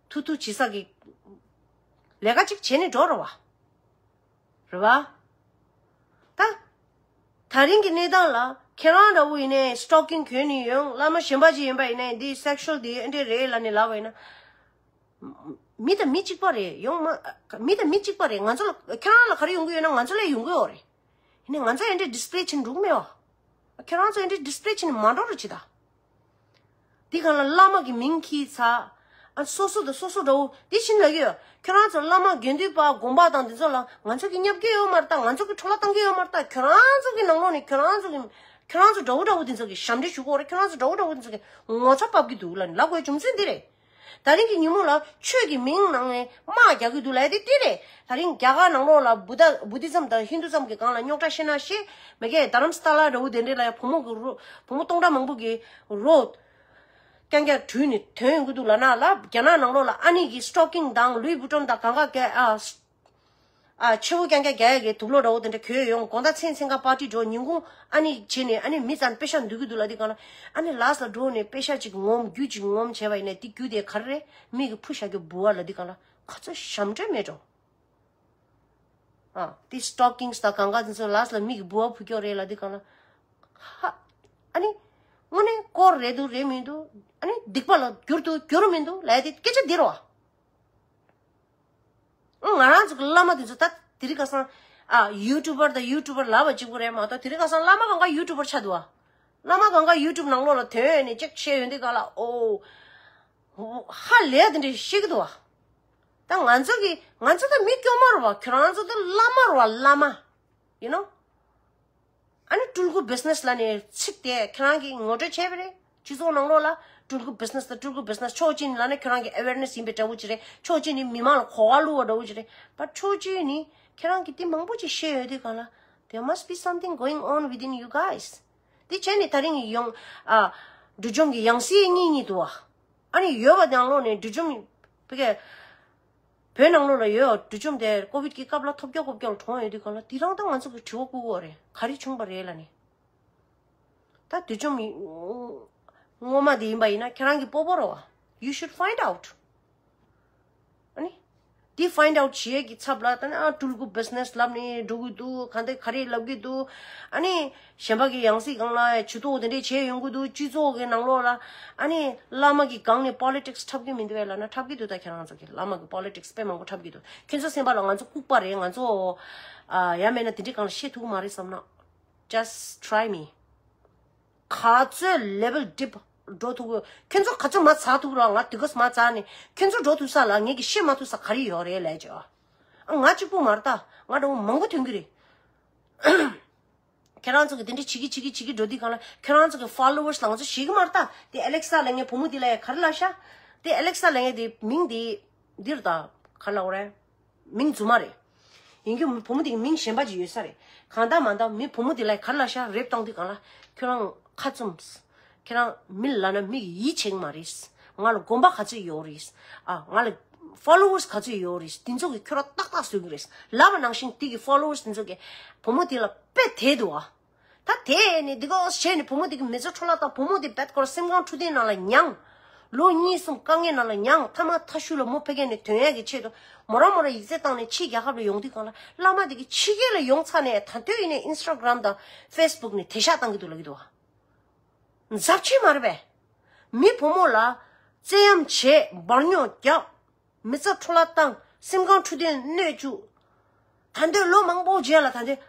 ཐུག་ཐུག་བྱེད་ས་གི་ལས་ཀ་ཅིག་བྱས་ནས་འགྲོ་རེད་བ། རེད་བ། ད། ད་རིང་གི་གནས་སྟངས་ལ་ཁྱེད་རང་འདྲ་བོ་ཡིན་ནའི་སི་ཊོག་ཀིང་གྱོན་ནས་ཡོང་། བླ་མ་གཞན་པ་ཅིག་ཡིན་པ་ཡིན་ནའི་འདི་སེག་ཤུ་ཨལ་འདི་ཨེ་འདྲས་རེད་ལབ་ནས་ལབ་པ་ཡིན་ན། མི་དང་མི་གཅིག་པ་རེད། ཡོང་མ། མི་དང་མི་གཅིག་པ་རེད། ང་ཚོ་ལ་ཁྱེད་རང་ལ་ག་རེ་ཡོང་གི་ཡོད་ན་ང་ཚོ་ལ་ཡོང་གི་ཡོད་རེད། ཡིན་ནའི་ང་ཚོ་ཨེ་འདྲས་ཌིས་པི་ལེ་བྱེད་འགྲོ་གི་མེད་བ། ཁྱེད་རང་ཚོ་ཨེ་འདྲས་ཌིས་པི་ལེ་བྱེད་ནས་མ་འགྲོ་རོགས་བྱེད་ད། འདི་གང་ལ་བླ་མ་གི་མིང་འཁྱེར་ཚར། ཨ། སོ་སོ་དང་སོ་སོ་འདྲ་བོ་འདི་བྱིན་ལ་གི་ཡོད། ཁྱེད་རང་ཚོ་བླ་མ་དགེ་འདུན་པ་དགོན་པ་དང་འདི་ཚོ་ལ་ང་ཚོ་གི་བསྙབ་གི་ཡོད་མ་རེད་ད། ང་ཚོ་གི་འཕྲོ་བརླག་བཏང་གི་ཡོད་མ་རེད་ད། ཁྱེད་རང་ཚོ་གི་ནང་ལོགས་ནས་ཁྱེད་རང་ཚོ་གི་ཁྱེད་རང་ཚོ་འདྲ་བོ་འདྲ་བོ་འདི་ཚོ་གི་ཞབས་འདྲེན་ཞུ་གི་ཡོད་རེད། ཁྱེད་རང་ཚོ་འདྲ་བོ་འདྲ་བོ་འདི་ཚོ་གི་ངོ་ཚ་ཕབ་གི་འདུག་ལབ་ནས་ལབ་དགོས་རྒྱུ་མཚན་འདི་རེད། ད་རིང་གི་ཉིན་མོ་ལ་ཆོས་ཀྱི་མིང་ནང་ནས་དམག་རྒྱག་གི་འདུག་ལབ་ཡ་དེ་དེ་རེད། ད་རིང་རྒྱ་གར་ནང་ལོགས་ལ་བུ་དྷ། བུ་དྷི་ཛམ་དང་ཧིན་དུ་ཛམ་གྱི་སྒང་ལ་རྙོག་དྲ་ཤེས་ན་ཤེས། མི་གས་དྷ་རམ་ས་ལ་འདྲ་བོ་དེ་འདྲས་ལ་ཡ་བུ་མོ་གི་རོ། བུ་མོ་སྟོང་ཕྲག་མང་པོ་གི་རོ་རྐྱང་རྐྱང་བྲུས་ནས་ཐོན་ཡོང་གི་འདུག་ལབ་ན་ལ། རྒྱ་ནག་ནང་ལོགས་ལ་ཨ་ནི་གི་སི་ཊོག་ཀིང་དང་ལུའི་བུ་ཊོན་དང་གང་ག་གས། ཨ། ཨ། ཕྱེ་བོ་རྐྱང་རྐྱང་རྒྱག་ཡ་གི་དུག་ལོག་འདྲ་བོ་དེ་འདྲ་གྱོན་ཡོང་། དགོང་དག་མཚན་མཚན་ཁ་པར་ཊི་འགྲོ། ཉིན་གུང་ཨ་ནི་བྱས་ནས་ཨ་ནི་མི་ཙམ་པེ་ཤ་འདུལ་གི་འདུག་ལབ་དུས་སྒང་ལ། ཨ་ནི་ལཱས་ལ་འགྲོ་ནས་པེ་ཤ་ཅིག་ངོམ། རྒྱུ་ཅིག་ངོམ་བྱས་པ་ཡིན་ན་དེ་རྒྱུ་དེ་ག་རེ་རེད། མིག་གིས་ཕུ་བཞག་རྒྱུ་འབུལ་བ་ལབ་དུས་སྒང་ལ་ག་ཚོད་ཞབས་འདྲེན་མེད་འགྲོ། ཨ། དེ་སི་ཊོག་ཀིང་དང་གང་ག་དེ་ཚོ་ལཱས་ལ་མིག་གིས་འབུལ་བ་ཕུལ་རྒྱུ་རེད་ལབ་དུས་སྒང་ལ། ཧ། ཨ་ནི་དངོས་གནས་དཀོར་རེད་འདུག་རེད་མི་འདུག་ཨ་ནི་སྡིག་པ་ལ་འགྱུར་འདུག་འགྱུར་མི་འདུག་ལབ་ཡ་དེ་སྐད་ཆ་འདི་རེད་བ། ང་རང་ཚོ་གི་བླ་མ་དེ་ཚོ་ད་དེ་རིང་ཁ་སང་། ཨ། ཡུ་ཊུབ་པར་དང་ཡུ་ཊུབ་པར་ལབ་པ་གཅིག་པུ་རེད་མ་གཏོགས། དེ་རིང་ཁ་སང་བླ་མ་གང་ག་ཡུ་ཊུབ་པར་ཆགས་འདུག་ཨ། བླ་མ་གང་ག་ཡུ་ཊུབ་ནང་ལོགས་ལ་ཐོན་ནས་ཅིག་བཤད་ཡོང་དུས་སྒང་ལ། ཨོ། ཧ་ལས་དེ་འདྲ་བཤད་ཀྱི་འདུག་ཨ། ད་ང་ཚོ་གི་ང་ཚོ་ད་མི་སྐྱོ་མ་རེད་བ། ཁྱོད་རང་ཚོ་ད་བླ་མ་རེད་བ། བླ་མ། You know? ཨ་ནི་སྤྲུལ་སྐུ་བི་ཛི་ནེ་སི་ལབ་ནས་ཚིག་དེ་ཁྱེད་རང་གིས་ངོ་སྤྲོད་བྱས་པ་རེད། སྤྱི་ཚོགས་ནང་ལོགས་ལ་སྤྲུལ་སྐུ་བི་ཛི་ནེ་སི་དང་སྤྲུལ་སྐུ་བི་ཛི་ནེ་སི། ཕྱོགས་གཅིག་ནས་ལབ་ན་ཁྱོད་རང་གི་ཨ་ཝེར་ནེ་སི་ཡིན་པའི་འདྲ་བོ་ཅིག་རེད། ཕྱོགས་གཅིག་ནས་མི་མང་ལ་གོ་བ་བླུགས་པ་འདྲ་བོ་ཅིག་རེད། བ། ཕྱོགས་གཅིག་ནས་ཁྱེད་རང་གིས་དེ་མང་པོ་ཅིག་བཤད་ཡོད་དུས་སྒང་ལ། There must be something going on within you guys. དེ་བྱས་ནས་ད་རིང་ཡོང་། ཨ། འབྲུ་འཇོམས་ཀྱི་ཡང་སྲིད་གཉིས་གཉིས་འདུག་བ། ཨ་ནི་ཡོད་པ་དེ་ནང་ལོགས་ནས་འབྲུ་འཇོམས། བོད་ནང་ལོགས་ལ་ཡོད་འབྲུ་འཇོམས་དེ་ཀོ་བིད་ཀྱི་སྐབས་ལ་ཐོབ་རྒྱག་ཀོ་བརྒྱག་ལ་གྲོངས་ཡོད་དུས་སྒང་ལ། དེ་རང་ད་ང་ཚོ་གི་དྲི་བ་བཀོད་དགོས་རེད། ག་རེ་བྱུང་བ་རེད་ལབ་ནས། ད་འབྲུ་འཇོམས་ངོ་མ་དེ་ཡིན་པ་ཡིན་ན་ཁྱེད་རང་གི་སྤོ་བོ་རེད་བ། You should find out. ཨ་ནི། དེ་ཕའིན་ཌ་ཨའུཊ་བྱེད་ཡས་ཀྱི་ཚབ་ལ་ད་ནི། ཨ། སྤྲུལ་སྐུ་བི་ཛི་ནེ་སི་ལབ་ནས་འགྲོ་གི་འདུག་གང་དེ་ག་རེ་ལབ་གི་འདུག་ཨ་ནི། གཞན་པ་གི་ཡང་སྲིད་སྒང་ལ་ཇུས་གཏོགས་དེ་འདྲས་བྱས་ཡོང་གི་འདུག་སྤྱི་ཚོགས་ཀྱི་ནང་ལོགས་ལ། ཨ་ནི། བླ་མ་གི་སྒང་ནས་པོ་ལི་ཊིག་སི་འཁྲབ་གི་མི་འདུག་གས་ལབ་ན། འཁྲབ་གི་འདུག་ད་ཁྱེད་རང་ཚོ་གི་བླ་མ་གི་པོ་ལི་ཊིག་སི་དཔེ་མང་པོ་འཁྲབ་གི་འདུག་ཁྱེད་ཚོ་སེམས་པ་ལ་ང་ཚོ་ལྐུགས་པ་རེད། ང་ཚོ། ཨ། ཡང་མེད་ན་དེ་འདྲས་སྒང་ལ་བཤད་ཐུབ་ཀྱི་མ་རེད་བསམ་ན། Just try me. ག་ཚོད་ལེ་ཝལ་ཌིབ་འགྲོ་ཐུབ་ཀྱི། ཁྱེད་ཚོ་ག་ཚོད་མར་འཛེག་ཐུབ་རོགས། ང་དེ་ག་ཚོད་མར་འཛེགས་ནས་ཁྱེད་ཚོ་འགྲོ་ཐུབ་ས་ལ་ངེད་ཀྱིས་བཤད་མ་ཐུབ་ས་ག་རེ་ཡོད་རེད་ལབ་བྱས། ཨ། ང་གཅིག་པུ་མ་རེད་ད། ང་འདྲ་བོ་མང་པོ་ཐོན་གྱི་རེད། ཁྱེད་རང་ཚོ་གིས་དེ་འདྲ་བྱེད་ཀྱི་བྱེད་ཀྱི་བྱེད་ཀྱི་འགྲོ་དུས་སྒང་ལ་ཁྱེད་རང་ཚོ་གི་ཕོ་ལོ་ཝར་སི་ལ་ང་ཚོ་ཤེས་ཀྱི་མ་རེད་ད། དེ་ཨ་ལེག་ས་ལབ་མཁན་བུ་མོ་དེ་ལ་ཡ་ག་རེ་ལབ་ཤག་དེ་ཨ་ལེག་ས་ལབ་མཁན་དེ་མིང་དེ་འདིར་ད་ག་རེ་ལབ་དགོས་རེད། མིང་རྫུན་མ་རེད། ཡིན་རྒྱུ་བུ་མོ་དེ་གི་མིང་གཞན་པ་ཅིག་ཡོད་ས་རེད། གང་ལྟར་མ་ལྟར་མི་བུ་མོ་དེ་ལ་ག་རེ་ལབ་ཤག་རེབ་བཏང་དུས་སྒང་ལ། ཁྱོད་རང་ཁ་བཙུམས། ཁྱེད་རང་མི་ལ་ལབ་ན་མི་གིས་ཡིད་ཆེས་ཀྱི་མ་རེད། ང་ལ་གོམ་པ་ག་ཚོད་ཡོད་རེད། ཨ། ང་ལ་ཕོ་ལོ་ཝར་སི་ག་ཚོད་ཡོད་རེད། དེ་ཚོ་གིས་ཁྱོད་རང་ཏག་ཏག་བཟོ་གི་རེད། ལབ་པ་ནང་བཞིན་དེ་གི་ཕོ་ལོ་ཝར་སི་དེ་ཚོ་གིས་བུ་མོ་དེ་ལ་དཔེ་དེད་འདུག་ཨ། ད་དེ་ནི་འདི་གོ་བྱས་ནས་བུ་མོ་དེ་གི་མི་ཚེ་འཕྲོ་བརླག་བཏང་། བུ་མོ་དེ་བེད་སྐོར་སེམས་ཁམས་འཁྲུག་ལྡན་ནང་ལ་མྱངས། ལོ་གཉིས་གསུམ་དཀའ་ངལ་ནང་ལ་མྱངས། ཐ་མ་ཐ་ཤུལ་ལ་མོ་ཕ་གི་ནས་ཐོན་ཡས་ཀྱི་ཆེད་དུ་མོ་རང་མོ་རང་ཡིག་ཚད་བཏང་ནས་ཕྱིའི་རྒྱལ་ཁབ་ལ་ཡོང་དུས་སྒང་ལ། བླ་མ་དེ་གི་ཕྱི་རྒྱལ་ལ་ཡོང་ཚར་ནས་ད་དུང་ཡིན་ནའི་ཨིན་སི་ཊ་གྷ་རམ་དང་ཕེ་སི་བུག་ནས་དེད་ཤག་བཏང་གི་འདུག་ལབ་ཀྱི་འདུག་བ། འཛབ་ཆེན་མ་རེད་པས། མི་བུ་མོ་ལ་བཙན་གཡེམ་བྱས། འབར་ཉོག་བརྒྱབ། མི་ཚེ་འཕྲོ་བརླག་བཏང་། སེམས་ཁམས་འཁྲུག་ལྡན་གནོད་བཅུག་ད་དུང་ལོ་མང་པོ་རྗེས་ལ་ད་དུང་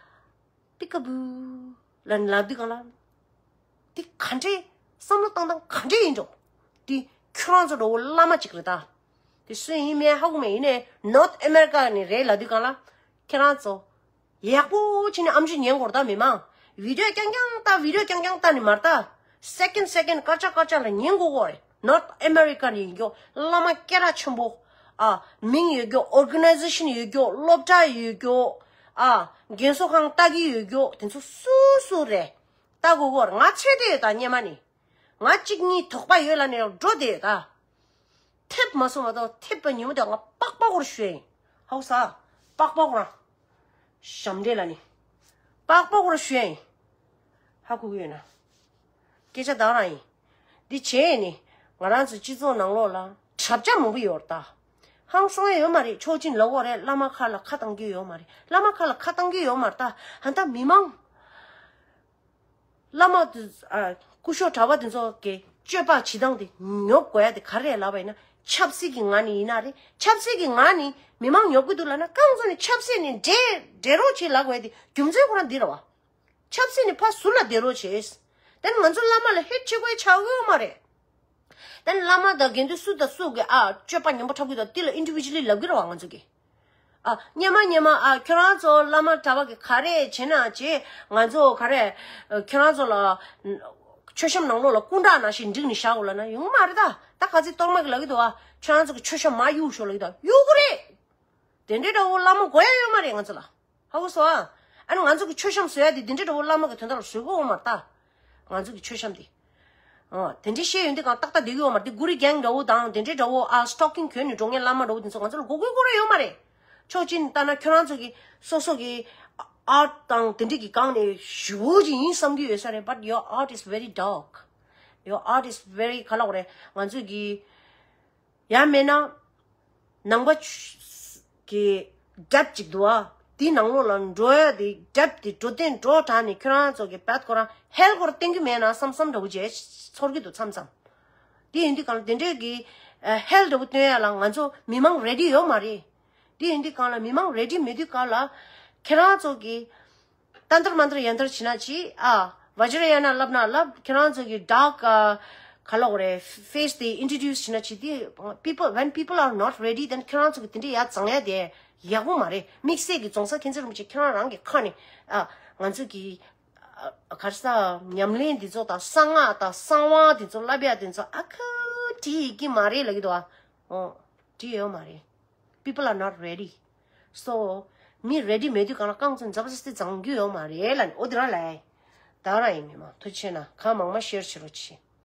པི་ཀ་བུ་ལབ་ནས་ལབ་དུས་སྒང་ལ། འདི་ག་འདྲའི་ བསམ་བློ་བཏང་སྟངས་ག་འདྲས་ཡིན་འགྲོ། དེ་ཁྱོད་རང་ཚོ་འགྲོ་བོ་བླ་མ་གཅིག་རེད་ད། དེ་སུ་ཡིན་མིན་ཧ་གོ་མེད། ཡིན་ནའི་North America་ནས་རེད་ལབ་དུས་གང་ལ་ཁྱེད་རང་ཚོ་ཡག་པོ་བྱས་ནས་ཨམ་ཆི་ཉན་དགོས་རེད་ད། མི་མང་བི་ཌི་ཡོ་རྐྱང་རྐྱང་ལྟ། བི་ཌི་ཡོ་རྐྱང་རྐྱང་ལྟ་ནས་མ་རེད་ད། སེ་ཀེན་སེ་ཀེན་སྐར་ཆ་སྐར་ཆ་ལ་ཉན་དགོས་གོ་རེད། North America་ནས་ཡིན་རྒྱུ་བླ་མ་སྐད་གྲགས་ཆེན་པོ། ཨ། མིང་ཡོད་རྒྱུ། ཨོར་ག་ནའི་ཟེ་ཤན་ཡོད་རྒྱུ། སློབ་གྲྭ་ཡོད་རྒྱུ། ཨ། རྒན་གསོ་ཁང་ལྟ་གི་ཡོད་རྒྱུ། དེ་ཚོ་སུ་སུ་རེད། ལྟ་དགོས་གོ་རེད། ང་ཚོད་བསྡད་ཡོད་ད་སྔོན་མ་ནས། ང་གཅིག་གཉིས་དོགས་པ་ཡོད་ལབ་ནས་འགྲོ་བསྡད་ཡོད་ད། ཐེབས་མ་སོང་མ་གཏོགས་ཐེབས་པ་ཉིན་མོ་དེ་ང་པག་པག་པོར་ཞུ་ཡིན། ཧའུ་ས། པག་པག་པོ་རང་། ཞབས་འདྲེན་ལ་ནི། པག་པག་པོར་ཞུ་ཡིན། ཧ་གོ་གི་ཡོད་ན། སྐད་ཆ་དག་རང་ཡིན། འདི་བྱས་ནི། ང་རང་ཚོ་སྤྱི་ཚོགས་ནང་ལོགས་ལ་གྲབས་ཆ་མང་པོ་ཡོད་རེད་ད། ཧང་སང་ཡ་ཡོད་མ་རེད། ཆོག་མཆན་ལབ་དགོས་རེད། བླ་མ་ཁ་ལ་ཁ་གཏང་རྒྱུ་ཡོད་མ་རེད། བླ་མ་ཁ་ལ་ཁ་གཏང་རྒྱུ་ཡོད་མ་རེད་ད། ཧན་ད་མི་མང་། བླ་མ་དེ། ཨ། སྐུ་ཞབས་གྲྭ་པ་དེ་ཚོ་གི་སྤྱོད་པ་བྱེད་སྟངས་དེ་ཉོབ་དགོས་ཡ་དེ་ག་རེ་ལབ་པ་ཡིན་ན། ཆབ་སྲིད་ཀྱི་ངང་ནས་ཡིན་ན་རེད། ཆབ་སྲིད་ཀྱི་ངང་ནས་མི་མང་ཉོབ་ཀྱི་འདུག་ལབ་ན། རྐང་བཙུགས་ནས་ཆབ་སྲིད་ནས་འདྲེ་འདྲེ་རོགས་བྱེད་ལབ་དགོས་ཡ་དེ་རྒྱུ་མཚན་ཁོ་རང་འདི་རེད་བ། ཆབ་སྲིད་ནས་ཕར་ཟུར་ལ་འདྲེ་རོགས་བྱེད། དེ་ནི་ང་ཚོ་བླ་མ་ལ་ཧེད་ཆེ་དགོས་ཆགས་ཡོད་མ་རེད། དེ་ནི་བླ་མ་དང་དགེ་འདུན་སུ་དང་སུ་གི། ཨ། སྤྱོད་པ་ཉམས་པོ་འཁྲབ་ཀྱི་འདུག་དེ་ལ་ཨིན་ཌི་བི་ཇུ་ལི་ལབ་ཀྱི་རེད་བ་ང་ཚོ་གི། ཨ། སྔོན་མ་སྔོན་མ། ཨ། ཁྱོད་རང་ཚོ་བླ་མ་གྲྭ་པ་གི་ག་རེ་བྱེད་ན་བྱེད། ང་ཚོ་ག་རེ། ཨ། ཁྱོད་རང་ཚོ་ལ་མཆོད་བཤམས་ནང་ལོགས་ལ་སྐུ་འདྲ་ནང་བཞིན་བསྒྲིགས་ནས་བཞག་དགོས་ལབ་ན་ཡོང་མ་རེད་ད། ད་ག་ཚོད་གཏོར་མ་གི་ལབ་ཀྱི་འདུག་བ། ཁྱོད་རང་ཚོ་གི་མཆོད་བཤམས་མར་གཡུག་ཤོག་ལབ་ཀྱི་འདུག་གཡུག་གི་རེད། དེ་འདྲའི་འདྲ་བོ་བླ་མ་དགོས་ཡ་ཡོད་མ་རེད་ང་ཚོ་ལ། ཧ་གོ་སོང་ཨ། ཨ་ནི་ང་ཚོ་གི་མཆོད་བཤམས་བཟོ་ཡ་དེ་དེ་འདྲའི་འདྲ་བོ་བླ་མ་གི་དོན་དག་ལ་བཟོ་གི་ཡོད་མ་རེད་ད། ང་ཚོ་གི་མཆོད་བཤམས་དེ། ཨོ། དེ་འདྲའི་བཤད་ཡོང་དུས་གང་ཏག་ཏག་བསྡད་ཀྱི་ཡོད་མ་རེད། དེ་གུ་རི་གེང་འདྲ་བོ་དང་དེ་འདྲའི་འདྲ་བོ། ཨ། སི་ཊོ་ཀིང་གྱོན་ནས་འགྲོ་མཁན་བླ་མ་འདྲ་བོ་དེ་ཚོ་ང་ཚོ་ལ་མགོ་སྐོར་སྐོར་ར་ཡོད་མ་རེད། ཕྱོགས་གཅིག་ནས་ལྟ་ན་ཁྱོད་རང་ཚོ་གི་སོ་སོ་གི་ཨར་ཊི་དང་དེ་འདྲའི་གི་སྒང་ནས་ཞེ་པོ་ཅིག་ཡིན་བསམ་གྱི་ཡོད་ས་རེད། But your art is very dark. Your art is very ག་ལབ་དགོས་རེད། ང་ཚོ་གི། ཡང་མིན་ན། ནང་པ་གི་སྒྲ་ཅིག་འདུག་ཨ། དེའི་ནང་ལོགས་ལ་འགྲོ་ཡ་དེ། སྒྲ་དེ་འགྲོ་དོན་འགྲོ་དྲགས་ནས་ཁྱོད་རང་ཚོ་གི་བད་ཁོ་རང་ཧེལ་སྐོར་བསྟན་གྱི་མེད་ན་བསམ་བསམ་འདྲ་བོ་བྱས་ཚོར་གྱི་འདུག་མཚམས་མཚམས། དེ་ཡིན་དུས་གང་ལ་དེ་འདྲའི་གི་ཨ། ཧེལ་འདྲ་བོ་སྟོན་ཡ་ལ་ང་ཚོ་མི་མང་རེ་ཌི་ཡོད་མ་རེད། དེ་ཡིན་དུས་གང་ལ་མི་མང་རེ་ཌི་མེད་དུས་གང་ལ་ཁྱེད་རང་ཚོ་གི་ཏན་ཏར་མན་ཏར་ཡན་ཏར་བྱེད་ན་བྱེད། ཨ། བཛྲ་ཡ་ན་ལབ་ན་ལབ། ཁྱེད་རང་ཚོ་གི་ཌརྐ་ཨ། ག་ལབ་དགོས་རེད། ཕེ་སི་དེ་ཨིན་ཊྲོ་ཌིའུ་སི་བྱེད་ན་བྱེད། དེ་people, when people are not ready, then ཁྱེད་རང་ཚོ་གི་དེ་འདྲའི་ཡ་བཟང་ཡ་དེ་ཡག་པོ་མ་རེད། དམིགས་བསལ་གྱི་རྫོང་སར་མཁྱེན་བརྩེ་རིན་པོ་ཆེ་ཁྱེད་རང་རང་གི་ཁ་ནས། ཨ། ང་ཚོ་གི་ཨ། ག་རེ་ཟ། ཉམས་ལེན་འདི་ཚོ་དང་གསང་སྔགས་དང་གསང་བ་འདི་ཚོ་བསླབ་ཡ་དེ་ཚོ་ཨ་ཁུ་བྲིས་ཡི་གི་མ་རེད་ལབ་ཀྱི་འདུག་ཨ། ཨོ། བྲིས་ཡོད་མ་རེད། People are not ready. So མི་རེ་ཌི་མེད་དུས་གང་ལ་རྐང་བཙུགས་འཛབ་འཛབ་སྟེ་བཟང་རྒྱུ་ཡོད་མ་རེད་ལབ་ནས། ཨོ་དེ་རང་ལབ་ཡ་ཡིན། ད་རང་ཡིན། མི་མང་ཐུགས་རྗེ་ཆེ་གནང་། གང་མང་མང་ཤེར་བྱེད་རོགས་གྱིས།